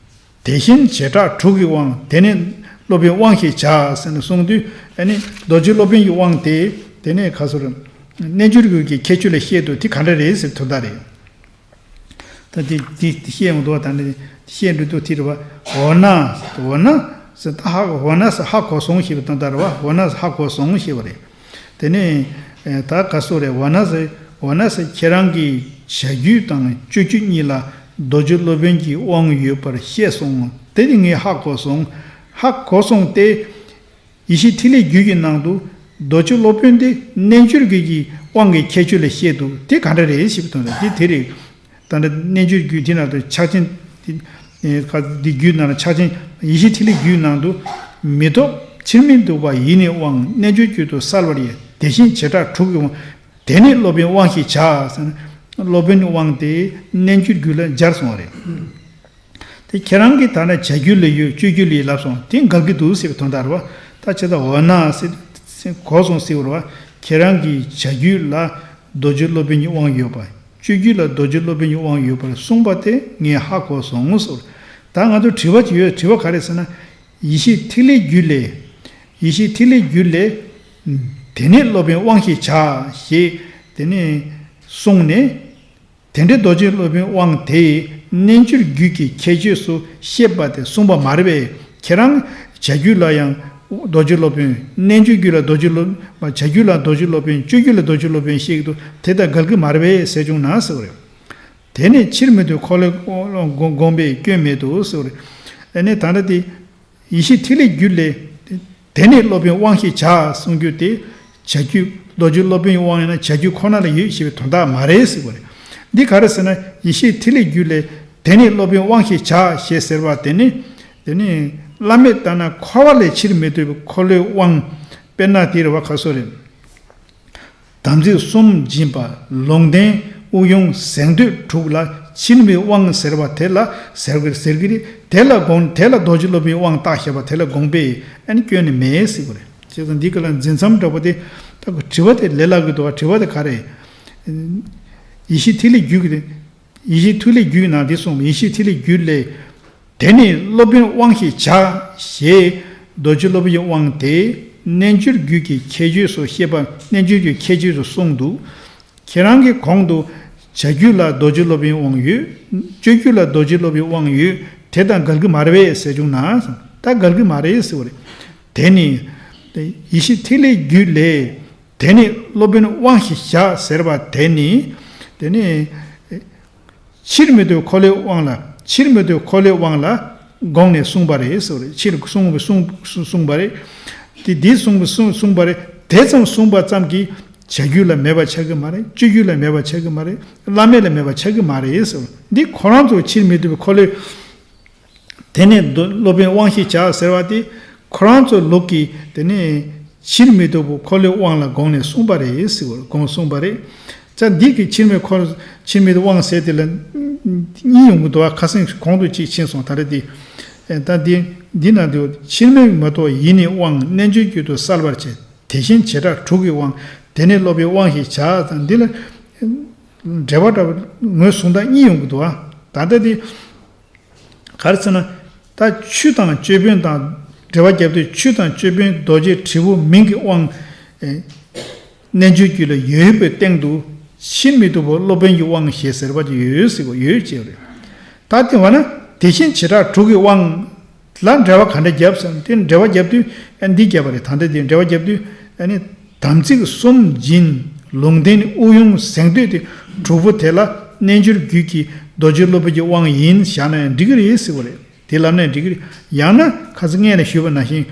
དེ་བཞིན་བྱེ་བྲག་དྲུག་གི་དབང་། དེ་ནི་སློབ་དཔོན་དབང་ཞེས་བྱ་ཟེར་ནས་གསུངས་དུས། ཨ་ནི་རྡོ་རྗེ་སློབ་དཔོན་གྱི་དབང་དེ་དེ་ནས་ག་སོ་རེད། རྣལ་འབྱོར་རྒྱུད་ཀྱི་ཁྱད་ཆོས་ལ་བཤད་དུས་དེ་ག་འདྲ་རེད་ཟེར་དོན་དག་རེད། ད་དེ་དེ་བཤད་ཡོང་དུས་ད་ནི་བཤད་འགྲོ་དུས་དེ་རེད་བ། འོ་ན་འོ་ན་ཟེར་ད་ཧ་འོ་ན་ཟེར་ཧ་གོ་སོང་ཞེས་པའི་དོན་དག་རེད་བ། འོ་ན་ཟེར་ཧ་གོ་སོང་ཞེས་པ་རེད། དེ་ནས་ད་ག་སོ་རེད། འོ་ན་ཟེར་འོ་ན་ཟེར་ཁྱེད་རང་གིས་བྱ་རྒྱུད་དང་སྤྱོད་རྒྱུད་གཉིས་ལ་རྡོ་རྗེ་སློབ་དཔོན་གྱི་དབང་ཡོད་པར་བཤད་སོང་། དེ་ནི་ངས་ཧ་གོ་སོང་། ཧ་གོ་སོང་སྟེ། ཡེ་ཤེས་ཐིག་ལེའི་རྒྱུད་ཀྱི་ནང་དུ་རྡོ་རྗེ་སློབ་དཔོན་དེ་རྣལ་འབྱོར་རྒྱུད་ཀྱི་དབང་གི་ཁྱད་ཆོས་ལ་བཤད་འདུག་དེ་ག་འདྲ་རེད་ཞེས་པའི་དོན་དག་དེ་དེ་རེད། ད་ལྟ་རྣལ་འབྱོར་རྒྱུད་དེ་ནང་དུ་ཕྱག་ཆེན་དེ་ཨེ་ཁ་འདི་རྒྱུད་ནང་ལ་ཕྱག་ཆེན་ཡེ་ཤེས་ཐིག་ལེ་རྒྱུད་ནང་དུ་མི་ལྡོག་ཕྱིར་མི་ལྡོག་པ་ཡེ་ནས་དབང་རྣལ་འབྱོར་རྒྱུད་དུ་གསལ་བར་བྱེད། དེ་བཞིན་བྱེ་བྲག་དྲུག་གི་དབང་། དེ་ནི་སློབ་དཔོན་དབང་ཞེས་བྱ་ཟེར་ན། སློབ་དཔོན་དབང་དེ་རྣལ་འབྱོར་རྒྱུད་ལ་སྦྱར་སོང་བ་རེད། དེ་ཁྱེད་རང་གིས་ད་ནི་བྱ་རྒྱུད་ལ་ཡོད་སྤྱོད་རྒྱུད་ལ་ཡོད་ལབ་སོང་། དེ་འགལ་གྱི་འདུག་ཟེར་བའི་དོན་དག་རེད་བ། ད་བྱས་ཙང་འོ་ན་ཟེར་གོ་སོང་ཟེར་བ་རེད་བ། ཁྱེད་རང་གིས་བྱ་རྒྱུད་ལ་རྡོ་རྗེ་སློབ་དཔོན་གྱི་དབང་ཡོད་པ། སྤྱོད་རྒྱུད་ལ་རྡོ་རྗེ་སློབ་དཔོན་གྱི་དབང་ཡོད་པར་གསུངས་པ་དེ་ངས་ཧ་གོ་སོང་ཟེར། ད་ང་ཚོ་དྲི་བ་ཅིག་ཡོད། དྲི་བ་ག་རེ་ཟེར་ན། ཡེ་ཤེས་ཐིག་ལེའི་རྒྱུད་ལས། ཡེ་ཤེས་ཐིག་ལེའི་རྒྱུད་ལས། དེ་ནི་སློབ་དཔོན་དབང་ཞེས་བྱ་ཞེས་དེ་ནས་གསུངས་ནས། དེ་འདྲའི་རྡོ་རྗེ་སློབ་དཔོན་དབང་དེས་རྣལ་འབྱོར་རྒྱུད་ཀྱི་ཁྱད་ཆོས་སུ་བཤད་པ་དེ་གསུངས་པ་མ་རེད་པས། ཁྱེད་རང་བྱ་རྒྱུད་ལ་ཡང་རྡོ་རྗེ་སློབ་དཔོན། རྣལ་འབྱོར་རྒྱུད་ལ་རྡོ་རྗེ་སློབ། བྱ་རྒྱུད་ལ་རྡོ་རྗེ་སློབ་དཔོན། སྤྱོད་རྒྱུད་ལ་རྡོ་རྗེ་སློབ་དཔོན་བཤད་ཀྱི་འདུག་དེ་དང་འགལ་གྱི་མ་རེད་པས་ཟེར་བྱུང་ན་ཟེར་བ་རེད། དེ་ནི་ཕྱིར་མི་ལྡོག་འཁོར་ལོའི་དབང་དགོངས་པས་སྐྱོན་མེད་དོ་ཟེར་བ་རེད། ཨ་ནི་ད་ལྟ་དེ། ཡེ་ཤེས་ཐིག་ལེའི་རྒྱུད་ལས། དེ་ནི་སློབ་དཔོན་དབང་ཞེས་བྱ་གསུང་རྒྱུ་དེ། བྱ་རྒྱུད་རྡོ་རྗེ་སློབ་དཔོན་གྱི་དབང་ཡིན་ན་བྱ་རྒྱུད་ཁོ་ན་ལ་ཡོད་ཞེས་པའི་དོན་དག་མ་རེད་ཟེར་བ་རེད། འདི་ག་རེ་ཟེར་ན། ཡེ་ཤེས་ཐིག་ལེའི་རྒྱུད་ལས། དེ་ནི་སློབ་དཔོན་དབང་ཞེས་བྱ་ཞེས་ཟེར་བ་དེ་ནི། དེ་ནི་བླ་མེད་ལྟར་ན་འཁོར་བ་ལས་ཕྱིར་མི་ལྡོག་པའི་འཁོར་ལོའི་དབང་། དཔེར་ན་དེ་རེད་བ། ཁ་སོ་རེད། དམ་ཚིག་གསུམ་སྦྱིན་པ། ལུང་བསྟན། དབུགས་དབྱུང་། གཟེངས་བསྟོད་དྲུག་ལ་ཕྱིར་མི་དབང་ཟེར་བ་དེ་ལ་ཟེར་གི་ཟེར་གི་རེད། དེ་ལ་དགོངས། དེ་ལ་རྡོ་རྗེ་སློབ་དཔོན་དབང་བཏགས་བཞག་པ་དེ་ལ་དགོངས་པས་ཨ་ནི་སྐྱོན་ནི་མེད་ཟེར་གི་རེད། བྱས་ཙང་འདི་ག་ལ་འཛིན་མཚམས་འདྲ་པོ་དེ། ད་གི་དྲི་བ་དེ་ལས་སླ་གི་འདུག་བ། དྲི་བ་དེ་ག་རེད། ཡེ་ཤེས་ཐིག་ལེའི་རྒྱུད་ཀྱི་དེ། ཡེ་ཤེས་ཐིག་ལེའི་རྒྱུད་ནང་དེ་གསུངས། ཡེ་ཤེས་ཐིག་ལེའི་རྒྱུད་ལས། དེ་ནི་སློབ་དཔོན་དབང་ཞེས་བྱ་ཞེས་རྡོ་རྗེ་སློབ་དཔོན་གྱི་དབང་དེ་རྣལ་འབྱོར་རྒྱུད་ཀྱི་ཁྱད་ཆོས་སུ་བཤད་པ། རྣལ་འབྱོར་རྒྱུད་ཁྱད་ཆོས་སུ་གསུངས་འདུག་ཁྱེད་རང་གི་གོང་དུ་བྱ་རྒྱུད་ལ་རྡོ་རྗེ་སློབ་དཔོན་དབང་ཡོད། སྤྱོད་རྒྱུད་ལ་རྡོ་རྗེ་སློབ་དཔོན་དབང་ཡོད། དེ་དང་འགལ་གྱི་མ་རེད་པས་ཟེར་བྱུང་ན། ད་འགལ་གྱི་མ་རེད་ཟེར་བ་རེད། དེ་ནི་ཡེ་ཤེས་ཐིག་ལེའི་རྒྱུད་ལས། དེ་ནི་སློབ་དཔོན་དབང་ཞེས་བྱ་ཟེར་བ་དེ་ནི། དེ་ནི། ཕྱིར་མི་ལྡོག་འཁོར་ལོའི་དབང་ལ། ཕྱིར་མི་ལྡོག་འཁོར་ལོའི་དབང་ལ་དགོངས་ནས་གསུངས་པ་རེད་ཟེར་བ་རེད། ཕྱིར་གསུངས་པའི་གསུངས་གསུངས་པ་རེད། དེ་འདི་གསུངས་པའི་གསུངས་གསུངས་པ་རེད། དེ་ཙམ་གསུངས་པ་ཙམ་གྱིས་བྱ་རྒྱུད་ལ་མེད་པ་ཆགས་ཀྱི་མ་རེད། སྤྱོད་རྒྱུད་ལ་མེད་པ་ཆགས་ཀྱི་མ་རེད། བླ་མེད་ལ་མེད་པ་ཆགས་ཀྱི་མ་རེད་ཟེར་བ། འདི་ཁོ་རང་ཚོ་ཕྱིར་མི་ལྡོག་པའི་འཁོར་ལོའི། དེ་ནས་སློབ་དཔོན་དབང་ཞེས་བྱ་ཟེར་བ་དེ་ཁོ་རང་ཚོའི་ལུགས་ཀྱིས་དེ་ནས་ཕྱིར་མི་ལྡོག་པའི་འཁོར་ལོའི་དབང་ལ་དགོངས་ནས་གསུངས་པ་རེད་ཟེར་བར་དགོངས་གསུངས་པ་རེད། ད་འདི་གི་ཕྱིར་མི་འཁོར་ཕྱིར་མི་ལྡོག་དབང་ཟེར་དེ་ལ་གཉིས་ཡོང་གི་འདུག་བ། ཁ་སང་གོང་དུ་གཅིག་ཕྱིན་སོང་། ད་རེས་དེ་ད་འདི་འདི་ན་འདུག་ཕྱིར་མི་མ་གཏོགས་ཡེ་ནས་དབང་རྣལ་འབྱོར་རྒྱུད་དུ་གསལ་བར་བྱེད། དེ་བཞིན་བྱེ་བྲག་དྲུག་གི་དབང་། དེ་ནི་སློབ་དཔོན་དབང་ཞེས་བྱ་དང་། འདི་ལ་འགྲེལ་པ་འདྲ་བོ་ངོས་བཟུང་སྟངས་གཉིས་ཡོང་གི་འདུག་བ། ད་ལྟ་དེ། ག་རེ་ཟེར་ན། ད་ཆོས་དང་ཅོད་པན་དང་འབྲེལ་བ་རྒྱབ་དུས། ཆོས་དང་ཅོད་པན་རྡོ་རྗེ་དྲིལ་བུ་མིང་གི་དབང་། ཨེ། རྣལ་འབྱོར་རྒྱུད་ལ་ཡོད་པའི་སྟེང་དུ་ཕྱིར་མི་ལྡོག་པ་སློབ་དཔོན་གྱི་དབང་ཞེས་ཟེར་བ་ཅིག་ཡོད་ཟེར་གོ། ཡོད་ཅེས་རེད། ད་དེ་བ་ན་དེ་བཞིན་བྱེ་བྲག་དྲུག་གི་དབང་ལ་འགྲེལ་བ་ག་འདྲ་བརྒྱབ་ཟེར་ན། དེ་འགྲེལ་བ་རྒྱབ་དུས་ཨ་འདི་བརྒྱབ་པ་རེད། ད་ལྟ་དེ་འགྲེལ་བ་རྒྱབ་དུས་ཨ་ནི། དམ་ཚིག་གསུམ་སྦྱིན། ལུང་བསྟན། དབུགས་དབྱུང་། གཟེངས་བསྟོད་དེ་དྲུག་པོ་དེ་ལ་རྣལ་འབྱོར་རྒྱུད་ཀྱི་རྡོ་རྗེ་སློབ་དཔོན་གྱི་དབང་ཡིན་བཞག་ན་ཡང་འགྲིག་གི་རེད་ཟེར་བ་རེད། དེ་ལབ་ན་ཡང་འགྲིག་གི་རེད། ཡང་ན་ཁ་སང་སྔོན་ལ་ཞུས་པ་ནང་བཞིན།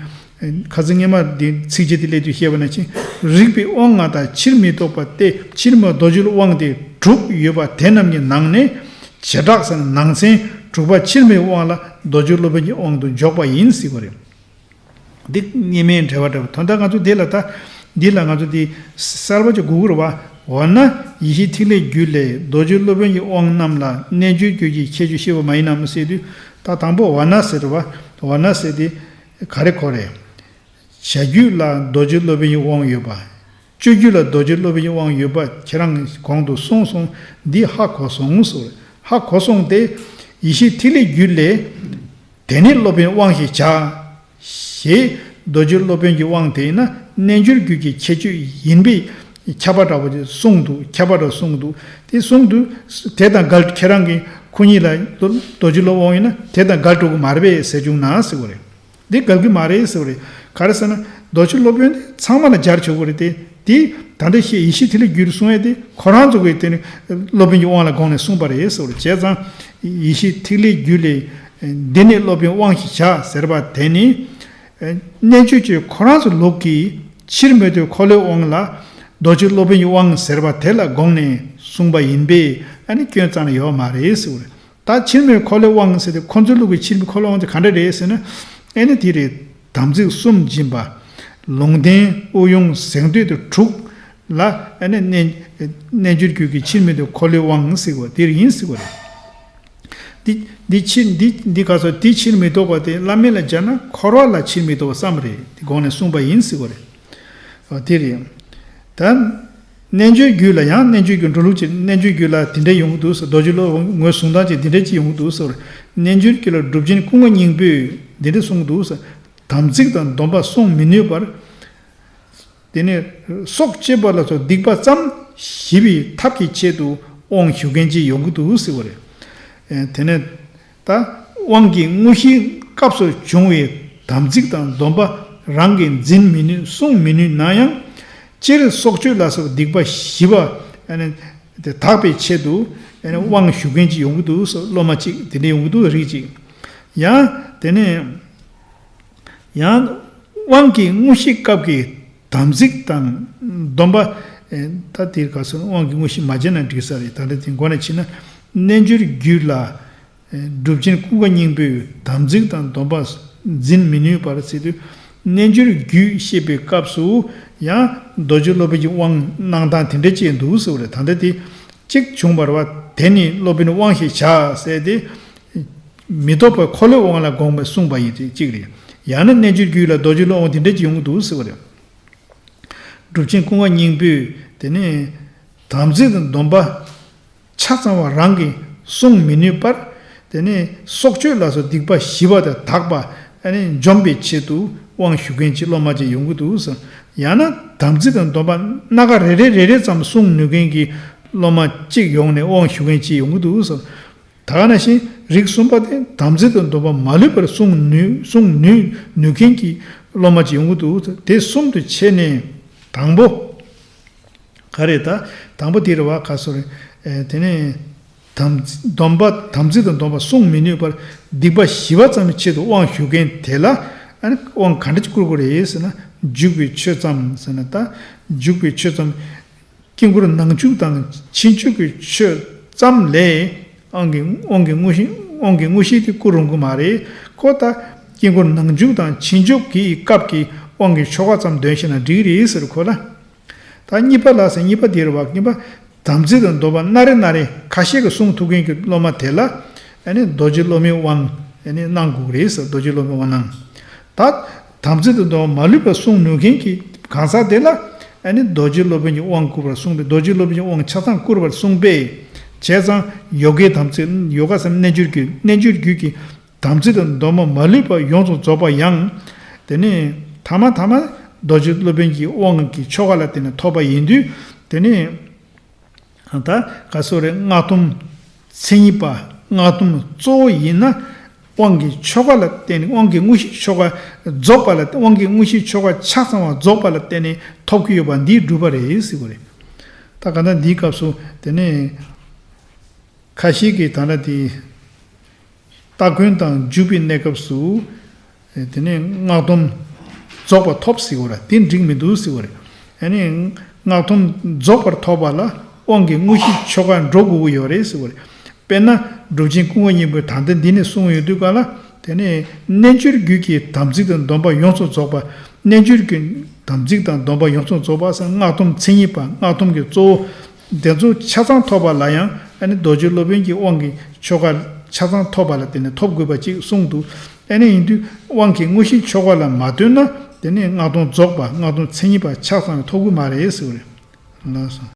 ཁ་སང་སྔོན་མ་འདི་ཚིགས་བཅད་དེ་སླེབས་དུས་བཤད་པ་ནང་བཞིན། རིགས་པའི་དབང་ལྔ་དང་ཕྱིར་མི་ལྡོག་པ་སྟེ། ཕྱིར་མི་རྡོ་རྗེའི་དབང་སྟེ་དྲུག་ཡོད་པ་དེ་རྣམས་ཀྱི་ནང་ནས་བྱེ་བྲག་ཟེར་ན་ནང་ཚན་དྲུག་པ་ཕྱིར་མིའི་དབང་ལ་རྡོ་རྗེ་སློབ་དཔོན་གྱི་དབང་དུ་འཇོག་པ་ཡིན་ཟེར་བ་རེད། འདི་གཉིས་མེད་འབྲེལ་བ་འདྲ་བ། དོན་དག་ང་ཚོ་འདི་ལ་ད་འདི་ལ་ང་ཚོ་འདི་གསར་པ་ཅིག་དགོས་ཀྱི་རེད་བ། འོ་ན་ཡེ་ཤེས་ཐིག་ལེའི་རྒྱུད་ལས་རྡོ་རྗེ་སློབ་དཔོན་གྱི་དབང་རྣམས་ལ་རྣལ་འབྱོར་རྒྱུད་ཀྱི་ཁྱད་ཆོས་བཤད་པ་མ་ཡིན་ནམ་ཟེར་དུས། ད་དང་པོ་འོ་ན་ཟེར་རེད་བ། འོ་ན་ཟེར་དེ་ག་རེ་གོ་རེད། བྱ་རྒྱུད་ལ་རྡོ་རྗེ་སློབ་དཔོན་གྱི་དབང་ཡོད་པ། སྤྱོད་རྒྱུད་ལ་རྡོ་རྗེ་སློབ་དཔོན་གྱི་དབང་ཡོད་པ་ཁྱེད་རང་གིས་གོང་དུ་གསུངས་སོང་། འདི་ཧ་གོ་སོང་ཟེར། ཧ་གོ་སོང་སྟེ། ཡེ་ཤེས་ཐིག་ལེའི་རྒྱུད་ལས། དེ་ནི་སློབ་དཔོན་དབང་ཞེས་བྱ། ཞེས་རྡོ་རྗེ་སློབ་དཔོན་གྱི་དབང་དེས་ན་རྣལ་འབྱོར་རྒྱུད་ཀྱི་ཁྱད་ཆོས་ཡིན་པས་ཁྱབ་པ་འདྲ་བོ་ཅིག་གསུངས་འདུག་ཁྱབ་པ་འདྲ་གསུངས་འདུག་དེ་གསུངས་དུས་དེ་དང་འགལ། ཁྱེད་རང་གིས་ཁོ་གཉིས་ལ་རྡོ་རྗེ་སློབ་དབང་ཡིན་ན་དེ་དང་འགལ་འགྲོ་གི་མ་རེད་པས་ཟེར་བྱུང་ན་ཟེར་བ་རེད། འདི་འགལ་གྱི་མ་རེད་ཟེར་བ་རེད། ག་རེ་ཟེར་ན་རྡོ་རྗེ་སློབ་དཔོན་དེ་ཚང་མ་ལ་སྦྱར་ཆོག་གི་རེད་དེ། དེ་ད་ལྟ་བཤད་ཡེ་ཤེས་ཐིག་ལེའི་རྒྱུད་གསུང་ཡས་དེ་ཁོ་རང་ཚོ་གིས་དེ་ནི་སློབ་དཔོན་གྱི་དབང་ལ་དགོངས་ནས་གསུངས་པ་རེད་ཟེར་བ་རེད། བྱས་ཙང་ཡེ་ཤེས་ཐིག་ལེའི་རྒྱུད་ལས། འདི་ནི་སློབ་དཔོན་དབང་ཞེས་བྱ་ཟེར་བ་དེ་ནི། རྣལ་འབྱོར་གྱི་ཁོ་རང་ཚོ་ལུགས་ཀྱི་ཕྱིར་མི་ལྡོག་འཁོར་ལོའི་དབང་ལ་རྡོ་རྗེ་སློབ་དཔོན་གྱི་དབང་ཟེར་བ་དེ་ལ་དགོངས་ནས་གསུངས་པ་ཡིན་པས་ཨ་ནི་སྐྱོན་རྩ་ནས་ཡོད་མ་རེད་ཟེར་བ་རེད། ད་ཕྱིར་མི་འཁོར་ལོའི་དབང་ཟེར་ཏེ་ཁོ་ཚོའི་ལུགས་ཀྱི་ཕྱིར་མི་འཁོར་ལོའི་དབང་དེ་ག་འདྲ་རེད་ཟེར་ན། ཨེ་ནི་དེ་རེད། དམ་ཚིག་གསུམ་སྦྱིན་པ། ལུང་བསྟན་དབུགས་དབྱུང་གཟེངས་བསྟོད་དེ་དྲུག་ལ་ཨེ་ནི་རྣལ་རྣལ་འབྱོར་རྒྱུད་ཀྱི་ཕྱིར་མི་ལྡོག་འཁོར་ལོའི་དབང་ཟེར་བ་དེ་ཡིན་ཟེར་བ་རེད། འདི་འདི་ཕྱིར་འདི་འདི་ག་སོ་འདི་ཕྱིར་མི་ལྡོག་པ་དེ་བླ་མེད་ལ་སྦྱར་ན་འཁོར་བ་ལ་ཕྱིར་མི་ལྡོག་པ་བསམ་རེད། དེ་དགོངས་ནས་གསུངས་པ་ཡིན་ཟེར་བ་རེད། འོ་དེ་རེད། ད། རྣལ་འབྱོར་རྒྱུད་ལ་ཡང་རྣལ་འབྱོར་གྱི་འགྲོ་ལུགས་ཀྱི་རྣལ་འབྱོར་རྒྱུད་ལ་དེ་འདྲ་ཡོང་གི་འདུག་ཟེར། རྡོ་རྗེ་སློབ་ངོས་བཟུང་སྟངས་ཀྱི་དེ་འདྲ་ཅིག་ཡོང་གི་འདུག་ཟེར། རྣལ་འབྱོར་རྒྱུད་ལ་སྒྲུབ་ཆེན་ཀུན་དགའ་སྙིང་པོས་འདི་འདྲ་གསུངས་འདུག་ཟེར། དམ་ཚིག་དང་སྡོམ་པ་བསྲུང་མི་ནུས་པར། དེ་ནས་སྲོག་གཅོད་པ་ལ་སོགས་སྡིག་པ་ཙམ་ཞི་བའི་ཐབས་ཀྱི་ཆེད་དུ་དབང་ཞུ་མཁན་ཅིག་ཡོང་གི་འདུག་ཟེར་བ་རེད། དེ་ནས། ད། དབང་གི་དངོས་གཞིའི་སྐབས་སུ་བྱུང་བའི་དམ་ཚིག་དང་སྡོམ་པ་རང་གིས་འཛིན་མི་ནུས་བསྲུང་མི་ནུས་ན་ཡང་། སྤྱིར་སྲོག་གཅོད་ལ་སོགས་སྡིག་པ་ཞི་བ། ཨ་ནི། དེ་དག་པའི་ཆེད་དུ། ཨ་ནི་དབང་ཞུ་མཁན་ཅིག་ཡོང་གི་འདུག་ཟེར། སློབ་མ་གཅིག་དེ་འདྲ་ཡོང་གི་འདུག་རིགས་གཅིག་ཡང་། དེ་ནས། ཡང་། དབང་གི་དངོས་གཞིའི་སྐབས་ཀྱི་དམ་ཚིག་དང་སྡོམ་པ། ཨེ། ད་དེ་ག་སོ་དབང་གི་དངོས་གཞི་མ་བྱས་ན་འགྲིག་ས་རེད། ད་ལྟ་དེ་མགོ་ནས་ཕྱིན་ན། རྣལ་འབྱོར་རྒྱུད་ལ། ཨེ། སྒྲུབ་ཆེན་ཀུན་དགའ་སྙིང་པོས་དམ་ཚིག་དང་སྡོམ་པ་འཛིན་མི་ནུས་པར་ཟེར་དུས། རྣལ་འབྱོར་རྒྱུད་བཤད་པའི་སྐབས་སུ་ཡང་རྡོ་རྗེ་སློབ་དཔོན་གྱི་དབང་གནང་སྟངས་དེ་འདྲ་ཅིག་འདུག་ཟེར་བ་རེད། ད་ལྟ་དེ་གཅིག་བྱུང་བ་རེད་བ། དེ་ནི་སློབ་དཔོན་དབང་ཞེས་བྱ་ཟེར་ཏེ། མི་ལྡོག་པའི་འཁོར་ལོའི་དབང་ལ་དགོངས་པས་གསུངས་པ་ཡིན་ཏེ་གཅིག་རེད། ཡང་ན་རྣལ་འབྱོར་རྒྱུད་ལ་རྡོ་རྗེ་སློབ་དབང་དེ་འདྲ་ཅིག་ཡོང་གི་འདུག་ཟེར་བ་རེད། སྒྲུབ་ཆེན་ཀུན་དགའ་སྙིང་པོས་དེ་ནས་དམ་ཚིག་དང་སྡོམ་པ་ཆ་ཚང་བ་རང་གིས་བསྲུང་མི་ནུས་པར། དེ་ནས་སྲོག་གཅོད་ལ་སོགས་སྡིག་པ་ཞི་བ་དང་དག་པ་ཨ་ནི་འཇོམས་པའི་ཆེད་དུ་དབང་ཞུ་མཁན་གྱི་སློབ་མ་ཅིག་ཡོང་གི་འདུག་ཟེར། ཡང་ན་དམ་ཚིག་དང་སྡོམ་པ་སྣ་ཁ་རེ་རེ་རེ་རེ་ཙམ་བསྲུང་ནུས་མཁན་གྱི་སློབ་མ་གཅིག་ཡོང་ནས་དབང་ཞུ་མཁན་ཅིག་ཡོང་གི་འདུག་ཟེར། ད་ག་ནང་བཞིན་རིགས་གསུམ་པ་དེ་དམ་ཚིག་དང་སྡོམ་པ་མ་ལུས་པར་བསྲུང་ནུས་བསྲུང་ནུས་ནུས་མཁན་གྱི་སློབ་མ་ཅིག་ཡོང་གི་འདུག་དེ་གསུམ་དུ་ཕྱེ་ནས་དང་པོ་ག་རེ་ད། དང་པོ་དེ་རེད་བ། ག་སོ་རེད། ཨེ། དེ་ནས་དམ་སྡོམ་པ་དམ་ཚིག་དང་སྡོམ་པ་བསྲུང་མི་ནུས་པར་སྡིག་པ་ཞི་བ་ཙམ་གྱི་ཆེད་དུ་དབང་ཞུ་མཁན་དེ་ལ་ཨ་ནི་དབང་ག་འདྲ་ཅིག་བསྐུར་དགོས་རེད་ཟེར་ན། འཇུག་པའི་ཆོས་ཙམ་ཟེར་ན། ད་འཇུག་པའི་ཆོས་ཙམ། དཀྱིལ་འཁོར་ནང་འཇུག་དང་ཕྱི་འཇུག་གི་ཆོས་ཙམ་ལས། དབང་གི་དབང་གི་དངོས་གཞི་དབང་གི་དངོས་གཞི་དེ་བསྐུར་རུང་གི་མ་རེད། ཁོ་ད་དཀྱིལ་འཁོར་ནང་འཇུག་དང་ཕྱི་འཇུག་གི་སྐབས་ཀྱི་དབང་གི་ཆོ་ག་ཙམ་འདོན་ཤེས་ན་འགྲིག་རེད་ཟེར་ཁོ་ལ། ད་གཉིས་པ་ལ་ཟེར། གཉིས་པ་དེ་རེད་བ། གཉིས་པ་དམ་ཚིག་དང་སྡོམ་པ་སྣ་རེ་སྣ་རེ་ཁ་ཤས་ཀྱིས་བསྲུང་ཐུབ་མཁན་གྱི་སློབ་མ་དེ་ལ་ཨ་ནི་རྡོ་རྗེ་སློབ་མའི་དབང་ཨ་ནི་གནང་དགོས་རེད་ཟེར། རྡོ་རྗེ་སློབ་མའི་དབང་གནང་། ད་དམ་ཚིག་དང་སྡོམ་པ་མ་ལུས་པར་བསྲུང་ནུས་མཁན་གྱི་གང་ཟག་དེ་ལ་ཨ་ནི་རྡོ་རྗེ་སློབ་དཔོན་གྱི་དབང་བསྐུར་བར་གསུངས་པས། རྡོ་རྗེ་སློབ་དཔོན་གྱི་དབང་ཆ་ཚང་བསྐུར་བར་གསུངས་པས། བྱས་ཙང་ཡོ་གའི་དམ་ཚིག་ཡོ་ག་ཟེར་ན་རྣལ་འབྱོར་རྒྱུད། རྣལ་འབྱོར་རྒྱུད་ཀྱི་དམ་ཚིག་དང་སྡོམ་པ་མ་ལུས་པ་ཡོངས་སུ་རྫོགས་པ་ཡང་། དེ་ནས་ཐ་མ་ཐ་མ་རྡོ་རྗེ་སློབ་དཔོན་གྱི་དབང་གི་ཆོ་ག་ལ་བརྟེན་ནས་ཐོབ་པ་ཡིན་དུས། དེ་ནས་ད་ག་སོ་རེ། སྔགས་སྡོམ་མཚན་ཉིད་པ། སྔགས་སྡོམ་གཙོ་བོ་ཡིན་ན་དབང་གི་ཆོ་ག་ལ་བརྟེན་ནས། དབང་གི་དངོས་གཞི་ཆོ་ག་རྫོགས་པ་ལ། དབང་གི་དངོས་གཞི་ཆོ་ག་ཆ་ཚང་བ་རྫོགས་པ་ལ་བརྟེན་ནས་ཐོབ་ཀྱི་ཡོད་པ་འདིས་གྲུབ་པ་རེད་ཟེར་བ་རེད། ད་ག་ད་འདིའི་སྐབས་སུ་དེ་ནས་ཁ་ཤས་ཀྱིས་ད་ལྟ་དེ། སྟ་གོན་དང་འཇུག་པའི་གནས་སྐབས་སུ། དེ་ནས་སྔགས་སྡོམ་རྫོགས་པ་ཐོབ་ཟེར་བ་རེད། དེ་འགྲིག་མི་འདུག་ཟེར་བ་རེད། ཨ་ནི་སྔགས་སྡོམ་རྫོགས་པར་ཐོབ་པ་ལ་དབང་གི་དངོས་གཞི་ཆོ་ག་འགྲོ་དགོས་ཀྱི་ཡོད་རེད་ཟེར་བ་རེད། དཔེར་ན་སྒྲུབ་ཆེན་ཀུན་དགའ་སྙིང་པོས་ད་ལྟ་འདི་ནས་གསུངས་ཡོད་དུས་ག་ལ། དེ་ནས་རྣལ་འབྱོར་རྒྱུད་ཀྱི་དམ་ཚིག་དང་སྡོམ་པ་ཡོངས་སུ་རྫོགས་པ། རྣལ་འབྱོར་གྱི་དམ་ཚིག་དང་སྡོམ་པ་ཡོངས་སུ་རྫོགས་པ་ཟེར། སྔགས་སྡོམ་མཚན་ཉིད་པ། སྔགས་སྡོམ་གྱི་གཙོ་བོ་དེ་ཚོ་ཆ་ཚང་ཐོབ་པ་ལ་ཡང་ཨ་ནི་རྡོ་རྗེ་སློབ་དཔོན་གྱི་དབང་གི་ཆོ་ག་ཆ་ཚང་ཐོབ་པ་ལ་དེ་ནས་ཐོབ་དགོས་པ་ཅིག་གསུངས་འདུག་ཨ་ནི་ཡིན་དུས་དབང་གི་དངོས་གཞིའི་ཆོ་ག་ལ་མ་ལྟོས་ན་དེ་ནས་སྔགས་སྡོམ་རྫོགས་པ། སྔགས་སྡོམ་མཚན་ཉིད་པ་ཆ་ཚང་ཐོབ་ཀྱི་མ་རེད་ཟེར་བ་རེད། ལགས་སོ།